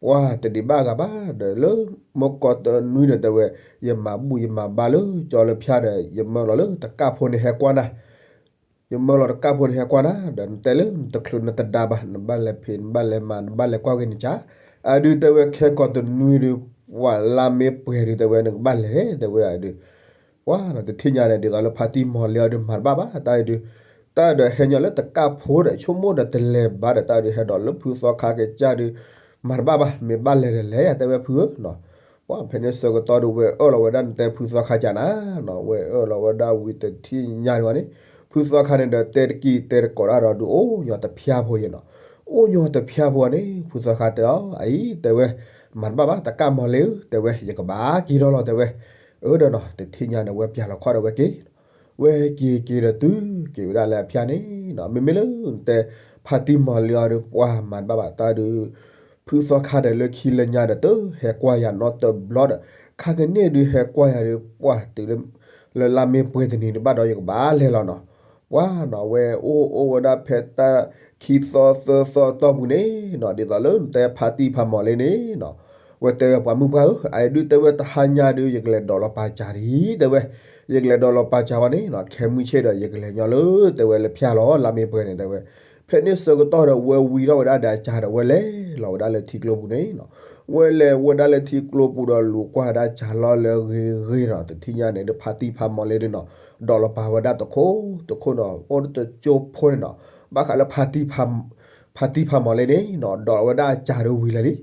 ပှၤတဒံးဘၣ်ဂၤဘၣ်ဒီးလၢ မုၢ်ကီၢ်တနွံန့ၣ်တဲဝဲ ယမၤဘူၣ်ယမၤဘါလၢကၠီလၢဖၠါဒီး ယမၢလီၤလၢတကၣ်ဖိန့ၣ်ဟဲကွၢ်နၤ ယမၢလီၤတကၣ်ဖိန့ၣ်ဟဲကွၢ်နၤ ဒီးနတဲလၢနတချုးနတဒါဘၣ် နဘၣ်လဲၤဖံး နဘၣ်လဲၤမၤ နဘၣ်လဲၤကွၢ်က့ၤနကၢ် အဒုးတဲဝဲခဲကိာ်တနွံဒုး ပှၤလါမ့ၢ်ပှဲၤဒုးတဲဝဲ နကဘၣ်လဲၤတဲဝဲအဒုး ပှၤနီၤ တထံၣ်ညါန့ၣ် ဒ်သိးလၢဖါတံၢ်မီၤလ့အီၤဒုးမၤတဘၣ်ဘၣ် တၢ်အံၤဒုး တၢ်ဒီးဟဲညီလၢတကၣ်ဖိဒီး ဆိကမိၣ်ဒီးတလဲၤဘၣ်ဒီး တၢ်ဒုးဟဲဒီးလၢဖုသီခါကစၢ်ဒုး မၤတဘၣ်ဘၣ်, မ့ၢ်ဘၣ်လဲၤဒီးလဲၤယၤ တဲဝဲဖုဧၢနီၤ. ပှၤဖဲန့ၣ်ဆၢကတီၢ်ဒုးဝဲအၢၣ်လီၤဝဲဒၣ်နတဲဖုသီခါကနၤနီၤ, ဝဲအၢၣ်လီၤဝဲဒၣ်ဝံၤတထံၣ်ညါန့ၣ်ဝဲန့ၣ်, ဖုသီခါန့ၣ်ဒီးတဲတကံၢ်တဲတကိးတၢ်ဒီးဒုးအိၣ်ညီတဖၠါဖိယဲနီၤ. အိၣ်ညီတဖၠါဖိန့ၣ် ဖုသီခါတဲအီၤ အအံၤ တဲဝဲ, မၤတဘၣ်ဘၣ် တကၣ်မီၤလ့ဧၢ တဲဝဲ ယကဘၣ်က့ၤဒီးလီၤ တဲဝဲ. အၢဒီးနီၤ တထံၣ်ညါန့ၣ် ဝဲပၠးလီၤခီၣ်ဒီးဝဲက့ၤ ဝဲက့ၤက့ၤဒီးတုၤက့ၤဝဲဒၣ်လၢအဖၠါန့ၣ်နီၤ. မ့မ့ၢ်လၢနတဲ ဖါတံၢ်မီၤလ့အီၤဒီး ပှၤမၤတဘၣ်ဘၣ်တၢ်ဒုး ဖုသီခါဒီးလၢခံလၢညါဒီး တဟဲကွၢ်ယၤနီတဘျီဒီး ခါကန့ၣ်ဒုးဟဲကွၢ်ယၤဒီး ပှၤတုၤလၢ လၢလါမ့ၤပှဲၤတနံၤတဘၣ်ဒီး ယကဘၣ်လဲၤလီၤနီၤ. ပှၤနီၤ ဝဲအိၣ်အိၣ်ဝဲဒၣ်ဖဲတၢ်ခံသီသၢသီတီၢ်ပူၤန့ၣ်နီၤ, ဒ်သိးလၢနတဲဖါတံၢ်ဖါမီၤလ့န့ၣ်နီၤ, ဝဲတဲဝဲပှၤမုၣ်ပှၢ်ဧၢ, အအံၤဒုးတဲဝဲတဟါညါဒုး ယကလဲၤဒိးလီၤပာ်စၢ်ဒံး တဲဝဲ, ယကလဲၤဒိးလီၤပာ်စၢ်ဝဲန့ၣ်နီၤ, ခဲမုၢ်ဆ့ၣ်ဒီး ယကလဲၤညီလၢတဲဝဲလၢဖၠါလီၤ လါမ့ၤပှဲၤန့ၣ် တဲဝဲ. ဖဲန့ၣ်ဆၢကတီၢ်ဒီး ဝဲဝံထီၣ်ဝဲဒၣ်ဒီးအစၢ်ဒီး ဝဲလဲၤလီၤဝဲဒၣ်လၢထံကျိပူၤန့ၣ်နီၤ. ဝဲလဲၤဝဲဒၣ်လၢထံကျိပူၤဒီး လူၤကွၢ်ဝဲဒၣ်စၢ်လီၢ်လၢဂ့ၤဂ့ၤနီၤ, တထံၣ်ညါန့ၣ်ဒုး ဖါတံၢ်ဖါမီၤလ့ဒုးနီၤ, ဒိးလီၤပာ်ဝဲဒၣ်တခိၣ်တခိၣ်နီၤ, အိၣ်တကၠိဖိန့ၣ်နီၤ, ဘၣ်ဃးလၢ ဖါတံၢ်ဖါမီၤလ့န့ၣ်နီၤ, ဒိးလီၤဝဲဒၣ်အစၢ်ဒီးဝံၤလၢာ်လံ.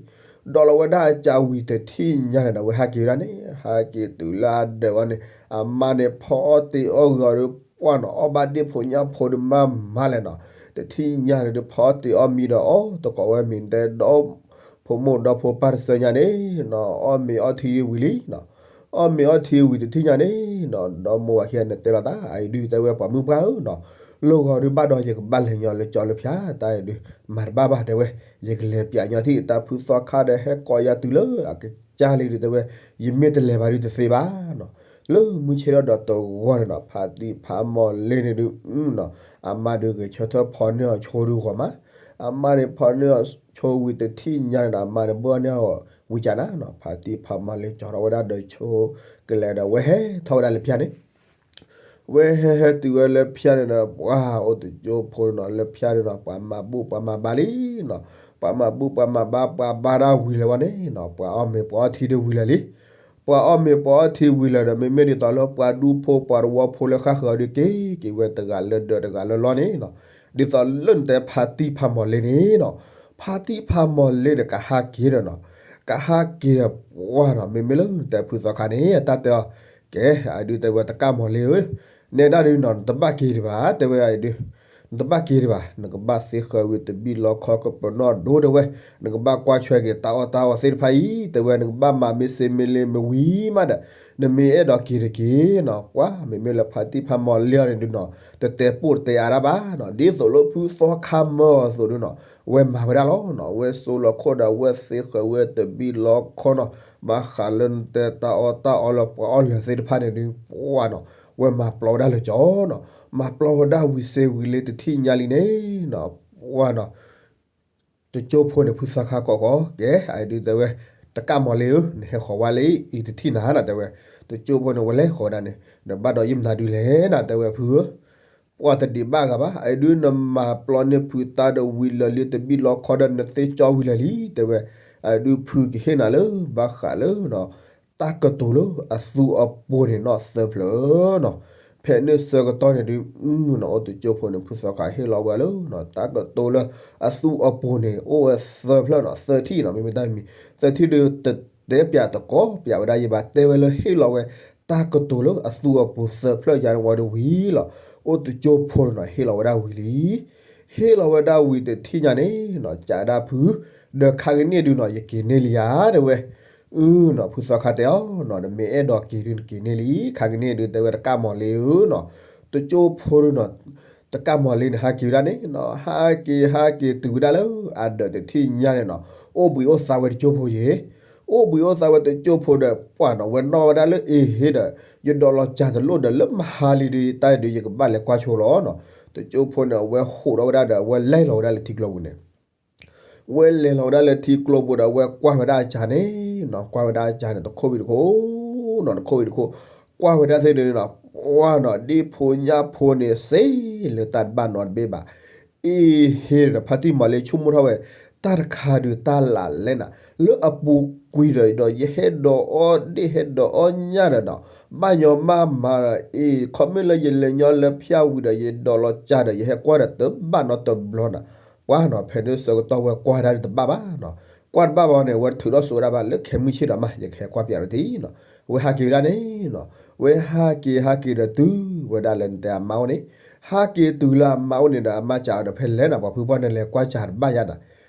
ဒိးလီၤဝဲဒၣ်အစၢ်ဝံၤတထံၣ်ညါန့ၣ်ဒီး ဝဲဟးက့ၤဝဲဒၣ်န့ၣ်, ဟးက့ၤတုၤလၢအဒၢးဝဲန့ၣ်, အမါန့ၣ် ဖီအီၣ်တ့ၤအီၣ်ဂ့ၤအီၤဒီး ပှၢ်နီၤ, အီၣ်ဘၣ်ဒ့ၣ်ဖိညၣ်ဖိဒုးမးမးလဲၣ်နီၤ. တထံၣ်ညါန့ၣ်ဒုး ဖီအီၣ်တ့ၤအီၣ်မံဒီး အီၣ်တကိးဝဲမ့ၤတဲဒီး ဖိမိၢ်ဒီဖိပၢ်တစၢညါန့ၣ်နီၤ, အီၣ်မ့ၤအီထံဒုးဝံၤလံနီၤ. အီၣ်မ့ၤအီထံဝံၤတထံၣ်ညါန့ၣ်နီၤ, ဒီမိၢ်ဝၤခံဂၤန့ၣ်တဲလီၤသး, အအံၤဒုးတဲဝဲပှၤမုၣ်ပှၢ်ဧၢနီၤ, လၢဂီၤဒုးဘၣ်ဒီးယကဘၣ်လဲၤညီလၢကၠီလၢဖၠါ, တၢ်အံၤဒုး မၤတဘၣ်ဘၣ် တဲဝဲ, ယကလဲၤပၠးညီထံၣ် တၢ်ဖုသီခါဒီးဟဲကိးယၤတုၤလၢအကစၢ်လံဒုး တဲဝဲ, ယမ့ၢ်တလဲၤဘၣ်ဒုးတသ့ဘၣ်နီၤ. လၢမုၢ်ဆ့ၣ်ထီၣ်ဒီးတဂီၢ်န့ၣ်နီၤ, ဖါတံၢ်ဖါမီၤလ့န့ၣ်ဒုး အမါဒုးဂဲၤဆၢထၢၣ်ဖီန့ၢ်အီၤဆိဒုးဂီၤမး, အမါန့ၣ်ဖီန့ၢ်အီၤဆိဝံၤတထံၣ်ညါန့ၣ်ဒီး အမါန့ၣ်ဘၣ်န့ၢ်အီၤဝံၤကနၤနီၤ, ဖါတံၢ်ဖါမီၤလ့ကၠီထီၣ်ဝဲဒၣ်ဒီးဆိ ကလဲၤဒီးဝဲဟဲထီၣ်ဝဲဒၣ်လၢဖၠါန့ၣ် ဝဲဟဲဟဲတုၤဝဲလၢဖၠါန့ၣ်ဒီး ပှၤအိၣ်တကၠိဖိန့ၣ်နီၤ, လၢဖၠါန့ၣ်နီၤ ပှၤမၤဘူၣ်ပှၤမၤဘါလံနီၤ, ပှၤမၤဘူၣ်ပှၤမၤဘါ ပှၤဘါတၢ်ဝံၤလၢၤဝဲန့ၣ်နီၤ, ပှၤအီၣ်မ့ၤပှၤအီထံဒုးဝံၤလၢာ်လံ. ပှၤအီၣ်မ့ၤပှၤအီထံဝံၤလၢာ်ဒီး မ့မ့ၢ်ဒ်သိးလၢပှၤဒူဖိပှၤတဝီဖိလၢဃၣ်ဃၢၤအီၤဒုးက့ၤ က့ၤဝဲတဂၤလၢဒၢးတဂၤလၢလီၢ်န့ၣ်နီၤ, ဒ်သိးလၢနတဲဖါတံၢ်ဖါမီၤလ့န့ၣ်နီၤ, ဖါတံၢ်ဖါမီၤလ့ဒီးကဟးက့ၤဒီးနီၤ, ကဟးက့ၤဒီးပှၤနီၤ, မ့မ့ၢ်လၢနတဲဖုသီခါန့ၣ် အတၢ်တဲအီၤ, ကဲ အဒုးတဲဝဲတကၣ်မီၤလ့ဧၢ, နဲဒၣ်ဒုးနီၤ နတဘၣ်က့ၤဒံးဘၣ် တဲဝဲအဒုး နတဘၣ်က့ၤဒံးဘၣ်, နကဘၣ်သ့ဃၢၤဝံၤတဘံၣ်လီခီကပနီၣ်ဒိတဲဝဲ, နကဘၣ်ကွၢ်ဆွဲက့ၤတၢ်အီၣ်တၢ်အီသ့ၣ်တဖၣ်အံၤ တဲဝဲ, နကဘၣ်မၤမ့ၢ်စ့မ့ၢ်လ့မ့ၢ်ဝံၤမးဒီး နမ့ၢ်အဲၣ်ဒိးက့ၤတက့ၢ်နီၤ, ပှၤမ့မ့ၢ်လၢဖါတံၢ်ဖါမီၤလ့အီၤန့ၣ်ဒုးနီၤ တတဲပိၢ်တတဲအါတၢ်ဘၣ်နီၤ, ဒ်သိးလၢဖုသီခါမၢအီၤအသိးဒုးနီၤ ဝဲမၤဝဲဒၣ်လီၤနီၤ, ဝဲစိလီၤခိၣ်ဒီးဝဲသ့ဃၢၤဝဲတဘံၣ်လီခီနီၤ, ဘၣ်ဃးလၢနတဲတၢ်အီၣ်တၢ်အီလၢပှၤအီၣ်လၢာ်သ့ၣ်တဖၣ်န့ၣ်ဒုး ပှၤနီၤ ဝဲမၤပျီဝဲဒၣ်လၢကၠီနီၤ, မၤပျီဝဲဒၣ်ဝံၤစ့ဝံၤလၢတထံၣ်ညါလံန့ၣ်နီၤ, ပှၤနီၤ တကၠိဖိန့ၣ် ဖုသီခါကိးဃီ ကဲ အဒုးတဲဝဲ, တကၣ်မီၤလ့ဧၢ, နဟဲဃီၤဝဲလၢအံၤတထံၣ်နၤနီၤ တဲဝဲ, တကၠိဖိန့ၣ် ဝဲလဲၤဃီၤဝဲဒၣ်န့ၣ် ဒီးဘၣ်ဒီးယုၢ်မနုၤဒုးလဲၣ်နီၤ တဲဝဲဖုဧၢ, ပှၤတဒံးဘၣ်ဂၤဘၣ်, အဒုးနမၤပျီန့ၢ်ဖုတၢ်ဒီးဝံၤလၢာ်လံ တဘံၣ်လီခီဒီးနသ့ကၠီဝံၤလၢာ်လံ တဲဝဲ, အဒုးဖုကဟ့ၣ်နၤလၢ ဘၣ်ဃးလၢ တၢ်ကတိၤလၢအသူအပိၤန့ၣ်နီၤ သၢဖျၢၣ်နီၤ, ဖဲန့ၣ်ဆၢကတီၢ်န့ၣ်ဒုး နီၤ အိၣ်တကၠိဖိန့ၣ် ဖုသီခါဟ့ၣ်လီၤဝဲလၢ တၢ်ကတိၤလၢအသူအပိၤန့ၣ် အိၣ်ဝဲသၢဖျၢၣ်နီၤ သၢထံၣ်နီၤ မ့မ့ၢ်တၢ်မံၤ သၢထံၣ်ဒုး တတဲပၠးတကိးပၠးဝဲဒၣ်ယဘၣ် တဲဝဲလၢဟ့ၣ်လီၤဝဲ တၢ်ကတိၤလၢအသူအပိၤသၢဖျၢၣ်ယါန့ၣ်ဝံၤဒီးဝံၤလီၤ, အိၣ်တကၠိဖိန့ၣ်နီၤ ဟ့ၣ်လီၤဝဲဒၣ်ဝံၤလံ ဟ့ၣ်လီၤဝဲဒၣ်ဝံၤတထံၣ်ညါန့ၣ်နီၤ ကးဒၣ်ဖု ဒီးခါကန့ၣ်ဒုးနီၤ ယက့ၤန့ၢ်လံယါ တဲဝဲ, အနီၤ ဖုသီခါတဲအီၤနီၤ နမ့ၢ်အဲၣ်ဒိးက့ၤဒုးနက့ၤန့ၢ်လံ ခါကန့ၣ်ဒုး တဲဝဲတကၣ်မီၤလ့ဧၢနီၤ, တကၠိဖိဒုးနီၤ တကၣ်မီၤလ့န့ၣ် ဟးက့ၤဝဲဒၣ်န့ၣ်နီၤ ဟးက့ၤဟးက့ၤတုၤဝဲဒၣ်လၢအဒၢးတထံၣ်ညါန့ၣ်နီၤ အိၣ်ဘှံးအိၣ်သါဝဲတကၠိဖိယဲၢ် အိၣ်ဘှံးအိၣ်သါဝဲတကၠိဖိဒီး ပှၤနီၤ ဝဲနီၣ်ဝဲဒၣ်လၢအ့ဟ့ဒီး ယဒိးလီၤစၢ်တလိၣ်ဒီး လၢမဟါလံဒီး တၢ်အံၤဒုး ယကဘၣ်လဲၤကွၢ်ဆိလီၤနီၤ, တကၠိဖိန့ၣ် အဝဲဟးထီၣ်ဝဲဒၣ်ဒီး အဝဲလဲၤလီၤဝဲဒၣ်လၢထံကျိပူၤန့ၣ် ဝဲလဲၤလီၤဝဲဒၣ်လၢထံကျိပူၤဒီး အဝဲကွၢ်ဝဲဒၣ်အစၢ်န့ၣ်နီၤ ကွၢ်ဝဲဒၣ်အစၢ်န့ၣ် တခိၣ်ဝံၤတခိၣ်နီၤ တခိၣ်ဝံၤတခိၣ် ကွၢ်ဝဲဒၣ်သ့ၣ်န့ၣ်နီၤ ပှၤနီၤ ဒ့ၣ်ဖိညၣ်ဖိန့ၣ် စ့လၢတၢ်တဘၣ်နီတဘ့ၣ်ဘၣ်, အ့ဟ့ဒီး ဖါတံၢ်မီၤလ့ဆိကမိၣ်ထီၣ်ဝဲ တၢ်တခါဒုးတၢ်လၢ်လဲၣ်နၤ, လၢအပူၤကွံာ်ဒီး ဒီးယဟဲဒိးအီၣ်ဒ့ၣ်ဟဲဒိးအီၣ်ညၣ်ဒီးနီၤ, ဘၣ်ညီမးမးဒီး အ့ၣ် ခီမ့ၢ်လၢယလဲၤညီလၢဖၠၣ်ဝံၤဒီး ယဒိးလီၤကၢ်ဒီး ယဟဲကွၢ်ဒီးတဘၣ်နီတဘျီနၤ, ပှၤနီၤ ဖဲန့ၣ်ဆၢကတီၢ်ဝဲကွၢ်ဒၣ်ဒုးတဘၣ်ဘၣ်နီၤ, ကွၢ်တဘၣ်ဘၣ်န့ၣ် ဝဲထုးထီၣ်စိဝဲဒၣ်ဘၣ် လၢခဲမုၢ်ဆ့ၣ်ဒီးမး ယကဟဲကွၢ်ပၠးဒီးတံၢ်နီၤ, ဝဲဟးက့ၤဝဲဒၣ်န့ၣ်နီၤ, ဝဲဟးက့ၤဟးက့ၤဒီးတုၤဝဲဒၣ်လၢနတဲအမါအိၣ်န့ၣ်, ဟးက့ၤတုၤလၢအမါအိၣ်န့ၣ်ဒီး အမါစံးအီၤဒီး ဖဲလဲၣ်နၤ ပှၤဖုပှၢ်န့ၣ် လဲၤကွၢ်စၢ်တဘၣ်ယါနၤ,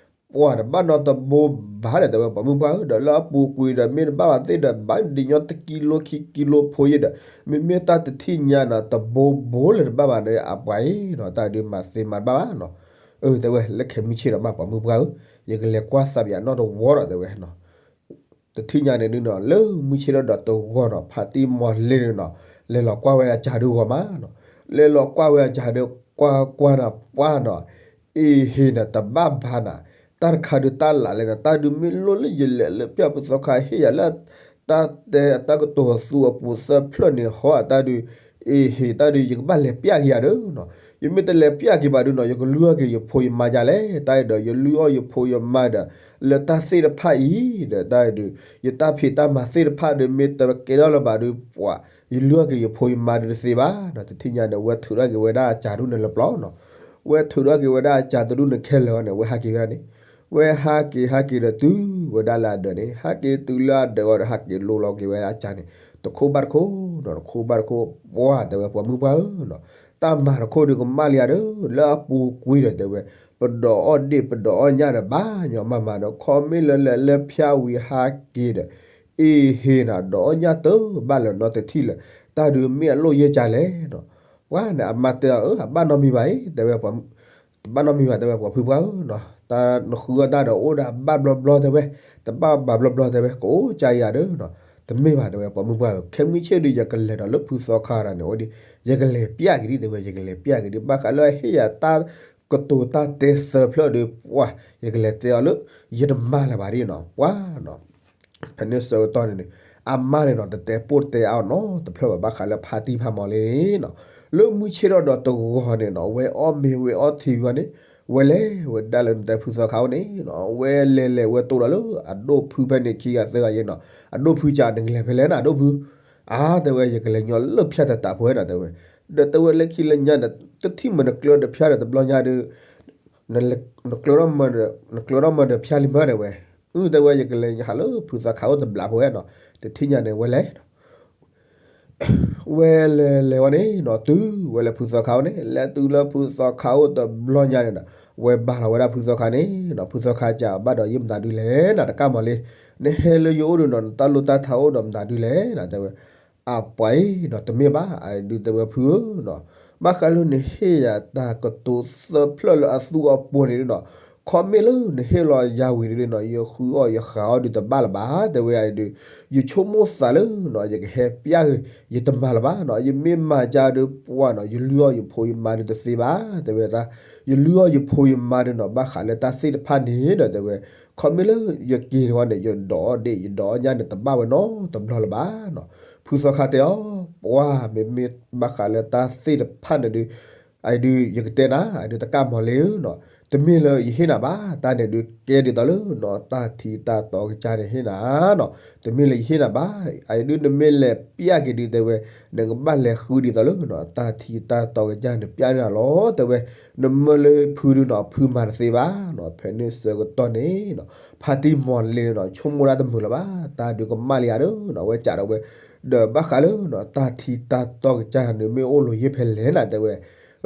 ပှၤတဘၣ်နီတဘိဘၣ်ဒီး တဲဝဲ ပှၤမုၢ်ပှၢ်ဧၢ, ဒီးလၢအပူၤကွံာ်ဒီး မ့ၢ်တဘၣ်ဘၣ်သ့ၣ်ဒီး ဘၣ်ဒ်ညီတကံလိခံကံလိဖိယဲဒီး မ့မ့ၢ်တၢ်တထံၣ်ညါနီၤ တဘိဘိလၢၤတဘၣ်ဘၣ်ဒီး အပှၤအံၤနီၤ တၢ်ဒုးမၤသ့မၤတဘၣ်ဘၣ်နီၤ, အၢ တဲဝဲ လၢခဲမုၢ်ဆ့ၣ်ဒီးမး ပှၤမုၢ်ပှၢ်ဧၢ, ယကလဲၤကွၢ်စၢ်ပၠးနီတဝီဒီး တဲဝဲနီၤ တထံၣ်ညါန့ၣ်ဒုးနီၤ လၢမုၢ်ဆ့ၣ်ထီၣ်ဒီးတဂီၤနီၤ ဖါတံၢ်မီၤလ့ၤန့ၣ်နီၤ လဲၤလီၤကွၢ်ဝဲအစၢ်ဒုးဂီၤမးနီၤ, လဲၤလီၤကွၢ်ဝဲအစၢ်ဒုး ကွၢ်ကွၢ်နၤပှၢ်နီၤ, အ့ၣ်ဟ့ၣ်နၤ တဘၣ်ဘၣ်နၤ, တၢ်တခါဒုးတၢ်လၢ်လဲၣ်နၤ, တၢ်ဒုးမ့ၢ်လိၣ်လၢယလဲၤလၢပျၢ်ဖုသီခါဟ့ၣ်ယၤလၢ တၢ်တဲအတၢ်ကတိၤအသူအပူၤသၢဖျၢၣ်န့ၣ် ဟီအတၢ်ဒုး အ့ၣ်ဟ့ၣ်တၢ်ဒုး ယကဘၣ်လဲၤပျၢ်က့ၤယၤဒုးနီၤ, ယမ့ၢ်တလဲၤပျၢ်က့ၤဘၣ်ဒုးနီၤ ယကလုၢ်အီၣ်က့ၤယဖိယမါဒ်လဲၣ်, တၢ်အံၤဒီး ယလုၢ်အီၣ်ယဖိယမါဒီး လၢတၢ်သ့ၣ်တဖၣ်အံၤဒီး တၢ်အံၤဒုး ယတၢ်ဖံးတၢ်မၤသ့ၣ်တဖၣ်ဒီး မ့ၢ်တကဲထီၣ်လၢၤဘၣ်ဒုး ပှၤ ယလုၢ်အီၣ်က့ၤယဖိယမါဒုးတသ့ဘၣ်နီၤ, တထံၣ်ညါန့ၣ် ဝဲထုးထီၣ်က့ၤဝဲဒၣ်အစၢ်ဒုးန့ၣ်လၢပျီနီၤ, ဝဲထုးထီၣ်က့ၤဝဲဒၣ်အစၢ်တဒုန့ၣ်ခဲလၢာ်န့ၣ် ဝဲဟးက့ၤဝဲဒၣ်န့ၣ်, ဝဲဟးက့ၤဟးက့ၤဒီးတုၤဝဲဒၣ်လၢအဒၢးန့ၣ် ဟးက့ၤတုၤလၢအဒၢးအီၤဒီး ဟးက့ၤလိလီၤက့ၤဝဲဒၣ်အစၢ်န့ၣ် တခိၣ်ဘၣ်တခိၣ်နီၤ တခိၣ်ဘၣ်တခိၣ်, ပှၤတဲဝဲပှၤမုၢ်ပှၢ်ဧၢနီၤ, တၢ်မၤတခိၣ်ဒုးကမၣ်လံဧါဒီး လၢအပူၤကွံာ်ဒီး တဲဝဲ ပဒိးအီၣ်ဒ့ၣ်ပဒိးအီၣ်ညၣ်ဒီး ဘၣ်ညီမးမးဒီး ခီမ့ၢ်လၢလဲၤလၢဖၠၣ်ဝံၤဟးက့ၤဒီး အ့ၣ်ဟ့ၣ်နၤ ဒိးအီၣ်ညၣ်တဘၣ်လၢၤနီတထံၣ်လၢၤ, တၢ်ဒုးမ့ၢ်အလိၣ်ယဲၢ်ကၢ်လဲၣ်နီၤ, ပှၤန့ၣ်အမါတဲအီၤ အၢ အဘၣ်နီတမံၤဘၣ်အံၤ တဲဝဲ တဘၣ်နီတမံၤဘၣ် တဲဝဲပှၤဖုပှၢ်ဧၢနီၤ, တၢ်နဃုအီၣ်တၢ်ဒီးအိၣ်ဒီးအဘၣ်ဘျီဘျီတဲဝဲ, တဘၣ်ဘၣ်ဘျီဘျီတဲဝဲ ကအိၣ်ကၢ်ယၤဒီးနီၤ, တမ့ၢ်ဘၣ်တဲဝဲပှၤမုၢ်ပှၢ်ဧၢ, ခဲမုၢ်ဆ့ၣ်ဒုး ယကလဲၤဒီးလၢဖုသီခါဒီးန့ၣ် အိၣ်ဒံး ယကလဲၤပျၢ်က့ၤဒံး တဲဝဲ ယကလဲၤပျၢ်က့ၤဒံး ဘၣ်ဃးလၢအဟ့ၣ်ယၤတၢ်ကတိၤတၢ်တဲသၢဖျၢၣ်ဒီး ပှၤ ယကလဲၤတဲအီၤလၢ ယတမၤလၢၤဘၣ်ဒ်နီၤ, ပှၤနီၤ ဖဲန့ၣ်ဆၢကတီၢ်န့ၣ်န့ၣ် အမါန့ၣ်နီၤ တတဲပိၢ်တဲအါအီၤနီတဖျၢၣ်ဘၣ် ဘၣ်ဃးလၢဖါတံၢ်ဖါမီၤလ့န့ၣ်နီၤ, လၢမုၢ်ဆ့ၣ်ထီၣ်ဒီးတဂီၤန့ၣ်နီၤ ဝဲအီၣ်မ့ၤဝဲအီထံဝံၤန့ၣ် ဝဲလဲၤဝဲဒၣ်လၢနတဲဖုသီခါအိၣ်န့ၣ်နီၤ ဝဲလဲၤလဲၤဝဲတိၢ်ဒီးလၢအဒိၣ်ဖုဖဲန့ၣ်ခံဂၤသၢဂၤယဲနီၤ, အဒိၣ်ဖုစံး နကလဲၤဖဲလဲၣ်နၤ အဒိၣ်ဖု အါ တဲဝဲ ယကလဲၤညီလၢဖၠၣ်တတးဖိဝဲနီၤ တဲဝဲ, ဒီးတဲဝဲလၢခံလၢညါဒီး တထံၣ်မ့ၢ်နကျၢၤဒီးဖၠၣ်ဒီးတဘျီညါဒီး နကျၢၤထီၣ်မ့ၢ်ဒီးဖၠၣ်လံမၢ တဲဝဲ, အု တဲဝဲ ယကလဲၤဟးလၢဖုသီခါအိၣ်တဘျီဖိဝဲနီၤ, တထံၣ်ညါန့ၣ် ဝဲလဲၤ ဝဲလဲၤလဲၤဝဲန့ၣ်နီၤ တုၤဝဲလၢဖုသီခါအိၣ်န့ၣ် လဲၤတုၤလၢဖုသီခါအိၣ်တဘျီညါန့ၣ်ဒီး ဝဲဘၣ်လီၤဝဲဒၣ်ဖုသီခါန့ၣ်နီၤ, ဖုသီခါစံး ဘၣ်ဒီးယဲၢ်မတၤဒုလဲၣ်နၤ တကၣ်မီၤလ့, နဟဲလၢယအိၣ်ဒီးနီၤ နတၢ်လိၣ်တၢ်ထါအိၣ်ဒီးမတၤဒုလဲၣ်နၤ တဲဝဲ, အပှၤအံၤနီၤ တမ့ၢ်ဘၣ် အဒုးတဲဝဲဖုဧၢနီၤ, ဘၣ်ဃးလၢနဟ့ၣ်ယၤတၢ်ကတိၤသၢဖျၢၣ်လၢအသူအပူၤန့ၣ်နီၤ, ခီမ့ၢ်လၢနဟ့ၣ်လီၤယၤဝံၤန့ၣ်နီၤ ယဃုအီၣ်ယဃုအီၣ်ဒုးတဘၣ်လၢၤဘၣ် တဲဝဲဒုး, ယဆိကမိၣ်သးလၢနီၤ ယကဟဲပျၢ်ဂ့ၤ ယတမၤလၢၤဘၣ်နီၤ, ယမ့ၢ်မၤကဒီးပှၤနီၤ ယလုၢ်အီၣ်ယဖိယမါဒုးတသ့ဘၣ် တဲဝဲဒၣ်, ယလုၢ်အီၣ်ယဖိယမါဒုးနီၤ ဘၣ်ဃးလၢတၢ်သ့ၣ်တဖၣ်န့ၣ်ဒီး တဲဝဲ, ခီမ့ၢ်လၢယက့ၤန့ၣ်ဝဲန့ၣ် ယဒိးအီၣ်ဒ့ၣ် ယဒိးအီၣ်ညၣ်န့ၣ် တဘၣ်ဝဲနီတဘျီလၢၤဘၣ်နီၤ, ဖုသီခါတဲအီၤ, ပှၤ မ့မ့ၢ်ဘၣ်ဃးလၢတၢ်သ့ၣ်တဖၣ်န့ၣ်ဒုး အဒုး ယကတဲနၤ အဒုးတကၣ်မီၤလ့ဧၢနီၤ, တမ့ၢ်လၢယဟ့ၣ်နၤဘၣ် တၢ်န့ၣ်ဒုးကဲဒ်သိးလၢနီၤ တၢ်ထံတၢ်တီကစၢ်န့ၣ်ဟ့ၣ်နၤနီၤ, တမ့ၢ်လၢယဟ့ၣ်နၤဘၣ် အဒုးနမ့ၢ်လဲၤပျၢ်က့ၤဒုး တဲဝဲ, နကဘၣ်လဲၤဃုဒ်သိးလၢနီၤ တၢ်ထံတၢ်တီကစၢ်န့ၣ်ပျၢ်န့ၢ်နၤလီၤ တဲဝဲ, နမၢလၢဖုဒုးနီၤ ဖုမၤတသ့ဘၣ်နီၤ, ဖဲန့ၣ်ဆၢကတီၢ်န့ၣ်နီၤ ဖါတံၢ်မီၤလ့န့ၣ်နီၤ ဆိကမိၣ်ဒၣ်တမုာ်လၢၤဘၣ် တၢ်ဒုးကမၣ်လံဧါဒီးနီၤ ဝဲစံးဒီးဝဲ ဒီးဘၣ်ဃးလၢနီၤ တၢ်ထံတၢ်တီကစၢ်န့ၣ်မ့ၢ်အိၣ်လိာ်ယဲၢ်ဖဲလဲၣ်နၤ တဲဝဲ,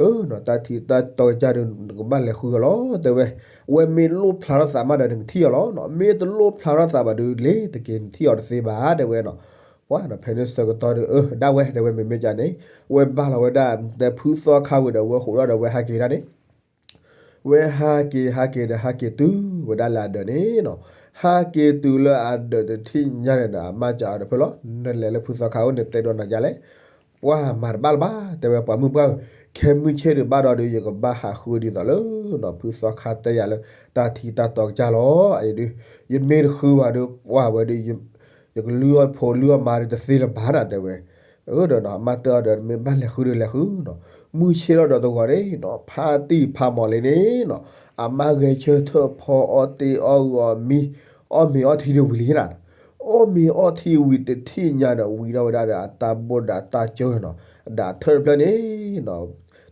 အၢနီၤ တၢ်ထံတၢ်တီကစၢ်ဒုး နကဘၣ်လဲၤဃုအီၤလီၤ တဲဝဲ, အဝဲမ့ၢ်လိၣ်ဖျါထီၣ်သးမးဒီးနကထံၣ်အီၤလီၤနီၤ, မ့ၢ်တလိၣ်ဖျါထီၣ်သးဘၣ်ဒုး လ့ၤတက့ၤနထံၣ်အီၤတသ့ဘၣ် တဲဝဲနီၤ, ပှၤနီၤ ဖဲန့ၣ်ဆၢကတီၢ်ဒီး အၢ ဒၣ်ဝဲ တဲဝဲ မ့မ့ၢ်ကန့ၣ် ဝဲဘၣ်လီၤဝဲဒၣ် တဲဖုသီခါဝံၤဒီး ဝဲဟိးထီၣ်ဒီးဝဲဟးက့ၤဒၣ်န့ၣ် ဝဲဟးက့ၤဟးက့ၤဒီး ဟးက့ၤတုၤဝဲဒၣ်လၢအဒၢးန့ၣ်နီၤ, ဟးက့ၤတုၤလၢအဒၢးတထံၣ်ညါန့ၣ်ဒီး အမါစံးအီၤဒီး ဖဲလီၤ နလဲၤလၢဖုသီခါအိၣ်န့ၣ် တဲဒီးနၤယါလဲၣ်, ပှၤမၤတဘၣ်လၢၤဘၣ် တဲဝဲ ပှၤမုၢ်ပှၢ်ဧၢ, ခဲမုၢ်ဆ့ၣ်ဒုးဘၣ်ဒီးဒုး ယကဘၣ်ဟးဃုဒ်သိးလၢနီၤ ဖုသီခါတဲယၤလၢ တၢ်ထံတၢ်တီကစၢ်လီၤ, အအံၤဒုး ယမ့ၢ်တဃုဘၣ်ဒီး ပှၤဝဲဒုး ယကလုၢ်အီၣ်ဖိလုၢ်အီၣ်မါဒုးတသ့လၢၤဘၣ်နၤ တဲဝဲ, အၢ ဒီးနီၤ အမါတဲအီၤဒီး မ့ၢ်ဘၣ်လဲၤဃုဒုးလဲၤဃုနီၤ, မုၢ်ဆ့ၣ်ထီၣ်ဒီးတဂီၤန့ၣ်နီၤ ဖါတံၢ်ဖါမီၤလ့န့ၣ်နီၤ အမါဂဲၤဆၢထၢၣ်ဖီအီၣ်တ့ၢ်အီၣ်ဂီၤမံ, အီၣ်မ့ၤအီထံဒုးဝံၤလံနၤ, အီၣ်မ့ၤအီထံဝံၤတထံၣ်ညါဒီး ဝံၤဒီးဝဲဒၣ်ဒီးအတၢ်ဘိၣ်ဒီးတၢ်စၢၤနီၤ, ဒီးအထၢၣ်တဖျၢၣ်န့ၣ်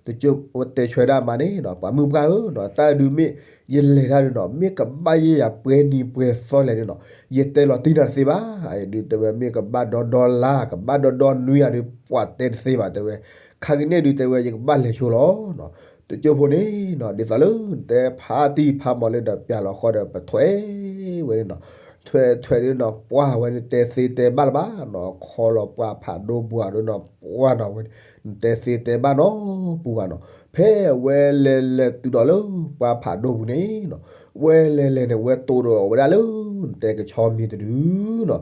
တကၠိတဲဆှဲဒၣ်မါန့ၣ်နီၤ, ပှၤမုၣ်ပှၢ်ဧၢနီၤ, တၢ်ဒုးမ့ၢ်ယလဲၤတၢ်ဒုးနီၤ, မ့ၢ်ကဘၣ်ယဲၢ်ယၤပှဲၤနံၤပှဲၤသီလဲၣ်ဒုးနီၤ, ယတဲလီၤတံၢ်နၤတသ့ဘၣ်. အဒုးတဲဝဲ မ့ၢ်ကဘၣ်ဒီဒီလါ ကဘၣ်ဒီဒီနွံယၤဒုး ပှၤတဲတသ့ဘၣ်တဲဝဲ, ခါကန့ၣ်ဒုးတဲဝဲ ယကဘၣ်လဲၤဆိလီၤနီၤ. တကၠိဖိန့ၣ်နီၤ ဒ်သိးလၢနတဲဖါတံၢ်ဖါမီၤလ့ဒီး ပျၢ်လီၤဃီဒီး ပထွဲဝဲန့ၣ်နီၤ, ထွဲထွဲဒုးနီၤ ပှၢ်ဝဲန့ၣ် တဲသ့တဲဘၣ်လၢၤဘၣ်နီၤ, ခီလီၤပှၢ်ဖးဒိၣ်ပှၢ်ဒုးနီၤ ပှၢ်နီၤဝဲ, နတဲသ့တဲဘၣ်နီၤပူၤဘၣ်နီၤ. ဖဲအဝဲလဲၤလဲၤတုၤဒီးလၢပှၢ်ဖးဒိၣ်ပူၤန့ၣ်နီၤ, ဝဲလဲၤလဲၤန့ၣ် ဝဲတိၢ်ဒီးဝဲဒၣ်လၢ နတဲကဆီမံၤတဒုနီၤ,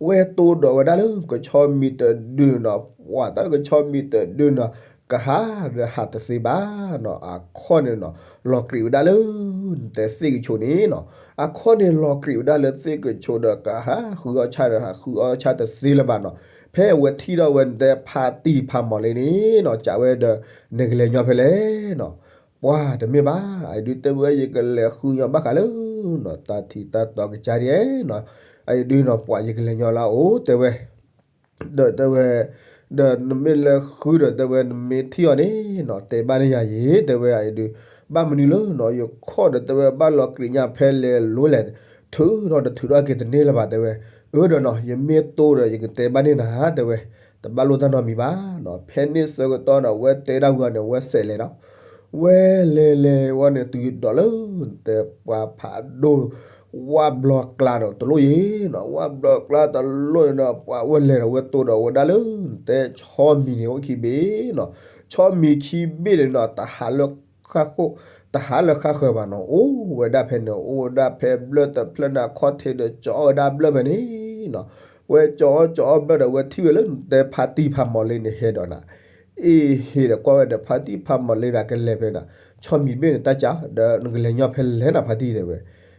ဝဲတိၢ်ဒီးဝဲဒၣ်လၢကဆီမံၤတဒုန့ၣ်နီၤ, ပှၢ်တၢ်ကဆီမံၤတဒုနီၤ ကဟးဒီးဟးတသ့ဘၣ်နီၤ, အခီၣ်န့ၣ်နီၤ လီၤကြံးဝဲဒၣ်လၢ နတဲသ့ၣ်ကဆိးန့ၣ်နီၤ, အခီၣ်န့ၣ်လီၤကြံးဝဲဒၣ်လၢသ့ၣ်ကဆိးဒီး ကဟးဃုအီၣ်ဆၣ်ဒီး ဟးဃုအီၣ်ဆၣ်တသ့လၢၤဘၣ်နီၤ. ဖဲအဝဲထံၣ်ထီၣ်ဝဲနတဲဖါတံၢ်ဖါမီၤလ့န့ၣ်နီၤ ကးဝဲဒီး နကလဲၤညီဖဲလဲၣ်နီၤ, ပှၢ်တမ့ၢ်ဘၣ်, အဒုးတဲဝဲ ယကလဲၤဃုညီဘၣ်ဃးလၢနီၤ တၢ်ထံၣ်တၢ်တီကစၢ်ဒ်နီၤ, အဒုးနီၤ ပှၢ်ယကလဲၤညီလၢအအိၣ်တဲဝဲ ဒီးတဲဝဲ, ဒီးနမ့ၢ်လဲၤဃုဒီးတဲဝဲ နမ့ၢ်ထံၣ်အီၤန့ၣ်နီၤ တဲဘၣ်န့ၢ်ယၤယ့ၣ် တဲဝဲ အဒုး, ဘၣ်မနုၤလၢနီၤ ယခီၣ်ဒီးတဲဝဲ ဘၣ်လီၤကြံးညါဖဲလဲၣ်လိၤလဲၣ်, ထုးထီၣ်တထုးထီၣ်က့ၤတန့ၢ်လၢၤဘၣ်တဲဝဲ, အၢဒီးနီၤ ယမ့ၢ်တိၢ်ဒီး ယကတဲဘၣ်န့ၢ်နၤတဲဝဲ, တဘၣ်လိၣ်တၢ်နီတမံၤဘၣ်နီၤ, ဖဲန့ၣ်ဆၢကတီၢ်ဒီး ဝဲတဲဒၣ်ဝံၤအီၤန့ၣ် ဝဲစဲးလဲၤဒီး ဝဲလဲၤလဲၤဝဲန့ၣ် တုၤဒီးလၢ တဲပှၢ်ဖးဒိၣ် ဝၣ်ဘျီကျါဒီးတလိၣ်ယ့ၣ်နီၤ, ဝၣ်ဘျီကျါတလိၣ်န့ၣ်ဒီး ပှၢ်ဝဲလဲၤဒီးဝဲတိၢ်ဒီးဝဲဒၣ်လၢ တဲဆီမံၤန့ၣ်အိၣ်ခံဘ့ၣ်နီၤ, ဆီမံၤခံဘ့ၣ်န့ၣ်နီၤ တဟးလၢဃၣ်ဃၢၤ, တဟးလၢဃၣ်ဃၢၤဘၣ်နီၤ, အိၣ်ဝဲဒၣ်ဖဲန့ၣ် အိၣ်ဝဲဒၣ်ဖဲဘျၢၣ်တဖျၢၣ်န့ၣ် အခီၣ်ထံးဒီးကၠီအီၣ်ဝဲဒၣ်ဘျၢၣ်ဖဲန့ၣ်နီၤ, ဝဲကၠီအီၣ်ကၠီအီၣ်ဘျၢၣ်ဒီး ဝဲထံၣ်ဝဲလၢနတဲဖါတံၢ်ဖါမီၤလ့န့ၣ်ဟဲဒီးနၤ အ့ၣ်ဟ့ၣ်ဒီးကွၢ်ဝဲဒီး ဖါတံၢ်ဖါမီၤလ့ဒီးကလဲၤဖဲန့ၣ်, ဆီမံၤတဘ့ၣ်န့ၣ် တၢ်ကး ဒီးနကလဲၤညီဖဲလဲၣ်နၤ ဖါတံၢ်တဲဝဲ,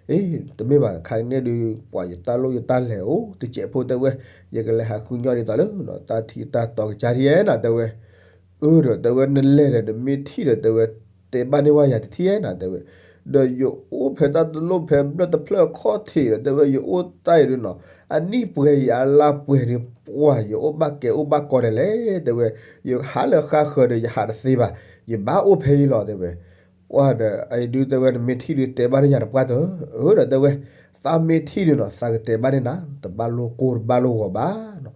အ့ၣ် တမ့ၢ်ဘၣ် ခါကန့ၣ်ဒုး ပှၢ်ယတၢ်လိၣ်ယတၢ်လဲၤအိၣ်တစဲးဖိတဲဝဲ, ယကလဲၤဟးဃုညီဒ်သိးလၢ တၢ်ထံၣ်တၢ်တီကစၢ်ဒ်နၤတဲဝဲ, အၢဒီးတဲဝဲ နလဲၤဒီးနမ့ၢ်ထံၣ်ဒီးတဲဝဲ, တဲဘၣ်န့ၢ်ဝဲယၤတထံၣ်နၤတဲဝဲ, ဒီးယအိၣ်ဖဲတၢ်တလိၣ်ဖဲဘျၢၣ်တဖျၢၣ်အခီၣ်ထံးဒီးတဲဝဲ ယအိၣ်တၢ်အံၤဒုးနီၤ, အနံၣ်ပှဲၤယံၤအလါပှဲၤဒုး ပှၢ်ယအိၣ်ဘၣ်ကဲအိၣ်ဘၣ်ကီဒဲးလဲၣ်တဲဝဲ, ယဟးလၢဃၣ်ဃၢၤဒီးယဟးတသ့ဘၣ်, ယဘၣ်အိၣ်ဖဲအံၤလီၤတဲဝဲ, ပှၢ်ဒီးအံၤဒုးတဲဝဲ နမ့ၢ်ထံၣ်ဒုးတဲဘၣ်န့ၢ်ယၤတပှၢ်တၢၢ်, အၢဒီးတဲဝဲ, သးမ့ၢ်ထံၣ်ဒုးနီၤ သးကတဲဘၣ်န့ၢ်နၤ, တဘၣ်လိၣ်ကိၢ်တဘၣ်လိၣ်ဂီၤဘၣ်နီၤ,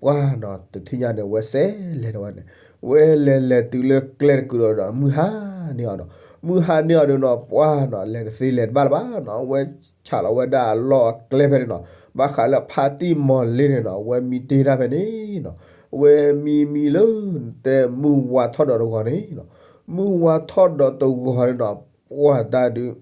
ပှၢ်နီၤ တထံၣ်ညါန့ၣ် ဝဲစဲးလဲၤဒီးဝဲန့ၣ်, ဝဲလဲၤလဲၤတုၤလၢကျဲတကုာ်ဒီး မုၢ်ဟါန့ၢ်အီၤနီၤ, မုၢ်ဟါန့ၢ်အီၤဒုးနီၤ ပှၢ်နီၤ လဲၤတသ့လဲၤတဘၣ်လၢၤဘၣ်နီၤ, ဝဲဆးလီၤဝဲဒၣ်အလီၢ်အကျဲဖဲန့ၣ်နီၤ, ဘၣ်ဃးလၢဖါတံၢ်မီၤလ့န့ၣ်နီၤ ဝဲမံတ့ၢ်တၢ်ဖဲန့ၣ်နီၤ, ဝဲမံမံလၢ တဲမုၢ်ဝါထီၣ်ဒီးတဂီၤန့ၣ်နီၤ, မုၢ်ဝါထီၣ်ဒီးတဂီၤန့ၣ်နီၤ, ပှၢ်တၢ်ဒုး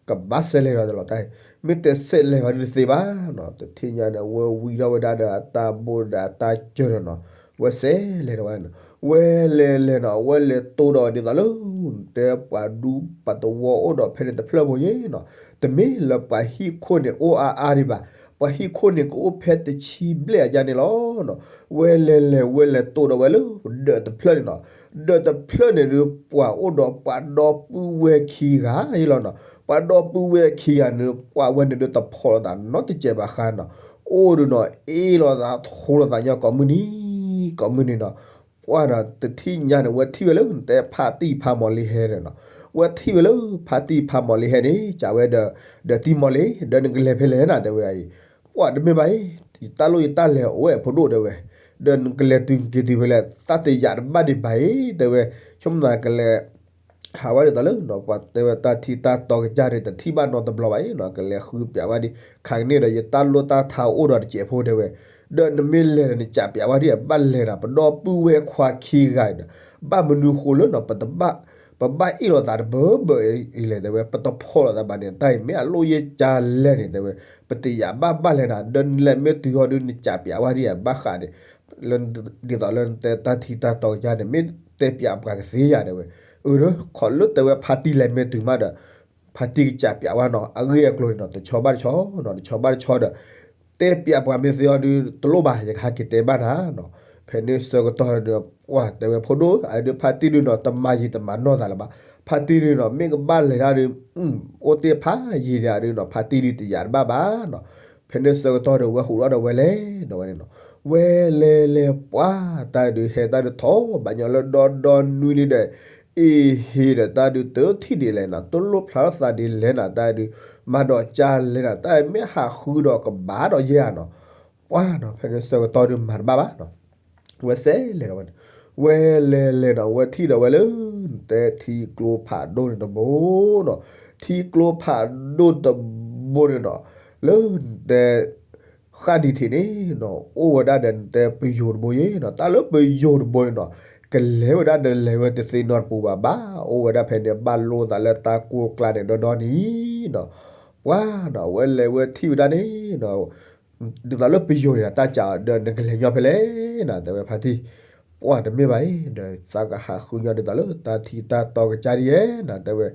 ကဘၣ်စဲးလဲၤဒီးတလီၤတၢ်, မ့ၢ်တဲစဲးလဲၤဝဲဒုးတသ့ဘၣ်နီၤ, တထံၣ်ညါန့ၣ် ဝဲဝံၤထီၣ်ဝဲဒၣ်ဒီးအတၢ်ဘိၣ်ဒီးအတၢ်စၢၤဒီးနီၤ, ဝဲစဲးလဲၤဒီးဝဲန့ၣ်နီၤ, ဝဲလဲၤလဲၤနီၤ ဝဲလဲၤတိၢ်ဒီးဒ်သိးလၢ တဲပှၤဒူပှၤသဝီအိၣ်ဒီးဖဲန့ၣ်တဖျၢၣ်ဖိယ့ၣ်နီၤ, တမ့ၢ်လၢပှၤဟံၣ်ခိၣ်န့ၣ်အိၣ်အါအါဒံးဘၣ်, ပှၤဟံၣ်ခိၣ်န့ၣ်ကအိၣ်ဖဲတဆံဘျဲၣ်အယါန့ၣ်လီၤနီၤ, ဝဲလဲၤလဲၤဝဲလဲၤတိၢ်ဒီးဝဲလၢ ဒၢးတဖျၢၣ်န့ၣ်နီၤ, ဒၢးတဖျၢၣ်န့ၣ်ဒုး ပှၤအိၣ်ဒီးပှၤဒီပုၢ်ဝဲၢ်ခံဂၤယ့ၣ်လီၤနီၤ, ပှၤဒီပုၢ်ဝဲၢ်ခံဂၤန့ၣ် ပှၢ်ဝဲန့ၣ်ဒုးတဖိးလိာ်သးနီတစဲးဘၣ်ဃါနီၤ, အိၣ်ဒုးနီၤ အ့ၣ်လိာ်သးထိလိာ်သးညီကိးမုၢ်နံၤ ကိးမုၢ်နံၤနီၤ, ပှၢ်ဒီးတထံၣ်ညါန့ၣ် ဝဲထံၣ်ဝဲလၢတဲဖါတံၢ်ဖါမီၤလ့ဟဲန့ၣ်နီၤ, ဝဲထံၣ်ဝဲလၢဖါတံၢ်ဖါမီၤလ့ဟဲန့ၣ် ကးဝဲဒီး, ဒီးတံၢ်မီၤလ့ ဒီးနကလဲၤဖဲလဲၣ်နၤတဲဝဲအံၤ, ပှၢ်တမ့ၢ်ဘၣ်အံၤ, ယတၢ်လိၣ်ယတၢ်လဲၤအိၣ်ဝဲဖိဒိၣ်တဲဝဲ, ဒီးနကလဲၤတုၤက့ၤတုၤဖဲလဲၣ် သးတယာ်တဘၣ်ဒံးဘၣ်အံၤ တဲဝဲ, ဆိကမိၣ်သးကလဲၤ ဟးဝဲဒ်သိးလၢနီၤ ပှၤတဲဝဲတၢ်ထံၣ်တၢ်တီကစၢ်န့ၣ် တထံၣ်ဘၣ်နီတဘျီဘၣ်အံၤနီၤ, ကလဲၤဃုပျးဝဲဒံး, ခါကန့ၣ်ဒီး ယတၢ်လိၣ်တၢ်ထါအိၣ်ဒီးတစဲးဖိတဲဝဲ, ဒီးနမ့ၢ်လဲၤဒီးနကးပျးဝဲဒံး ဘၣ်လဲၤဒီး ပဒီပုၢ်ဝဲၢ်ခွါခံဂၤအံၤဒီး, ဘၣ်မနုၤဃိလၢနီၤ ပတဘၣ်, ပဘၣ်အ့ၣ်လိာ်သးတဘၢဘၢအံၤလဲၣ်တဲဝဲ, ပတဖိးလိာ်သးဘၣ်န့ၣ် တၢ်အံၤမ့ၢ်အလိၣ်ယဲၢ်ကၢလဲၣ်န့ၣ်တဲဝဲ, ပတယာ်ဘၣ်ဘၣ်လဲၤနၤ ဒီးနလဲၤမ့ၢ်တုၤဟီဒုး နကးပျးဝဲဒံးဘၣ်ဃးန့ၣ် ဒ်သိးလၢနတဲတၢ်ထံၣ်တၢ်တီကစၢ်န့ၣ် မ့ၢ်တဲပျးပှၤကသ့ယၤတဲဝဲ, အၢ ခီလၢတဲဝဲဖါတံၢ်လဲၤမ့ၢ်တုၤမးဒီး, ဖါတံၢ်ကစးပျးဝဲနီၤ အဂ့ၢ်အကျိၤန့ၣ်နီၤ တဆီဘၣ်တဆီနီၤ တဆီဘၣ်တဆီဒီး, တဲပျးပှၤမ့ၢ်သ့အီၤဒုး တလိၣ်ဘၣ် ယကဟဲက့ၤတဲဘၣ်နၤနီၤ, ဖဲန့ၣ်ဆၢကတီၢ်ဒီး ပှၢ်တဲဝဲဖိဒိၣ် အဒုးဖါတံၢ်ဒုးနီၤ တမၤယံာ်တမၤနီၢ်သးလၢၤဘၣ်, ဖါတံၢ်ဒုးနီၤ မ့ၢ်ကဘၣ်လဲၤတၢ်ဒုး အိၣ်တ့ၢ်ဖးယံာ်ဒံးဒုးနီၤ ဖါတံၢ်ဒုးတယာ်တဘၣ်ဘၣ်နီၤ. ဖဲန့ၣ်ဆၢကတီၢ်ဒီး ဝဲဟူးထီၣ်ဒီးဝဲလဲၤဒီးဝဲန့ၣ်နီၤ, ဝဲလဲၤလဲၤပှၢ်တၢ်ဒုး ဟဲတၢ်ဒုးထီၣ်ဘၣ်ညီလၢဒီဒီနွံလံဒီး အ့ဟ့ဒီးတၢ်ဒုးတထံၣ်ဒ်လဲၣ်နီၤ, တလိၣ်ဖျါထီၣ်သးဒ်လဲၣ်နီၤ, တၢ်ဒုး မၤဒီးကၢ်လဲၣ်နီၤ, တၢ်မ့ၢ်ဟးဃုဒီးကဘၣ်ဒီးယဲၢ်ဧါနီၤ. ပှၢ်နီၤ ဖဲန့ၣ်ဆၢကတီၢ်ဒုးမၤတဘၣ်ဘၣ်နီၤ. ဝဲစဲးလဲၤဒီးဝဲန့ၣ်, ဝဲလဲၤလဲၤနီၤ ဝဲထံၣ်ဒီးဝဲလၢ နတဲထံကျိဖးဒိၣ်န့ၣ်တဘိနီၤ, ထံကျိဖးဒိၣ်တဘိန့ၣ်နီၤ, လၢနတဲ ဃၣ်နံၤထံးန့ၣ်နီၤ အိၣ်ဝဲဒၣ်ဒီးနတဲပယိၤတဘိယဲၢ်နီၤ, တၢ်လၢပယိၤတဘိန့ၣ်နီၤ ကလဲၤဝဲဒၣ်ဒီးလဲၤဝဲတသ့နီတပူၤဘၣ်ဘၣ်, အိၣ်ဝဲဒၣ်ဖဲန့ၣ် ဘၣ်လိသးလၢတၢ်ကိၢ်ကျါန့ၣ်ဒီဒီနံၤနီၤ. ပှၢ်နီၤ ဝဲလဲၤဝဲထံၣ်ဝဲဒၣ်န့ၣ်နီၤ ဒ်သိးလၢပယိၤန့ၣ် တၢ်စံးအီၤဒီး နကလဲၤညီဖဲလဲၣ်နီၤ တဲဝဲဖါတံၢ်, ပှၢ်တမ့ၢ်ဘၣ်အံၤ ဒီးသးကဟးဃုညီဒ်သိးလၢတၢ်ထံတၢ်တီကစၢ်ဒ်ယဲၢ်နီၤ တဲဝဲ,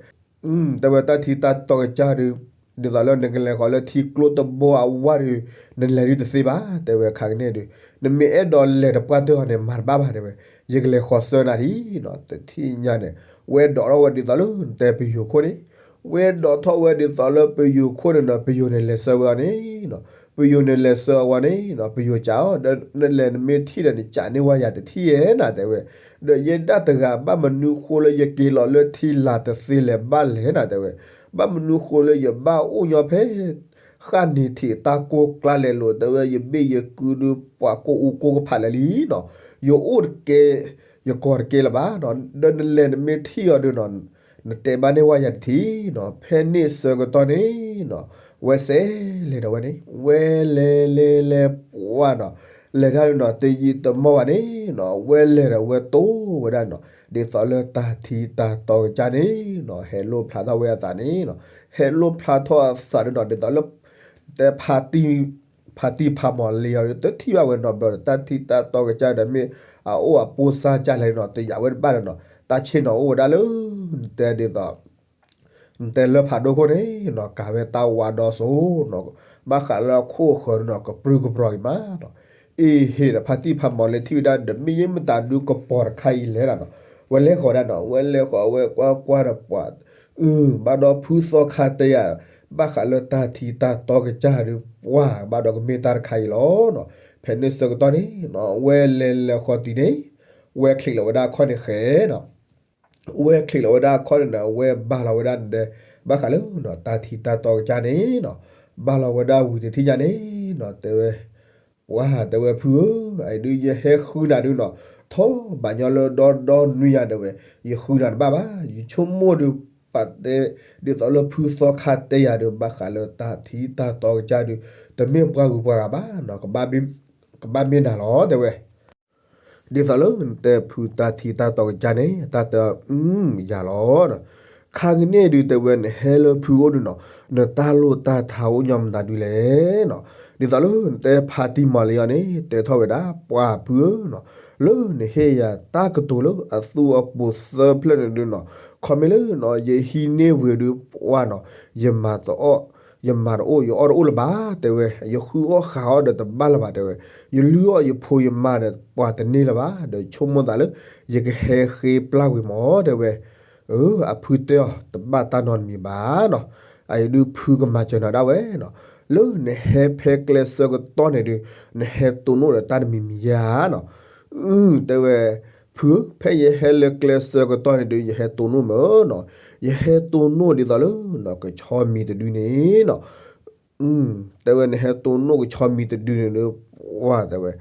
တဲဝဲတၢ်ထံတၢ်တီကစၢ်ဒုး ဒ်သိးလၢနကလဲၤဃီၤလၢထံကျိတဘိအဝါဒုး နလဲၤဒုးတသ့ဘၣ် တဲဝဲခါကန့ၣ်ဒုး နမ့ၢ်အဲၣ်ဒိးလဲၤတပှၢ်တၢၢ်အီၤန့ၣ် မၤတဘၣ်ဘၣ်တဲဝဲ, ယကလဲၤဃီၤဆၢနၤဒံးနီၤ တထံၣ်ညါန့ၣ် ဝဲဒိးထီၣ်ဝဲဒ်သိးလၢနတဲပယိၤခိၣ်န့ၣ် ဝဲဒိးထီၣ်ဝဲဒ်သိးလၢပယိၤခိၣ်န့ၣ်နီၤ ပယိၤန့ၣ်လဲၤဆှၢဝဲအီၤန့ၣ်နီၤ ပယိၤန့ၣ်လဲၤဆှၢအဝဲန့ၣ်နီၤ ပယိၤစံးအီၤ ဒီးနလဲၤနမ့ၢ်ထံၣ်ဒီးနစံးန့ၢ်ဝဲယၤတထံၣ်ဧဲနီၤ တဲဝဲ, ဒီးယဲဒၣ်တဂၤ ဘၣ်မနုၤဃိလၢယက့ၤလီၤလၢထံလာ်တသ့လဲၤဘၣ်လဲၣ်နီၤ တဲဝဲ, ဘၣ်မနုၤဃိလၢယဘၣ်အိၣ်ညီဖဲ ဃၣ်နံၤထံးတၢ်ကိၢ်ကျါလဲၤလိာ် တဲဝဲ ယဘ့ၣ်ယကုဒီး ပှၤကိၢ်အူကိၢ်ကဖးလၢာ်လံနီၤ, ယအိၣ်တကဲ ယကိးတကဲလၢၤဘၣ်နီၤ ဒီးနလဲၤနမ့ၢ်ထံၣ်အီၤဒုးနီၤ နတဲဘၣ်န့ၢ်ဝဲယၤတထံၣ်နီၤ ဖဲန့ၣ်ဆၢကတီၢ်န့ၣ်နီၤ ဝဲစဲးလဲၤဒီးဝဲန့ၣ် ဝဲလဲၤလဲၤလဲၤပှၢ်နီၤ လဲၤတၢ်ဒုးနီၤ တယံာ်တမီၢ်ဘၣ်န့ၣ်နီၤ ဝဲလဲၤဒီးဝဲတိၢ်ဝဲဒၣ်နီၤ ဒ်သိးလၢတၢ်ထံတၢ်တီကစၢ်န့ၣ်နီၤ ဟဲလိၣ်ဖျါထီၣ်ဝဲအသးန့ၣ်နီၤ ဟဲလိၣ်ဖျါထီၣ်အသးဒုးနီၤ ဒ်သိးလၢ တဲဖါတံၢ် ဖါတံၢ်ဖးမီၤလ့ၤအီၤဒီး တထံၣ်ဘၣ်ဝဲနီတဘျီဒီး တၢ်ထံတၢ်တီကစၢ်ဒီးမ့ၢ်အအိၣ်အပိစါကလဲၣ်နီၤ တယာ်ဝဲတဘၣ်ဒီးနီၤ တၢ်ဆ့ၣ်နီၤအိၣ်ဝဲဒၣ်လၢ နတဲဒ်သိး နတဲလၢဖးဒိၣ်ခိၣ်န့ၣ်နီၤ ကၤဝဲတၢ်ဝါဒီစိၤနီၤ ဘၣ်ဃးလၢအခိၣ်အဃၢၤဒုးနီၤ ကပြုၢ်ကပြီၤအံၤမးနီၤ အ့ဟ့ၣ်ဒီးဖါတံၢ်ဖးမီၤလ့ၤထံၣ်ဝဲဒၣ်ဒီး မ့ၢ်ယဲမတၤဒုးကပီၤတခါအံၤလဲၣ်နီၤ ဝဲလဲၤဃီၤဒၣ်နီၤ ဝဲလဲၤဃီၤဝဲကွၢ်ကွၢ်ဒီးပှၤ အု ဘၣ်ဒီးဖုသီခါတဲယၤ ဘၣ်ဃးလၢတၢ်ထံတၢ်တီကစၢ်ဒုး ပှၢ်ဘၣ်ဒီးကမ့ၢ်တၢ်တခါအံၤလီၤနီၤ ဖဲန့ၣ်ဆၢကတီၢ်န့ၣ်နီၤ ဝဲလဲၤလဲၤဃီၤတံၢ်န့ၣ် ဝဲချံးလီၤဝဲဒၣ်အခီၣ်န့ၣ်ဃဲနီၤ ဝဲချံးလီၤဝဲဒၣ်အခီၣ်န့ၣ်နီၤ ဝဲဘၣ်လီၤဝဲဒၣ်န့ၣ်ဒီး ဘၣ်ဃးလၢနီၤ တၢ်ထံတၢ်တီကစၢ်န့ၣ်နီၤ ဘၣ်လီၤဝဲဒၣ်ဝံၤတထံၣ်ညါန့ၣ်နီၤ တဲဝဲ ပှၢ်တဲဝဲဖုဧၢ အအံၤဒုးယဟဲဃုနၤဒုးနီၤ ထီၣ်ဘၣ်ညီလၢဒီဒီနွံယၤတဲဝဲ ယဃုနၤတဘၣ်ဘၣ် ယဆိကမိၣ်ဒုး ပတဲ ဒ်သိးလၢဖုသီခါတဲယၤဒီး ဘၣ်ဃးလၢတၢ်ထံတၢ်တီကစၢ်ဒုး တမ့ၢ်ပှၤဂုၤပှၤဂၤဘၣ်နီၤ ကဘၣ်မ့ၢ်နၤလီၤတဲဝဲ ဒ်သိးလၢနတဲဖုတၢ်ထံတၢ်တီကစၢ်န့ၣ် တၢ်တဲ အု ယၤလီၤနီၤ ခါကန့ၣ်ဒုးတဲဝဲ နဟဲလၢဖုအိၣ်ဒုးနီၤ နတၢ်လိၣ်တၢ်ထါအိၣ်ညီမတၤဒုးလဲၣ်နီၤ ဒ်သိးလၢနတဲဖါတံၢ်မီၤလ့ၤအီၤန့ၣ် တဲထီၣ်ဝဲဒၣ် ပှၢ်ဖုဧၢနီၤ လၢနဟ့ၣ်ယၤတၢ်ကတိၤလၢအသူအပူၤသၢဖျၢၣ်န့ၣ်ဒုးနီၤ ခီမ့ၢ်လၢနီၤ ယဟံးန့ၢ်ဝံၤဒုး ပှၢ်နီၤ ယမၤတအိၣ် ယမၤတအိၣ် ယအီၣ်တအိၣ်လၢၤဘၣ် တဲဝဲ ယဃုအီၣ်ဃုအီဒီးတဘၣ်လၢၤဘၣ် တဲဝဲ ယလုၢ်အီၣ်ယဖိယမါဒီး ပှၤတန့ၢ်လၢၤဘၣ် ဒီးဆိကမိၣ်သးလၢ ယကဟဲဃ့ပျၢ်ဝံၤမၢ် တဲဝဲ အဖုတဲအီၤ တဘၣ်တၢ်နီတမံၤဘၣ်နီၤ အအံၤဒုးဖုကမၤစၢၤနၤဒၣ်ဝဲနီၤ လၢနဟဲဖဲကျဲဆၢကတီၢ်န့ၣ်ဒုး နဟဲတိၢ်နီၣ်ဒီးတၢ်တမံၤမံၤယါနီၤ အု တဲဝဲ ဖုဧၢ ဖဲယဟဲလၢကျဲဆၢကတီၢ်န့ၣ်ဒုး ယဟဲတိၢ်နီၣ်မၢ်နီၤ ယဟဲတိၢ်နီၣ်ဒ်သိးလၢ ကဆီမံၤတဒုန့ၣ်နီၤ တဲဝဲ နဟဲတိၢ်နီၣ်ကဆီမံၤတဒုန့ၣ်ဒုး ပှၢ်တဲဝဲ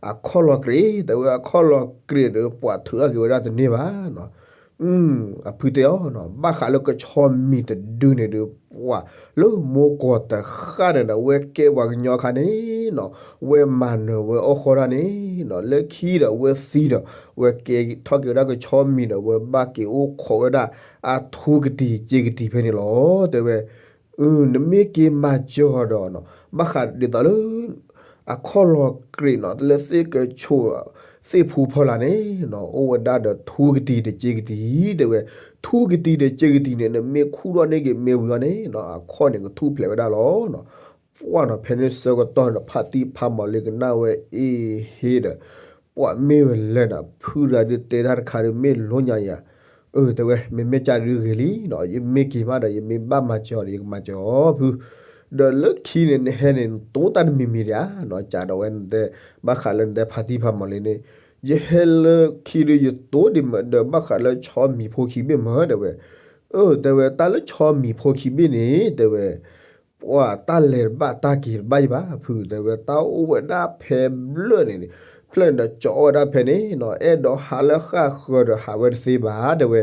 အခီၣ်လီၤကြ့း တဲဝဲ အခီၣ်လီၤကြ့းဒီး ပှၤထုးထီၣ်က့ၤဝဲဒၣ်တန့ၢ်ဘၣ်နီၤ အဖုတဲအီၤနီၤ ဘၣ်ဃးလၢကဆီမံၤတဒုန့ၣ်ဒုး ပှၢ် လၢမိၢ်ကီၢ်တဃၣ်န့ၣ်ဒီး ဝဲကဲပှၤကညီခါန့ၣ်နီၤ ဝဲမၤနၢၤဝဲအီၣ်ဃီဒၣ်န့ၣ်နီၤ လၢခံဒီးဝဲသံဒီး ဝဲကဲထီၣ်က့ၤဝဲဒၣ်ကဆီမံၤဒီး ဝဲဘၣ်က့ၤအိၣ်ခိးဝဲဒၣ် အထူကတံၤစ့ကတံၤဖဲန့ၣ်လီၤ တဲဝဲ နမ့ၢ်က့ၤမၤစၢၤအီၤဒီးနီၤ ဘၣ်ဃးဒ်သိးလၢ အခီၣ်လီၤကြ့းနီၤ လၢသ့ၣ်ကဆိး သ့ၣ်ဖူဖီလာ်န့ၣ်နီၤ အိၣ်ဝဲဒၣ်ဒီးထူကတံၤဒီးစ့ကတံၤ တဲဝဲ ထူကတံၤဒီးစ့ကတံၤန့ၣ် နမ့ၢ်ခူၣ်ထီၣ်န့ၢ်က့ၤမ့ၢ်ဝံၤအီၤန့ၣ်နီၤ အခီၣ်န့ၣ်ကထူၣ်ဖျဲးဝဲဒၣ်လီၤနီၤ ပှၢ်နီၤ ဖဲန့ၣ်ဆၢကတီၢ်န့ၣ် ဖါတံၢ်ဖးမီၤလ့ၤကနၣ်ဝဲအ့ဟ့ဒီး ပှၢ်မ့ၢ်ဝဲလဲၣ်နီၤ ဖုတဂၤဒုးတဲတၢ်တခါဒုးမ့ၢ်လိညါယၤ အ အၢ တဲဝဲ မ့မ့ၢ်ကၢ်ဒုးဂ့ၤလံနီၤ, ယမ့ၢ်က့ၤမးဒီး ယမ့ၢ်ဘၣ်မၤစၢၤအီၤဒီး ယကမၤစၢၤအီၤဖု, ဒီးလၢခံန့ၣ် နဟဲန့ၣ် နတိၢ်တၢ်တမံၤမံၤဒံးဧါနီၤ, ကးဒီးဝဲနတဲ ဘၣ်ဃးလၢနတဲဖါတံၢ်ဖါမီၤလံန့ၣ်, ယဟဲလၢခံဒုး ယတိၢ်ဒံးမးဒီး ဘၣ်ဃးလၢဆီမံၤဖိခံဘ့ၣ်မး တဲဝဲ, အၢ တဲဝဲ တၢ်လၢဆီမံၤဖိခံဘ့ၣ်န့ၣ် တဲဝဲ ပှၤတၢ်လဲၤတဘၣ်တၢ်က့ၤတဘၣ်ယဘၣ်ဖု တဲဝဲ တၢ်အိၣ်ဝဲဒၣ်ဖဲဘျၢၣ်န့ၣ်, ဖျၢၣ်န့ၣ်ဒီးကၠီအိၣ်ဝဲဒၣ်ဖဲန့ၣ်နီၤ, အဲၣ်ဒိးဟးလၢဃၣ်ဃၢၤဒီးဟးဝဲတသ့ဘၣ် တဲဝဲ,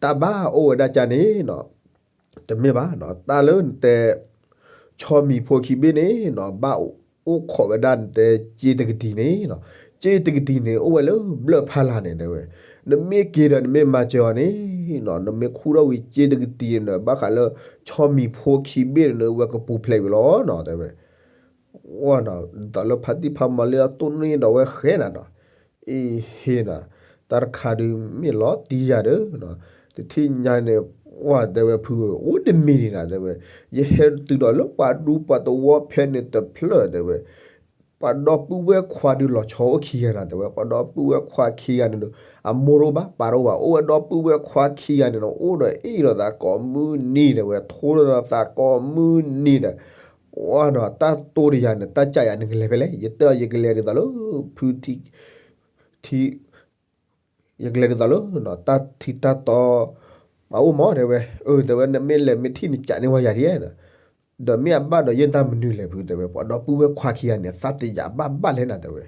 တၢ်ဘၣ်အိၣ်ဝဲဒၣ်ကၢ်န့ၣ်နီၤ, တမ့ၢ်ဘၣ်နီၤ, တၢ်လၢနတဲ ဆီမံၤဖိခံဘ့ၣ်န့ၣ်နီၤ ဘၣ်အိၣ်ခိးဝဲဒၣ်နတဲစ့တကတံၤန့ၣ်နီၤ, စ့တကတံၤန့ၣ် အိၣ်ဝဲလၢဘျၢၣ်ဖးလာ်န့ၣ် တဲဝဲ, နမ့ၢ်က့ၤဒီးနမ့ၢ်မၤစၢၤအီၤန့ၣ်နီၤ, နမ့ၢ်ခူၣ်ထီၣ်ဝံၤစ့တကတံၤန့ၣ်ဒီး ဘၣ်ဃးလၢဆီမံၤဖိခံဘ့ၣ်န့ၣ် ဝဲကပူၤဖျဲးဝံၤလီၤနီၤ တဲဝဲ ဝဲနီၤ, ဒ်သိးလၢဖါတံၢ်ဖါမီၤလံအတိၢ်နီၣ်ဒီးဝဲဃဲနၤနီၤ, အ့ဟ့နီၤ, တၢ်တခါဒုးမ့ၢ်လီၤတံၢ်ယၤဒီး, တထံၣ်ညါန့ၣ်, ပှၢ်တဲဝဲဖုဧၢ အိၣ်တမံၤန့ၣ်နၤ တဲဝဲ, ယဟဲတုၤဒီးလၢပှၤဒူပှၤသဝီဖဲန့ၣ်တဖျၢၣ်တဲဝဲ, ပှၤဒီပုၢ်ဝဲၢ်ခွါဒုးလီၤဆီအိၣ်ခံဂၤနၤ တဲဝဲ, ပှၤဒီပုၢ်ဝဲၢ်ခွါခံဂၤန့ၣ်ဒီး အမိၢ်တအိၣ်ဘၣ် ပၢ်တအိၣ်ဘၣ် အိၣ်ဝဲဒီပုၢ်ဝဲၢ်ခွါခံဂၤန့ၣ်ဒီး အိၣ်ဒီးအ့ၣ်လိာ်သးကိးမုၢ်နံၤတဲဝဲ, ထိလိာ်သးကိးမုၢ်နံၤဒီး, ဝဲနီၤ တၢ်တိၢ်တယၤန့ၣ် တၢ်ကၢ်ယၤနကလဲၤဖဲလဲၣ်, ယတဲအီၤ ယကလဲၤဒ်သိးလၢ ဖုထံ ထံ ယကလဲၤဒ်သိးလၢ တၢ်ထံတၢ်တီ အအိၣ်မး တဲဝဲ, အၢ တဲဝဲ နမ့ၢ်လဲၤမ့ၢ်ထံၣ်နကးန့ၢ်ဝဲယၤဒ်, ဒီးမ့ၢ်အဘၣ်ဒီးယဲၢ်တၢ်မနုၤလဲၣ်ဖု တဲဝဲ, ပှၤဒီပုၢ်ဝဲၢ်ခွါခံဂၤန့ၣ် သးတယာ်ဘၣ်ဘၣ်လဲၣ်နၤ တဲဝဲ,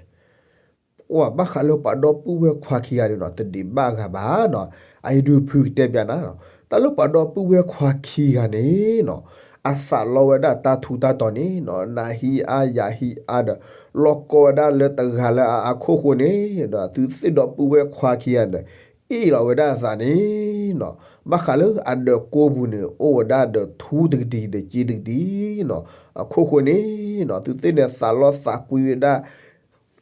ပှၤဘၣ်ဃးလၢပှၤဒီပုၢ်ဝဲၢ်ခွါခံဂၤန့ၣ်နီၤ တဒံးဘၣ်အဂၤဘၣ်နီၤ, အအံၤဒုးဖုကတဲပျးနၤနီၤ, တၢ်လၢပှၤဒီပုၢ်ဝဲၢ်ခွါခံဂၤန့ၣ်နီၤ အသးလီဝဲဒၣ်တၢ်ထူးတၢ်တီၤန့ၣ်နီၤ နၤဟံးအါယၤဟံးအါဒီး လီၤကီဝဲဒၣ်လၢတဂၤလၢအခိၣ်ဃိန့ၣ်ဒီး သုသ့ၣ်ဒီပုၢ်ဝဲၢ်ခွါခံဂၤန့ၣ်ဒီး အ့ၣ်လီၤဝဲဒၣ်အသးန့ၣ်နီၤ, ဘၣ်ဃးလၢအဒၢးကိးပူၤန့ၣ် အိၣ်ဝဲဒၣ်ဒီးထူတကတံၤဒီးစ့တကတံၤနီၤ, အခိၣ်ဃိန့ၣ်နီၤ သုသ့ၣ်န့ၣ်သးလီသးကွံဝဲဒၣ်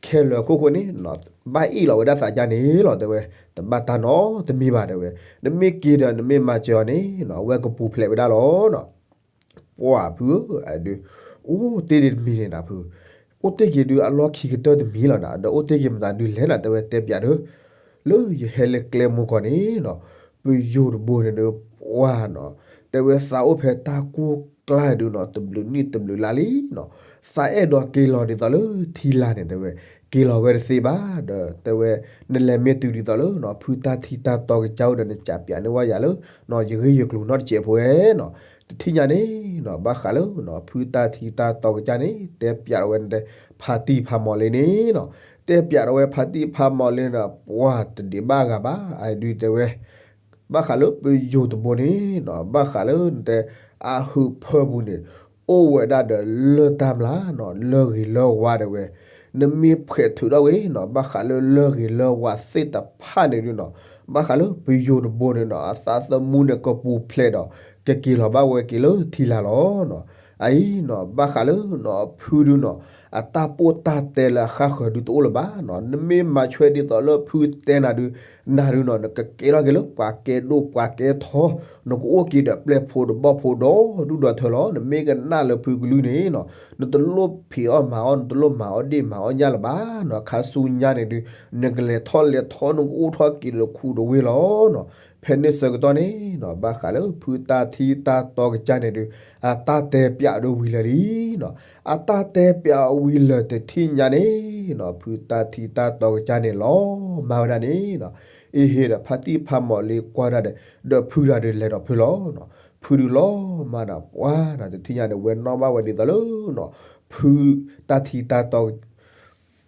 ခဲလၢာ်အခိၣ်ဃိန့ၣ်နီၤ ဘၣ်အ့ၣ်လီၤဝဲဒၣ်သးကၢ်န့ၣ်လီၤ တဲဝဲ, တဘၣ်တၢ်နီတမံၤဘၣ် တဲဝဲ, နမ့ၢ်က့ၤဒီးနမ့ၢ်မၤစၢၤအီၤန့ၣ်နီၤ အဝဲကပူၤဖျဲးဝဲဒၣ်လီၤနီၤ ပှၢ်ဖုဧၢ အဒုး အိၣ်တ့ၢ်ဒံးတမံၤန့ၣ်နၤဖု, အိၣ်တ့ၢ်က့ၤဒုးအလီၢ်ခံကတၢၢ်တမံၤလီၤနၤ, ဒီးအိၣ်တ့ၢ်က့ၤမတၤဒုးလဲၣ်နၤ တဲဝဲတဲပျးဒီး, လၢယဟဲလၢကျဲမူကီၢ်န့ၣ်နီၤ, ပယိၤတဘိန့ၣ်ဒီး ပှၢ်နီၤ, တဲဝဲသးအိၣ်ဖဲတၢ်ကိၢ်ကျါဒုးနီၤ တဘျုးနံၣ်တဘျုးလါလံနီၤ, သးအဲၣ်ဒိးက့ၤလီၤဒ်သိးလၢထံလာ်န့ၣ် တဲဝဲ, က့ၤလီၤဝဲတသ့ဘၣ်ဒီး တဲဝဲ, နလဲၤမ့ၢ်တုၤဒ်သိးလၢနီၤ ဖုတၢ်ထံတၢ်တီကစၢ်အိၣ်ဒီး နကးပျးန့ၢ်ဝဲယၤလၢ နီၤ ယဂ့ၢ်ယကျိၤနီတစဲးဖိဝဲနီၤ, တထံၣ်ညါန့ၣ်နီၤ ဘၣ်ဃးလၢနီၤ ဖုတၢ်ထံတၢ်တီကစၢ်န့ၣ် တဲပျးထီၣ်ဝဲနတဲ ဖါတံၢ်ဖါမီၤလံန့ၣ်နီၤ, တဲပျးထီၣ်ဝဲဖါတံၢ်ဖါမီၤလံဒီး ပှၢ်တဒံးဘၣ်အဂၤဘၣ် အဒုးတဲဝဲ, ဘၣ်ဃးလၢပယိၤတဘိန့ၣ်နီၤ ဘၣ်ဃးလၢနတဲ အဟုးဖၢပူၤန့ၣ် အိၣ်ဝဲဒၣ်ဒီးလၢၢ်တၢ်မျၢ်နီၤ လၢၢ်ဂ့ၤလၢၢ်ဝါတဲဝဲ, နမ့ၢ်ဖှဲးထုးထီၣ်ဝဲနီၤ ဘၣ်ဃးလၢလၢၢ်ဂ့ၤလၢၢ်ဝါသ့ၣ်တဖၣ်န့ၣ်ဒုးနီၤ, ဘၣ်ဃးလၢပယိၤတဘိန့ၣ်နီၤ အသးသမူန့ၣ်ကပူၤဖျဲးဒီး ကက့ၤလီၤဘၣ်ဝဲက့ၤလၢထံလာ်လီၤနီၤ, အအံၤနီၤ ဘၣ်ဃးလၢနီၤ ဖုဒုးနီၤ အတၢ်ပိၢ်တၢ်တဲလၢအဃၣ်ဃၢၤဒုးတအိၣ်လၢၤဘၣ်နီၤ, နမ့ၢ်မၤဆွဲဒ်သိးလၢဖုတဲနၤဒုး နၤဒုးနီၤ နကကဲထီၣ်က့ၤလၢပှၤကဲဒိၣ်ပှၤကဲထီ, နကအိၣ်က့ၤဒီးပျဲၢ်ဖိတဘီၣ်ဖိဒီဒူၣ်ဒီထၢလီၤ, နမ့ၢ်ကနၣ်လၢဖုကလုၢ်န့ၣ်နီၤ နတလိၣ်ဖံးအီၣ်မၤအီၣ် နတလိၣ်မၤအီၣ်ဒ့ၣ်မၤအီၣ်ညၣ်လၢၤဘၣ်နီၤ, ခါဆူညါန့ၣ်ဒုး နကလဲၤထီၣ်လဲၤထီ နကအိၣ်ထီၣ်က့ၤဒီးခူဒီးဝ့ၢ်လီၤနီၤ, ဖဲန့ၣ်ဆၢကတီၢ်န့ၣ်နီၤ ဘၣ်ဃးလၢဖုတၢ်ထံတၢ်တီကစၢ်န့ၣ်ဒုး အတၢ်တဲပျးဒုးဝံၤလၢာ်လံနီၤ, အတၢ်တဲပျးဝံၤလၢာ်တထံၣ်ညါန့ၣ်နီၤ ဖုတၢ်ထံတၢ်တီကစၢ်န့ၣ်လီၤမၢ်ဝဲဒၣ်န့ၣ်နီၤ, အ့ဟ့ဒီးဖါတံၢ်ဖါမီၤလံကွၢ်ဒၣ်ဒီး ဒီးဖုတၢ်ဒုးလဲၤဒီးဖုလီၤနီၤ, ဖုဒုးလီၤမၢ်ဒီး ပှၢ်နီၤ တထံၣ်ညါန့ၣ် ဝဲနီၣ်ဘၣ်ဝဲဒ်သိးလၢနီၤ ဖုတၢ်ထံတၢ်တီ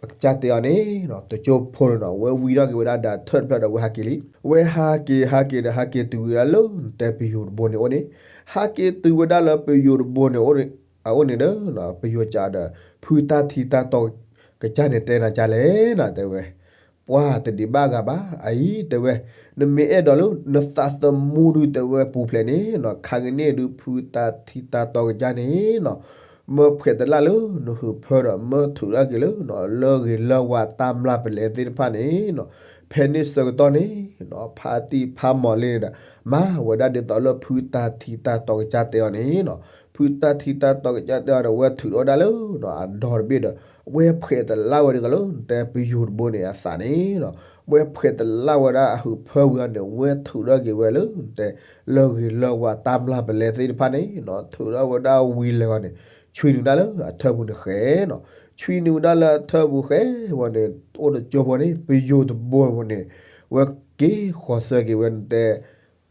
ကစၢ်တဲအီၤန့ၣ်နီၤ တကၠိဖိန့ၣ်နီၤ ဝဲဝံထီၣ်က့ၤဝဲဒၣ်ဒီးထၢၣ်တဖျၢၣ်ဒီးဝဲဟးက့ၤလံ, ဝဲဟးက့ၤဟးက့ၤဒီးဟးက့ၤတုၤဝဲဒၣ်လၢနတဲပယိၤတဘိန့ၣ်အိၣ်န့ၣ်, ဟးက့ၤတုၤဝဲဒၣ်လၢပယိၤတဘိန့ၣ်အိၣ်န့ၣ်, အအိၣ်န့ၣ်ဒီး ပယိၤကးဒီး ဖုတၢ်ထံတၢ်တီ ကစၢ်န့ၣ်တဲနၤကၢ်လဲၣ်နီၤ တဲဝဲ, ပှၢ်တဒံးဘၣ်ဂၤဘၣ် အအံၤတဲဝဲ, နမ့ၢ်အဲၣ်ဒိးလၢနသးသမူဒုးတဲဝဲပူၤဖျဲးန့ၣ်နီၤ ခါကန့ၣ်ဒုး ဖုတၢ်ထံတၢ်တီကစၢ်န့ၣ်နီၤ မၢဖှဲးတလၢ်လၢနဟုးဖၢဒီး မၢထုးထီၣ်က့ၤလၢနီၤ လၢၢ်ဂ့ၤလၢၢ်ဝါတၢ်မျၢ်ပလဲသ့ၣ်တဖၣ်န့ၣ်နီၤ, ဖဲန့ၣ်ဆၢကတီၢ်န့ၣ်နီၤ ဖါတံၢ်ဖါမီၤလံန့ၣ်ဒီး မၤဝဲဒၣ်ဒ်သိးလၢဖုတၢ်ထံတၢ်တီကစၢ်တဲအီၤန့ၣ်နီၤ, ဖုတၢ်ထံတၢ်တီကစၢ်တဲအီၤဒီး ဝဲထုးထီၣ်ဝဲဒၣ်လၢနီၤ အဒီတဘ့ၣ်ဒီး ဝဲဖှဲးတလၢ်ဝဲဒ်သိးလၢ နတဲပယိၤတဘိန့ၣ်အသးန့ၣ်လီၤ. ဝဲဖှဲးတလၢ်ဝဲဒၣ်အဟုးဖၢဝံၤအီၤန့ၣ် ဝဲထုးထီၣ်က့ၤဝဲလၢ နတဲ လၢဂ့ၤလၢဝါတၢ်မျၢ်ပလဲသ့ၣ်တဖၣ်န့ၣ်လီၤ. ထုးထီၣ်ဝဲဒၣ်ဝံၤလဲၤဝဲန့ၣ် ဆွံနုာ်ဒၣ်လၢအထၢၣ်ပူၤန့ၣ်ဃဲလီၤ. ဆွံနုာ်ဝဲဒၣ်လၢအထၢၣ်ပူၤဃဲဝဲန့ၣ် အိၣ်တကၠိဖိန့ၣ် ပယိၤတဘိဝဲန့ၣ် ဝဲက့ၤဃီၤဆၢက့ၤဝဲ နတဲ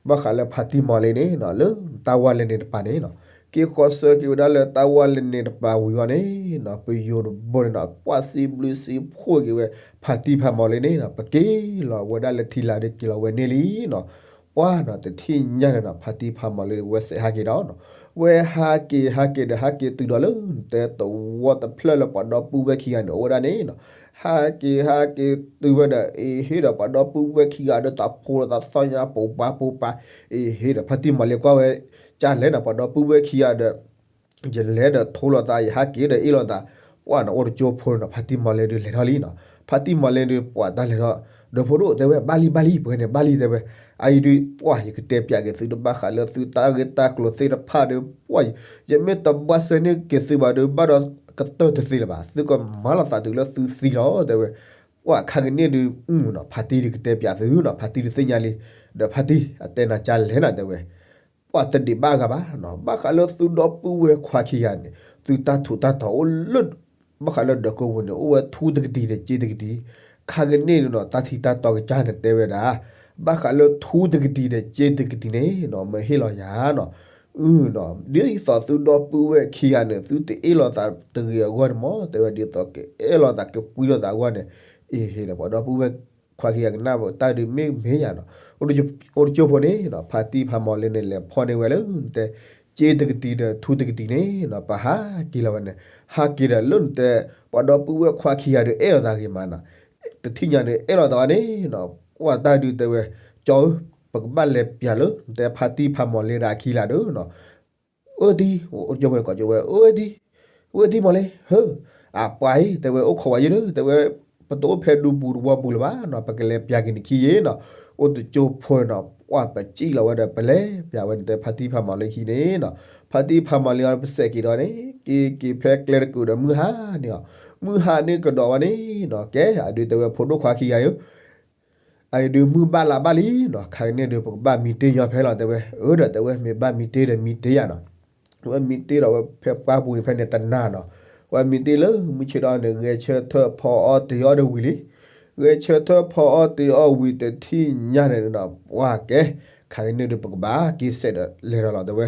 ဘၣ်ဃးလၢဖါတံၢ်မီၤလ့န့ၣ်လီၤ လၢတၢ်ဝါလဲန့ၣ်တပၤန့ၣ်လီၤ. က့ၤဃီၤဆၢက့ၤဝဲဒၣ်လၢတၢ်ဝါလဲန့ၣ်တပၤဝံၤအီၤန့ၣ်လီၤ ပယိၤတဘိန့ၣ်လီၤ ပှၢ်စံးဘျုးစံးဖှိၣ်က့ၤဝဲ ဖါတံၢ်ဖါမီၤလ့န့ၣ်လီၤ ပက့ၤလီၤဝဲဒၣ်လၢထံလာ်ဒီးက့ၤလီၤဝဲန့ၣ်လံလီၤ. ပှၢ်လီၤ တထံၣ်ညါန့ၣ်လီၤ ဖါတံၢ်ဖါမီၤလ့ဝဲစဲးဟးက့ၤဒီးလီၤ. ဝဲဟးက့ၤဟးက့ၤဒီးဟးက့ၤတုၤဒီးလၢ နတဲတဝီတဖျၢၣ်လၢပှၤဒီပုၢ်ဝဲၢ်ခံဂၤန့ၣ် အိၣ်ဝဲဒၣ်န့ၣ်လီၤ. ဟးက့ၤဟးက့ၤတုၤဝဲဒီး အ့ဟ့ဒီးပှၤဒီပုၢ်ဝဲၢ်ခံဂၤဒီး သးဖိလီၤသးသီညါ ပိာ်ပၤပိာ်ပၤ အ့ဟ့ဒီး ဖါတံၢ်မီၤလ့ကွၢ်ဝဲ ကလဲၤဒီးပှၤဒီပုၢ်ဝဲၢ်ခံဂၤဒီး ယလဲၤဒီးထိလီၤသး ယဟးက့ၤဒီးအ့ၣ်လိာ်သး ပှၢ်န့ၣ် အိၣ်တကၠိဖိန့ၣ်လီၤ ဖါတံၢ်မီၤလ့ဒုးလဲၤထီၣ်လံလီၤ. ဖါတံၢ်မီၤလ့ဒုး ပှၢ်တၢ်လဲၤထီၣ် ဒီးဖိဒိၣ်တဲဝဲ ဘၣ်လံဘၣ်လံ ပှဲၤန့ၣ် ဘၣ်လံတဲဝဲ အအံၤဒုး ပှၢ်ယကတဲပၠးက့ၤသုတဘၣ်ဃးလၢ သုတၢ်ဂ့ၢ်တၢ်ကျိၤသ့ၣ်တဖၣ်ဒီး ပှၢ် ယမ့ၢ်တဘှါစဲန့ၢ်က့ၤသုဘၣ်ဒီး ဘၣ်ဒီးကတၢၢ်တသ့လၢၤဘၣ် သုကမၤလိာ်သးတုၤလၢသုသံလီၤ တဲဝဲ. ပှၢ်ခါကန့ၣ်ဒုး ဖါတံၢ်ဒုးကတဲပၠးသုလီၤ ဖါတံၢ်ဒုးသ့ၣ်ညါလံ ဒီးဖါတံၢ်အတဲနၤကလဲၣ်နၤတဲဝဲ ပှၢ်တဒံးဘၣ်ဂၤဘၣ် ဘၣ်ဃးလၢသုဒီပုၢ်ဝဲၢ်ခွါခံဂၤန့ၣ် သုတၢ်ထူးတၢ်တီၤအိၣ်လၢ ဘၣ်ဃးလၢဒီးကိးပူၤန့ၣ် အိၣ်ဝဲထူတကတံၤဒီးစ့တကတံၤ ခါကန့ၣ်ဒုးလီၤ တၢ်ထံတၢ်တီကစၢ်န့ၣ်တဲဝဲဒၣ် ဘၣ်ဃးလၢထူတကတံၤဒီးစ့တကတံၤန့ၣ်လီၤ မၢဟ့ၣ်လီၤယၤလီၤ အု ဒ်သိးသုဒီပုၢ်ဝဲၢ်ခံဂၤန့ၣ် သုတအ့ၣ်လိာ်သးတဂ့ၤအဂီၢ်န့ၣ်မ့ၢ် တဲဝဲဒ်သိးကအဲၣ်လိာ်သးကကွံလိာ်သးအဂီၢ်န့ၣ် အ့ဟ့ဒီးပှၤဒီပုၢ်ဝဲၢ်ခွါခံဂၤကနၣ် တၢ်ဒုးမ့ၢ်မ့ၢ်ယၤလီၤ အိၣ်တကၠိဖိန့ၣ်လီၤ ဖါတံၢ်ဖါမီၤလ့န့ၣ် လဲၤဖီၣ်န့ၢ်ဝဲလၢနတဲ စ့တကတံၤဒီးထူတကတံၤန့ၣ်လီၤ ပဟးက့ၤလီၤဝဲန့ၣ် ဟးက့ၤဒီးလၢနတဲ ပှၤဒီပုၢ်ဝဲၢ်ခွါခံဂၤဒီးအဲၣ်လိာ်သးဂ့ၤမးလီၤ တထံၣ်ညါန့ၣ် အဲၣ်လိာ်သးန့ၣ်လီၤ ပှၢ်တၢ်ဒုးတဲဝဲ ကၠီဧၢ ပကဘၣ်လဲၤပၠးလၢ နတဲဖါတံၢ်ဖါမီၤလ့ဒီးအခံလၢ်ဒီး အိၣ်တံၢ် အိၣ်တကၠိဖိန့ၣ် ကိးကၠိဝဲ အိၣ်တံၢ် အိၣ်တံၢ်မီၤလ့ ဟၢ အပှၤအံၤ တဲဝဲအိၣ်ခိးဝဲယဲၢ်ဒီး တဲဝဲ ပတအိၣ်ဖဲဒူပူၤတဝီပူၤလၢၤဘၣ်လီၤ ပကလဲၤပၠးက့ၤနခံယဲၢ်လီၤ အိၣ်တကၠိဖိန့ၣ်လီၤ ပှၢ်ပစံၣ်လီၤဝဲဒီး ပလဲၤပၠးဝဲန့ၣ် တဲဖါတံၢ်ဖါမီၤလ့ခံန့ၣ်လီၤ ဖါတံၢ်ဖါမီၤလ့အီၤ ပစဲးက့ၤဒီးန့ၣ် က့ၤက့ၤဖဲကျဲတကုာ်ဒီးမုၢ်ဟါန့ၣ်လီၤ မုၢ်ဟါန့ၣ်ကဒီးဝဲန့ၣ်လီၤ ကဲ အဒုးတဲဝဲဖိဒိၣ်ခွါခံဂၤဧၢ အအံၤဒုးမုၢ်ဘၣ်လါဘၣ်လံလီၤ ခါကန့ၣ်ဒုး ပကဘၣ်မံတ့ၢ်ညီဖဲလီၤ တဲဝဲ အၢဒီးတဲဝဲ မ့ၢ်ဘၣ်မံတ့ၢ်ဒီးမံတ့ၢ်ယၤလီၤ ဝဲမံတ့ၢ်ဒီးဝဲဖဲပှၢ်ပူၤန့ၣ် ဖဲန့ၣ်တနၤလီၤ ဝဲမံတ့ၢ်လၢမုၢ်ဆ့ၣ်ဒီးန့ၣ် ဂဲၤဆၢထၢၣ်ဖီအီၣ်တ့ၤအီၣ်ဒီးဝံၤလံ ဂဲၤဆၢထၢၣ်ဖီအီၣ်တ့ၤအီၣ်ဝံၤတထံၣ်ညါန့ၣ်ဒီး ပှၢ်ကဲ ခါကန့ၣ်ဒုး ပကဘၣ်က့ၤဆဲးဒီးလဲၤဒီးလီၤ တဲဝဲ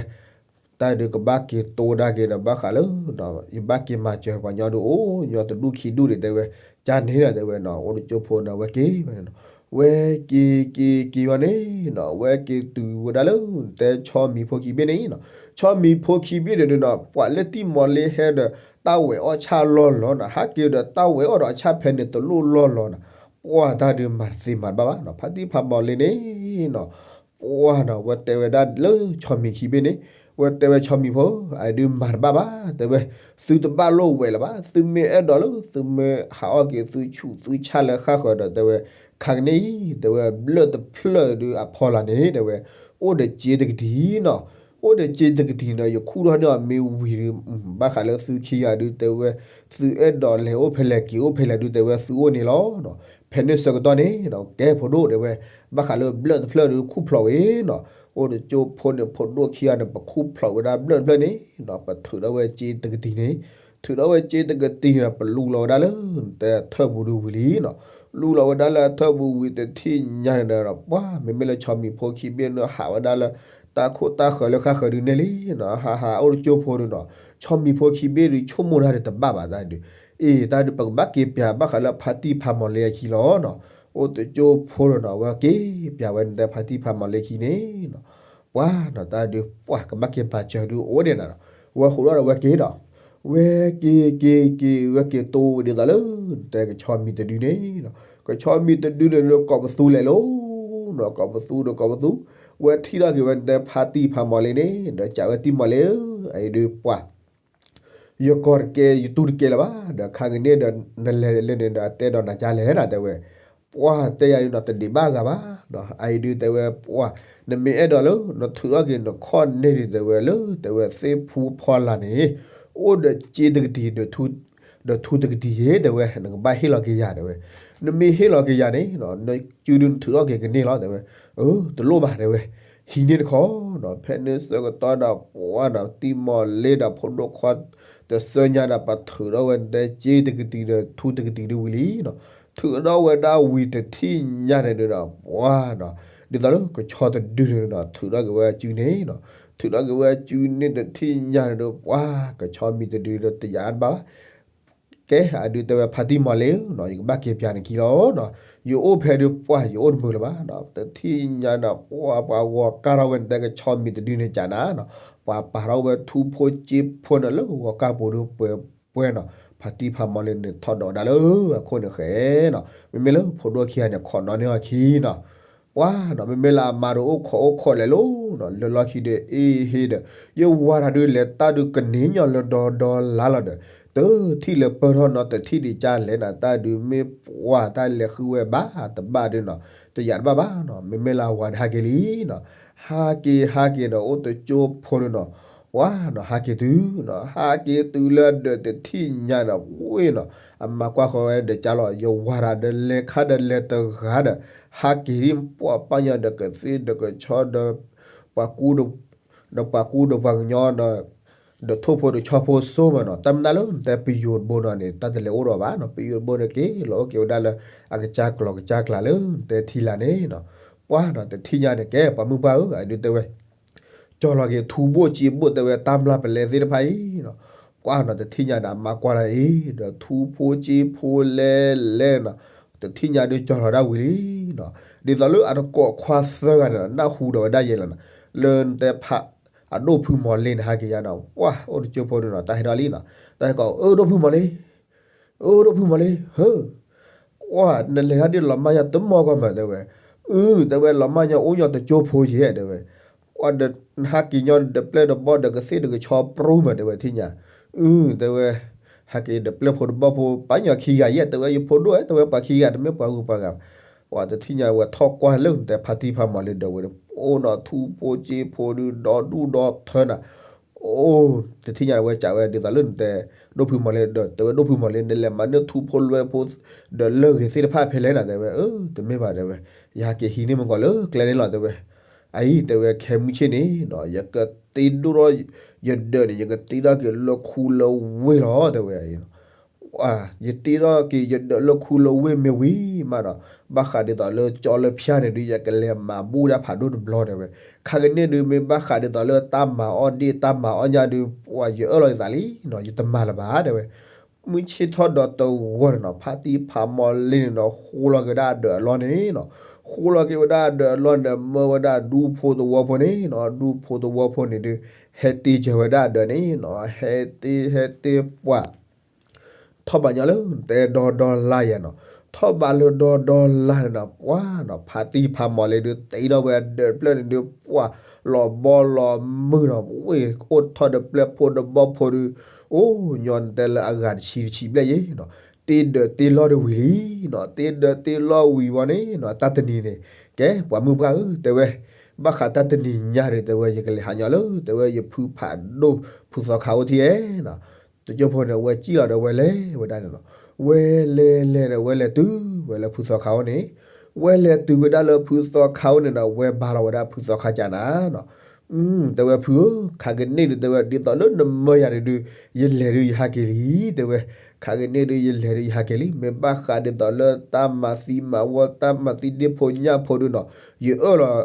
တၢ်ဒုးကဘၣ်က့ၤတိၤဒၣ်က့ၤဒီး ဘၣ်ဃးလၢ ယဘၣ်က့ၤမၤစၢၤပှၤညီဒုး အိၣ်ညီတဒူၣ်ခံဒူၣ်ဒံး တဲဝဲ ကန့ၣ်ဒီး တဲဝဲ အိၣ်တကၠိဖိန့ၣ် ဝဲက့ၤဝဲန့ၣ်လီၤ ဝဲက့ၤက့ၤက့ၤဝဲန့ၣ်လီၤ ဝဲက့ၤတုၤဝဲဒၣ်လၢ နတဲဆီမံၤဖိခံဘ့ၣ်န့ၣ်လီၤ ဆီမံၤဖိခံဘ့ၣ်န့ၣ်ဒီး ပှၤလၢတံၢ်မီၤလ့ဟဲဒီး တၢ်ဝဲၤအီၣ်ဆၣ်လီၢ်လီၤလီၤ ဟးက့ၤဒီးတၢ်ဝဲၤအီၣ်ဒီးအဆၣ်ဖဲန့ၣ်တလိၣ်လီၢ်လီၤလီၤ ပှၢ်တၢ်ဒုးမၤတသ့မၤတဘၣ်ဘၣ် ဖါတံၢ်ဖါမီၤလ့န့ၣ်လီၤ ပှၢ်လီၤ ဝဲတဲဝဲဒၣ်လၢဆီမံၤခံဘ့ၣ်န့ၣ် ဝဲတဲဝဲဆီမံၤဖိ အဒုးမၤတဘၣ်ဘၣ် တဲဝဲ သုတဘၣ်လိၣ်ဝဲလၢၤဘၣ် သုမ့ၢ်အဲၣ်ဒိးလၢ သုမ့ၢ်ဟးအီၣ်က့ၤသုဆူၣ်သုဆၣ်လၢဃၣ်ဃၢၤဒီး တဲဝဲ ခါကန့ၣ်အံၤ တဲဝဲ ဘျၢၣ်တဖျၢၣ်ဒုးအဖီလာ်န့ၣ် တဲဝဲ အိၣ်ဒီးစ့တကတံၤလီၤ အိၣ်ဒီးစ့တကတံၤန့ၣ် ယခူၣ်ထီၣ်န့ၢ်အီၤမ့ၢ်ဝံၤဒုး ဘၣ်ဃးလၢသုခံဂၤဒုး တဲဝဲ သုအဲၣ်ဒိးလဲၤအိၣ်ဖဲလဲၣ်က့ၤအိၣ်ဖဲလဲၣ်ဒုး တဲဝဲ သုအိၣ်န့ၣ်လီၤ ဖဲန့ၣ်ဆၢကတီၢ်န့ၣ်လီၤ ကဲဖိဒိၣ် တဲဝဲ ဘၣ်ဃးလၢဘျၢၣ်တဖျၢၣ်ဒုးခူၣ်ဖျိးဝဲလီၤ အိၣ်တကၠိဖိန့ၣ် ဖိဒိၣ်ခံဂၤန့ၣ် ပခူၣ်ဖျိးဝဲဒၣ်ဘျၢၣ်တဖျၢၣ်န့ၣ်လီၤ ပထုးထီၣ်ဝဲစ့တကတံၤန့ၣ် ထုးထီၣ်ဝဲစ့တကတံၤန့ၣ် ပလူလီၤဝဲဒၣ်လၢ တဲထၢၣ်ပူၤဒုးဝံၤလံလီၤ လူလီၤဝဲဒၣ်လၢအထၢၣ်ပူၤဝံၤတထံၣ်ညါန့ၣ်ဒီး ပှၢ် မ့မ့ၢ်လၢဆီမံၤဖိခံဘ့ၣ်န့ၣ် ဟးဝဲဒၣ်လၢ တၢ်ခိၣ်တၢ်ဃၢၤလၢဃၣ်ဃၢၤဒုးန့ၣ်လံလီၤ ဟးဟးအိၣ်တကၠိဖိဒုးလီၤ ဆီမံၤဖိခံဘ့ၣ်ဒုး ဆိကမိၣ်တၢ်ဒုးတဘၣ်ဘၣ်တၢ်ဒုး အ့ တၢ်ဒုးပကဘၣ်က့ၤပၠးဘၣ်ဃးလၢဖါတံၢ်ဖါမီၤလ့အခံလီၤလီၤ အိၣ်တကၠိဖိဒီးလီၤ ဝဲက့ၤပၠးဝဲန့ၣ် တဲဖါတံၢ်ဖါမီၤလ့ခံန့ၣ်လီၤ ပှၢ်လီၤ တၢ်ဒုးပှၢ်ကဘၣ်က့ၤပာ်စၢၤဒုးအိၣ်ဒံးနၤလီၤ ဝဲဟူးထီၣ်ဒီးဝဲက့ၤဒီး ဝဲက့ၤက့ၤက့ၤ ဝဲက့ၤတိၤဝဲဒ်သိးလၢ တဲကဆီမံၤတဒုန့ၣ်လီၤ ကဆီမံၤတဒုန့ၣ်ဒီး ကိးပသူလဲၤလီၤလီၤ ကိးပသူဒီးကိးပသူ ဝဲထံၣ်ထီၣ်က့ၤဝဲန့ၣ် တဲဖါတံၢ်ဖါမီၤလ့န့ၣ် ဒီးကးဝဲတံၢ်မီၤလ့ဧၢ အအံၤဒုးပှၢ် ယကီၢ်တကဲ ယတူၢ်တကဲလၢၤဘၣ် ဒီးခါကန့ၣ်ဒီး နလဲၤလၢန့ၣ်ဒီး အတဲဒီးနၤကလဲၣ်နၤ တဲဝဲ ပှၢ်တဲယၤဒုးနီၤ တဒံးဘၣ်ဂၤဘၣ် အအံၤဒုးတဲဝဲပှၢ် နမ့ၢ်အဲၣ်ဒိးလၢ နထုးထီၣ်က့ၤနခီၣ်န့ၢ်ဒုး တဲဝဲလၢ တဲဝဲသ့ၣ်ဖူဖီလာ်န့ၣ် အိၣ်ဒီးစ့တကတံၤဒီးထူ ဒီးထူတကတံၢ်ယဲ တဲဝဲ, နကဘၣ်ဟ့ၣ်လီၤက့ၤယၤ တဲဝဲ. နမ့ၢ်ဟ့ၣ်လီၤက့ၤယၤန့ၣ် နစုဒုးနထုးထီၣ်က့ၤကန့ၢ်လီၤ တဲဝဲ. အၢ တလိၣ်ဘၣ် တဲဝဲ. ဟံးန့ၢ်တခီနီၤ, ဖဲန့ၣ်ဆၢကတီၢ်ဒီး ပှၢ်နီၤ တံမီၢ်လ့ဒီးဖိဒိၣ်ခွါ တစၢညါဒီး ပှၤထုးထီၣ်ဝဲတဲစ့တကတံၢ်ဒီးထူတကတံၢ်ဒုးဝံၤလံနီၤ. ထုးထီၣ်ဝဲဒၣ်ဝံၤတထံၣ်ညါန့ၣ်ဒီး ပှၢ်နီၤ ဒ်သိးလၢကဆီတဒုန့ၣ်နီၤ ထုးထီၣ်က့ၤဝဲစုန့ၣ်နီၤ. ထုးထီၣ်က့ၤဝဲစုန့ၣ်တထံၣ်ညါန့ၣ်ဒီး ပှၢ်ကဆီမံၤတဒုဒီးတယာ်တဘၣ်ဘၣ် ကဲ အဒုးတဲဝဲ ဖါတံၢ်မီၢ်လ့ဧၢနီၤ, ယကဘၣ်က့ၤပၠးနခံလီၤနီၤ. ယအိၣ်ဖဲဒုး ပှၢ်ယအိၣ်တမုာ်လၢၤဘၣ်နီၤ. တထံၣ်ညါဒီး ပှၢ်ပှၤဂီၤကၢ်ထီၣ်ဝဲန့ၣ် တဲကဆီမံၤတဒုန့ၣ်ကၠးနၤနီၤ. ပှၤပာ်ထီၣ်ဝဲထူဖိစ့ဖိန့ၣ်လၢဂီၤကၢ်ပူၤဒုးပှဲၤပှဲၤနီၤ. ဖါတံၢ်ဖါမီၢ်လ့န့ၣ်ထီၣ်ဒိးဝဲဒၣ်လၢအခိၣ်န့ၣ်ဃဲနီၤ. မ့မ့ၢ်လၢဖိဒိၣ်ခံဂၤန့ၣ် ခိးနီၣ်န့ၢ်အီၤခံနီၤ. ပှၢ်နီၤ မ့မ့ၢ်လၢအမါဒီးအိၣ်ခိးအိၣ်ခိးလဲၤလီၤနီၤ. လၢလီၢ်ခံဒီး အ့ဟ့ဒီး ယဝၤတၢ်ဒုးလဲၤတၢ်ဒုးကန့ၢ်ညီလၢဒီဒီလါလီၤဒီး တထံၣ်လၢပၢၢ်ထီၣ်နီၤ တထံၣ်ဒံးကၢ်လဲၤနၤ တၢ်ဒုးမ့ၢ်ပှၢ်တၢ်လဲၤဃုဝဲဘၣ်တဘၣ်ဒုးနီၤ တယာ်တဘၣ်ဘၣ်နီၤ. မ့မ့ၢ်လၢအဝၤဒီးဟးက့ၤလံနီၤ. ဟးက့ၤဟးက့ၤဒီး အိၣ်တကၠိဖိဒုးနီၤ ပှၢ်နီၤ ဟးက့ၤတုၤနီၤ. ဟးက့ၤတုၤလၢဒီးတထံၣ်ညါဒီး ဝ့ၢ်နီၤ အမါကွၢ်ဃီဝဲဒီးကၢ်လီၤ ယဝၤတၢ်ဒီးလဲၤခါဒီးလဲၤတဂၤဒီး ဟးက့ၤဒ်ပှၢ်ပာ်ညီဒီးကသ့ၣ်ဒီးကဆီဒီး ပှၤကူ ဒီးပှၤကူဒီးပှၤကညီဒီး ဒီးထိၣ်ဖိဒီးဆီဖိစိမးနီၤ. တၢ်မနုၤလၢနတဲပယိၤတဘိနီၤန့ၣ် တၢ်တလဲၤအိၣ်ဒီးဘၣ်နီၤ. ပယိၤတဘိန့ၣ်က့ၤလီၤအိၣ်က့ၤဝဲဒၣ်လၢ အကစၢ်ကျီၤကစၢ်ကျါလၢနတဲထံလာ်န့ၣ်နီၤ. ပှၢ်နီၤ တထံၣ်ညါန့ၣ် ကဲ ပှၤမုၢ်ပှၢ်ဧၢ အဒုးတဲဝဲ ကၠီလီၤက့ၤထူဘိၣ်စ့ဘိၣ် တဲဝဲ တၢ်မျၢ်ပလဲသ့ၣ်တဖၣ်အံၤနီၤ. ပှၢ်နီၤ တထံၣ်ညါန့ၣ် အမါကွၢ်လီၤအံၤ ဒီးထူဖိစ့ဖိလဲလဲနီၤ. တထံၣ်ညါဒုး ကၠီလီၤဒၣ်ဝံၤလံနီၤ. ဒ်သိးလၢအတကိးခွါသၢဂၤန့ၣ်နီၤ နၢ်ဟူဒီးဝဲဒၣ်ယဲလီၤနီၤ. လၢနတဲဖး အဒိၣ်ဖုမီၢ်လ့န့ၣ် ဟးက့ၤယါနီၤ. ပှၢ် အိၣ်တကၠိဖိဒုးနီၤ တၢ်ဟဲထီၣ်လံနီၤ. တၢ်ဟဲကိး အၢ ဒိၣ်ဖုမီၢ်လ့ အၢ ဒိၣ်ဖုမီၢ်လ့ ဟၢ ပှၢ် နလဲၤတၢ်ဒ်လီၤမၢ်ညီတမီၢ်ကီၢ်မး တဲဝဲ. အု တဲဝဲ လီၤမၢ်ညီအိၣ်ညီတကၠိဖိယဲ တဲဝဲ. ပှၢ်ဒီး နဟးက့ၤညီဒီးပျဲၢ်ဒီးဘီၣ်ဒီးကသ့ၣ်ဒီးကဆီပြူမး တဲဝဲ ထံၣ်ညါ. အု တဲဝဲ ဟးက့ၤဒီးပျဲၢ်ဖိဒီးဘီၣ်ဖိ ပာ်ညီခံဂၤယဲ တဲဝဲ ယဖိဒိၣ်ဧဲ တဲဝဲ ပှၤခံဂၤ တမ့ၢ်ပှၤဂုၤပှၤဂၤဘၣ်. ပှၢ်တထံၣ်ညါဝဲထီၣ်ကွၢ်လၢနတဲဖါတံၢ်ဖါမီၢ်လ့ဒီးဝဲဒီး အိၣ်နီၤထူဖိစ့ဖိဒုး ဒီဒူၣ်ဒီထၢနၤ အိၣ် တထံၣ်ညါဝဲကးဝဲဒ်သိးလၢနတဲ ဒိၣ်ဖုမီၢ်လ့ဒီး တဲဝဲဒိၣ်ဖုမီၢ်လ့ နလဲၤမၤန့ၢ်ထူဖိလွဲဖိ ဒီးလၢၢ်ဂ့ၤသ့ၣ်တဖၣ်ဖဲလဲၣ်နီၤ တဲဝဲ. အၢ တမ့ၢ်ဘၣ် တဲဝဲ. ယဟးက့ၤဟံးန့ၢ်မုၢ်ကီၢ်လၢကျဲန့ၣ်လီၤ တဲဝဲ. အအံၤ တဲဝဲ ခဲမုၢ်ဆ့ၣ်န့ၣ်နီၤ ယကတ့ဒိၣ်ထီၣ် ယဒၢးန့ၣ် ယကတ့ထီၣ်က့ၤလၢခူလၢဝ့ၢ်လီၤ တဲဝဲ. ယတ့ထီၣ်က့ၤယဒၢးလၢခူလၢဝ့ၢ်မ့ၢ်ဝံၤမးဒီး ဘၣ်ဃးဒ်သိးလၢကၠီလၢဖၠါန့ၣ်ဒုး ယကလဲၤမၤဘူၣ်ဒၣ်ဖးဒိၣ်တဘျီ တဲဝဲ. ခါကန့ၣ်ဒုး မ့ၢ်ဘၣ်ဃးဒ်သိးလၢတၢ်မၤအီၣ်ဒ့ၣ်တၢ်မၤအီၣ်ညၣ်ဒုး ပှၢ်ယအၢၣ်လီၤယသးလံနီၤ ယတမၤလၢၤဘၣ် တဲဝဲ. မုၢ်ဆ့ၣ်ထီၣ်ဒီးတဂီၤန့ၣ်နီၤ ဖါတံၢ်ဖါမီၢ်လ့န့ၣ်နီၤ ဃိလီၤက့ၤဝဲဒၣ်အဒၢးအလီၢ်န့ၣ်နီၤ ဃိလီၤက့ၤဝဲဒၣ်အဒၢးအလီၢ်န့ၣ် မၢဝဲဒၣ်ဒူဖိသဝီဖိန့ၣ်နီၤ ဒူဖိသဝီဖိန့ၣ်ဒုး ဟဲတ့စၢၤဝဲဒၣ်အဒၢးန့ၣ်နီၤ ဟဲတ့ ဟဲတ့ပှၢ် ထီၣ်ဘးညီလၢတဲဒီဒီလါယဲနီၤ ထီၣ်ဘးလၢဒီဒီလါန့ၣ်နီၤ ပှၢ်နီၤ ဖါတံၢ်ဖါမီၢ်လ့ဒုး တ့ထီၣ်ဝဲအဒၢးတဖျၢၣ်န့ၣ်ဒုး ပှၢ်လီၤဘီလီၤမုၢ်နီၤ ဝ့ၢ်အိၣ်ထီၣ်ဒီးပျဲၢ်ဖိဒီးဘီၣ်ဖိဒုး အိၣ်ညီနတဲလၢအဂၤတဆံတဆံဘျဲၣ်ယဲနီၤ တ့ဒၢးတ့လီၢ်ဒုးဝံၤလံနီၤ တ့ဒၢးတ့လီၢ်ဝံၤဝံၤန့ၣ်နီၤ တၢ်တနံၤန့ၣ် ကဲ ပှၤမုၢ်ပှၢ်ဧၢ တဲဝဲ ဘၣ်ဃးတၢ်တနံၤညါဒုး တဲဝဲ ယကလဲၤဟးညီလၢ တဲဝဲ ယဖုဖးဒိၣ်ဖုသီခါအိၣ်ထံၣ်ဧဲနီၤ တကၠိဖိန့ၣ် ဝဲစံၣ်လီၤဒီးဝဲလဲၤဝဲဒၣ်န့ၣ်နီၤ ဝဲလဲၤလဲၤဒီးဝဲလဲၤတုၤဝဲလၢဖုသီခါအိၣ်န့ၣ် ဝဲလဲၤတုၤဝဲဒၣ်လၢဖုသီခါအိၣ်န့ၣ်နီၤ ဝဲဘါလီၤဝဲဒၣ်ဖုသီခါကးနၤနီၤ တဲဝဲ ဖုဧၢ ခါကန့ၣ်ဒုး တဲဝဲ ဒ်သိးလၢနမၢယၤဒုး ယလဲၤဒုးယဟးက့ၤလံ တဲဝဲ ခါကန့ၣ်ဒုး ယလဲၤဒုးယဟးက့ၤလံ မ့ၢ်ဘၣ်ဃးဒ်သိးလၢတၢ်မၤသံမၤဝီ တၢ်မၤသံဒ့ၣ်ဖိညၣ်ဖိဒုးနီၤ ယအၢၣ်လီၤ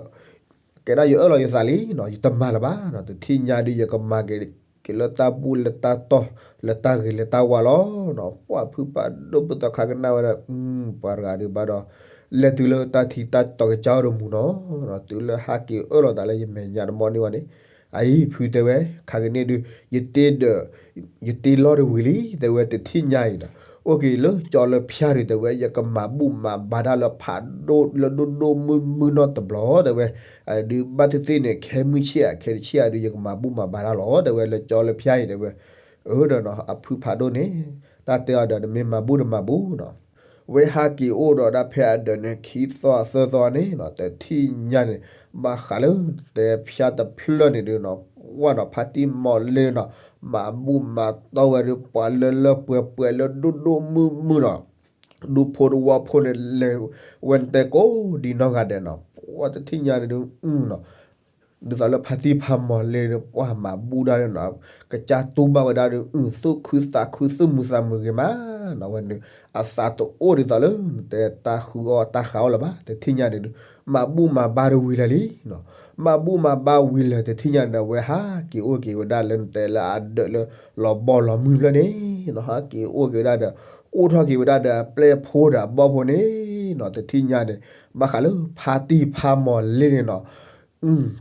ကဲဒၣ်ယအၢၣ်လီၤယသးလံနီၤ ယတမၤလၢၤဘၣ်နီၤ တထံၣ်ညါဒုး ယကမၤက့ၤ က့ၤလၢတၢ်ဘူၣ်လၢတၢ်တီၢ် လၢတၢ်ဂ့ၤလၢတၢ်ဝါလီၤနီၤ ပှၢ်ဖုဖးဒိၣ်ဖုသီခါကနၣ်ဝဲဒၣ် ပှၤတဂၤဒုးဘၣ်ဒီး လဲၤတုၤလၢတၢ်ထံတၢ်တီၤကစၢ်အိၣ်ဒီးမူနီၤ တုၤလၢဟးက့ၤအၢၣ်လီၤသးလၢယမဲာ်ညါတမီၢ်န့ၢ်ဝဲန့ၣ် အအံၤ ဖုတဲဝဲ ခါကန့ၣ်ဒုး ယတ့ဒၢး ယတ့လီၢ်ဒုးဝံၤလံ တဲဝဲ တထံၣ်ညါအံၤဒီး အိၣ်က့ၤလၢကၠီလၢဖၠါဒုး တဲဝဲ ယကမၤဘူၣ်မၤဘါတၢ်လၢဖးဒိၣ်လၢဒိၣ်ဒိၣ်မုၢ်မုၢ်နီၢ်တဘျီ တဲဝဲ ဒုးဘၣ်သ့ၣ်သ့ၣ်န့ၣ် ခဲမုၢ်ဆ့ၣ်အခဲတဆ့ၣ်အဒုး ယကမၤဘူၣ်မၤဘါတၢ်လီၤ တဲဝဲ လၢကၠီလၢဖၠါအံၤ တဲဝဲ အၢဒီးနီၤ အဖုဖးဒိၣ်န့ၣ် တၢ်တဲအီၤဒီး နမ့ၢ်မၤဘူၣ်တမၤဘူၣ်နီၤ ဝဲဟးက့ၤအိၣ်ဒီးဒၣ်ဖဲအဒၢးန့ၣ် ခံသီသၢသီန့ၣ်နီၤ တထံၣ်ညါန့ၣ် ဘၣ်ဃးလၢတဲဖၠါတဖျၢၣ်န့ၣ်ဒုးနီၤ ဝဲဒီးဖါတံၢ်မီၤလ့ၤနီၤ, မၤဘူၣ်မၤတီၢ်ဝဲဒီး ပှၤလၢလၢပှဲၤပှဲၤလၢဒိၣ်ဒိၣ်မုၢ်မုၢ်နီၤ, ဒူဖိတဝီဖိန့ၣ် လဲၤဝဲနတဲကိးဒ်နီၢ်ဂၤဒဲးနီၤ, ပှၤတထံၣ်ညါန့ၣ်ဒုးနီၤ, ဒ်သိးလၢဖါတံၢ်ဖါမီၤလ့ၤန့ၣ် ပှၤမၤဘူၣ်ဒၣ်န့ၣ်နီၤ, ကစၢ်တူၢ်ဘၣ်ဝဲဒၣ်ဒီး အုၣ် သူၣ်ခုသးခု သူၣ်မုာ်သးမုာ်ဂ့ၤမးနီၤ, ဝဲန့ၣ် အသးတအိၣ်ဒ်သိးလၢ နတဲတၢ်ဃုအီၣ်တၢ်ဃးအီၣ်လၢၤဘၣ်, တထံၣ်ညါန့ၣ်ဒုး မၤဘူၣ်မၤဘါတဝံၤလၢာ်လံနီၤ, မၤဘူၣ်မၤဘါဝံၤလၢာ်တထံၣ်ညါန့ၣ် အဝဲဟးက့ၤအိၣ်က့ၤဝဲဒၣ်လၢနတဲလၢအဒၢးလၢလီၤဘီလီၤမုၢ်ဖျၢၣ်န့ၣ်နီၤ, ဟးက့ၤအိၣ်က့ၤဝဲဒၣ်ဒီး အိၣ်ထီၣ်က့ၤဝဲဒၣ်ဒီးအပျဲၢ်ဖိဒီးအဘီၣ်ဖိန့ၣ်နီၤ, တထံၣ်ညါန့ၣ် ဘၣ်ဃးလၢဖါတံၢ်ဖါမီၤလ့ၤန့ၣ်နီၤ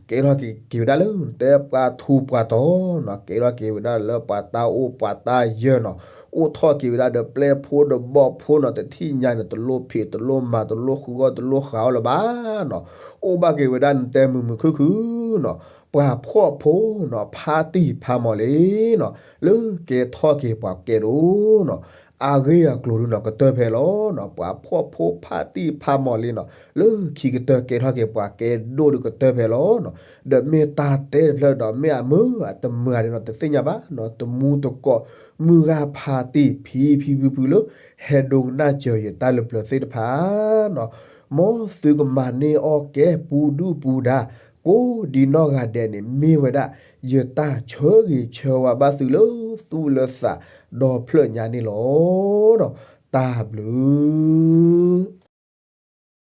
ကဲထီၣ်က့ၤဝဲဒၣ်လၢနတဲပှၤထူးပှၤတီၤနီၤ, ကဲထီၣ်က့ၤဝဲဒၣ်လၢပှၤတၢ်အိၣ်ပှၤတၢ်ယၢၤနီၤ, အိၣ်ထီၣ်က့ၤဝဲဒၣ်ဒီးပျဲၢ်ဖိဒီးဘီၣ်ဖိနီၤ, တထံၣ်ညါန့ၣ် တလိၣ်ဖံးတလိၣ်မၤတလိၣ်ဃုအီၣ်တလိၣ်ဃးအီၣ်လၢၤဘၣ်နီၤ, အိၣ်ဘၣ်က့ၤဝဲဒၣ်နတဲမုာ်မုာ်ခုၣ်ခုၣ်နီၤ, ပှၤဖှီၣ်ဖိနီၤ ဖါတံၢ်ဖါမီၤလ့ၤနီၤ လၢကဲထီၣ်က့ၤပှၤကဲဒိၣ်နီၤ အဂ့ၢ်အကျိၤဒုးနီၤ ကတၢၢ်ဖဲလီၤနီၤ, ပှၤဖှီၣ်ဖိဖါတံၢ်ဖါမီၤလ့ၤနီၤ လၢခံကတၢၢ်ကဲထီၣ်က့ၤပှၤကဲဒိၣ်ဒုးကတၢၢ်ဖဲလီၤနီၤ, ဒီးမ့ၢ်တၢ်တဲတဖျၢၣ်ဒီး မ့ၢ်အမုာ်အတမုာ်ဧါန့ၣ်နီၤ တသ့ၣ်ညါဘၣ်နီၤ, တမူတကိး မုၢ်ဂၤဖါတံၢ်ဖံဖံဖုဖုလၢ ဟဲဒိကနၣ်စၢၤယတၢ်လၢပျၢၤသ့ၣ်တဖၣ်နီၤ, မ်သုကမၤန့ၢ်အီၣ်ကဲပူၤဒုၣ်ပူၤဒါ ကိးဒ်နီၢ်ဂၤဒဲးန့ၣ် မ့ၢ်ဝဲဒၣ် ယတၢ်ဆၢဂ့ၤဆၢဝါဘၣ်သုလၢသူၣ်လၢသး ဒီဖျၢၣ်ညါန့ၣ်လီၤ. တၢ်ဘျုး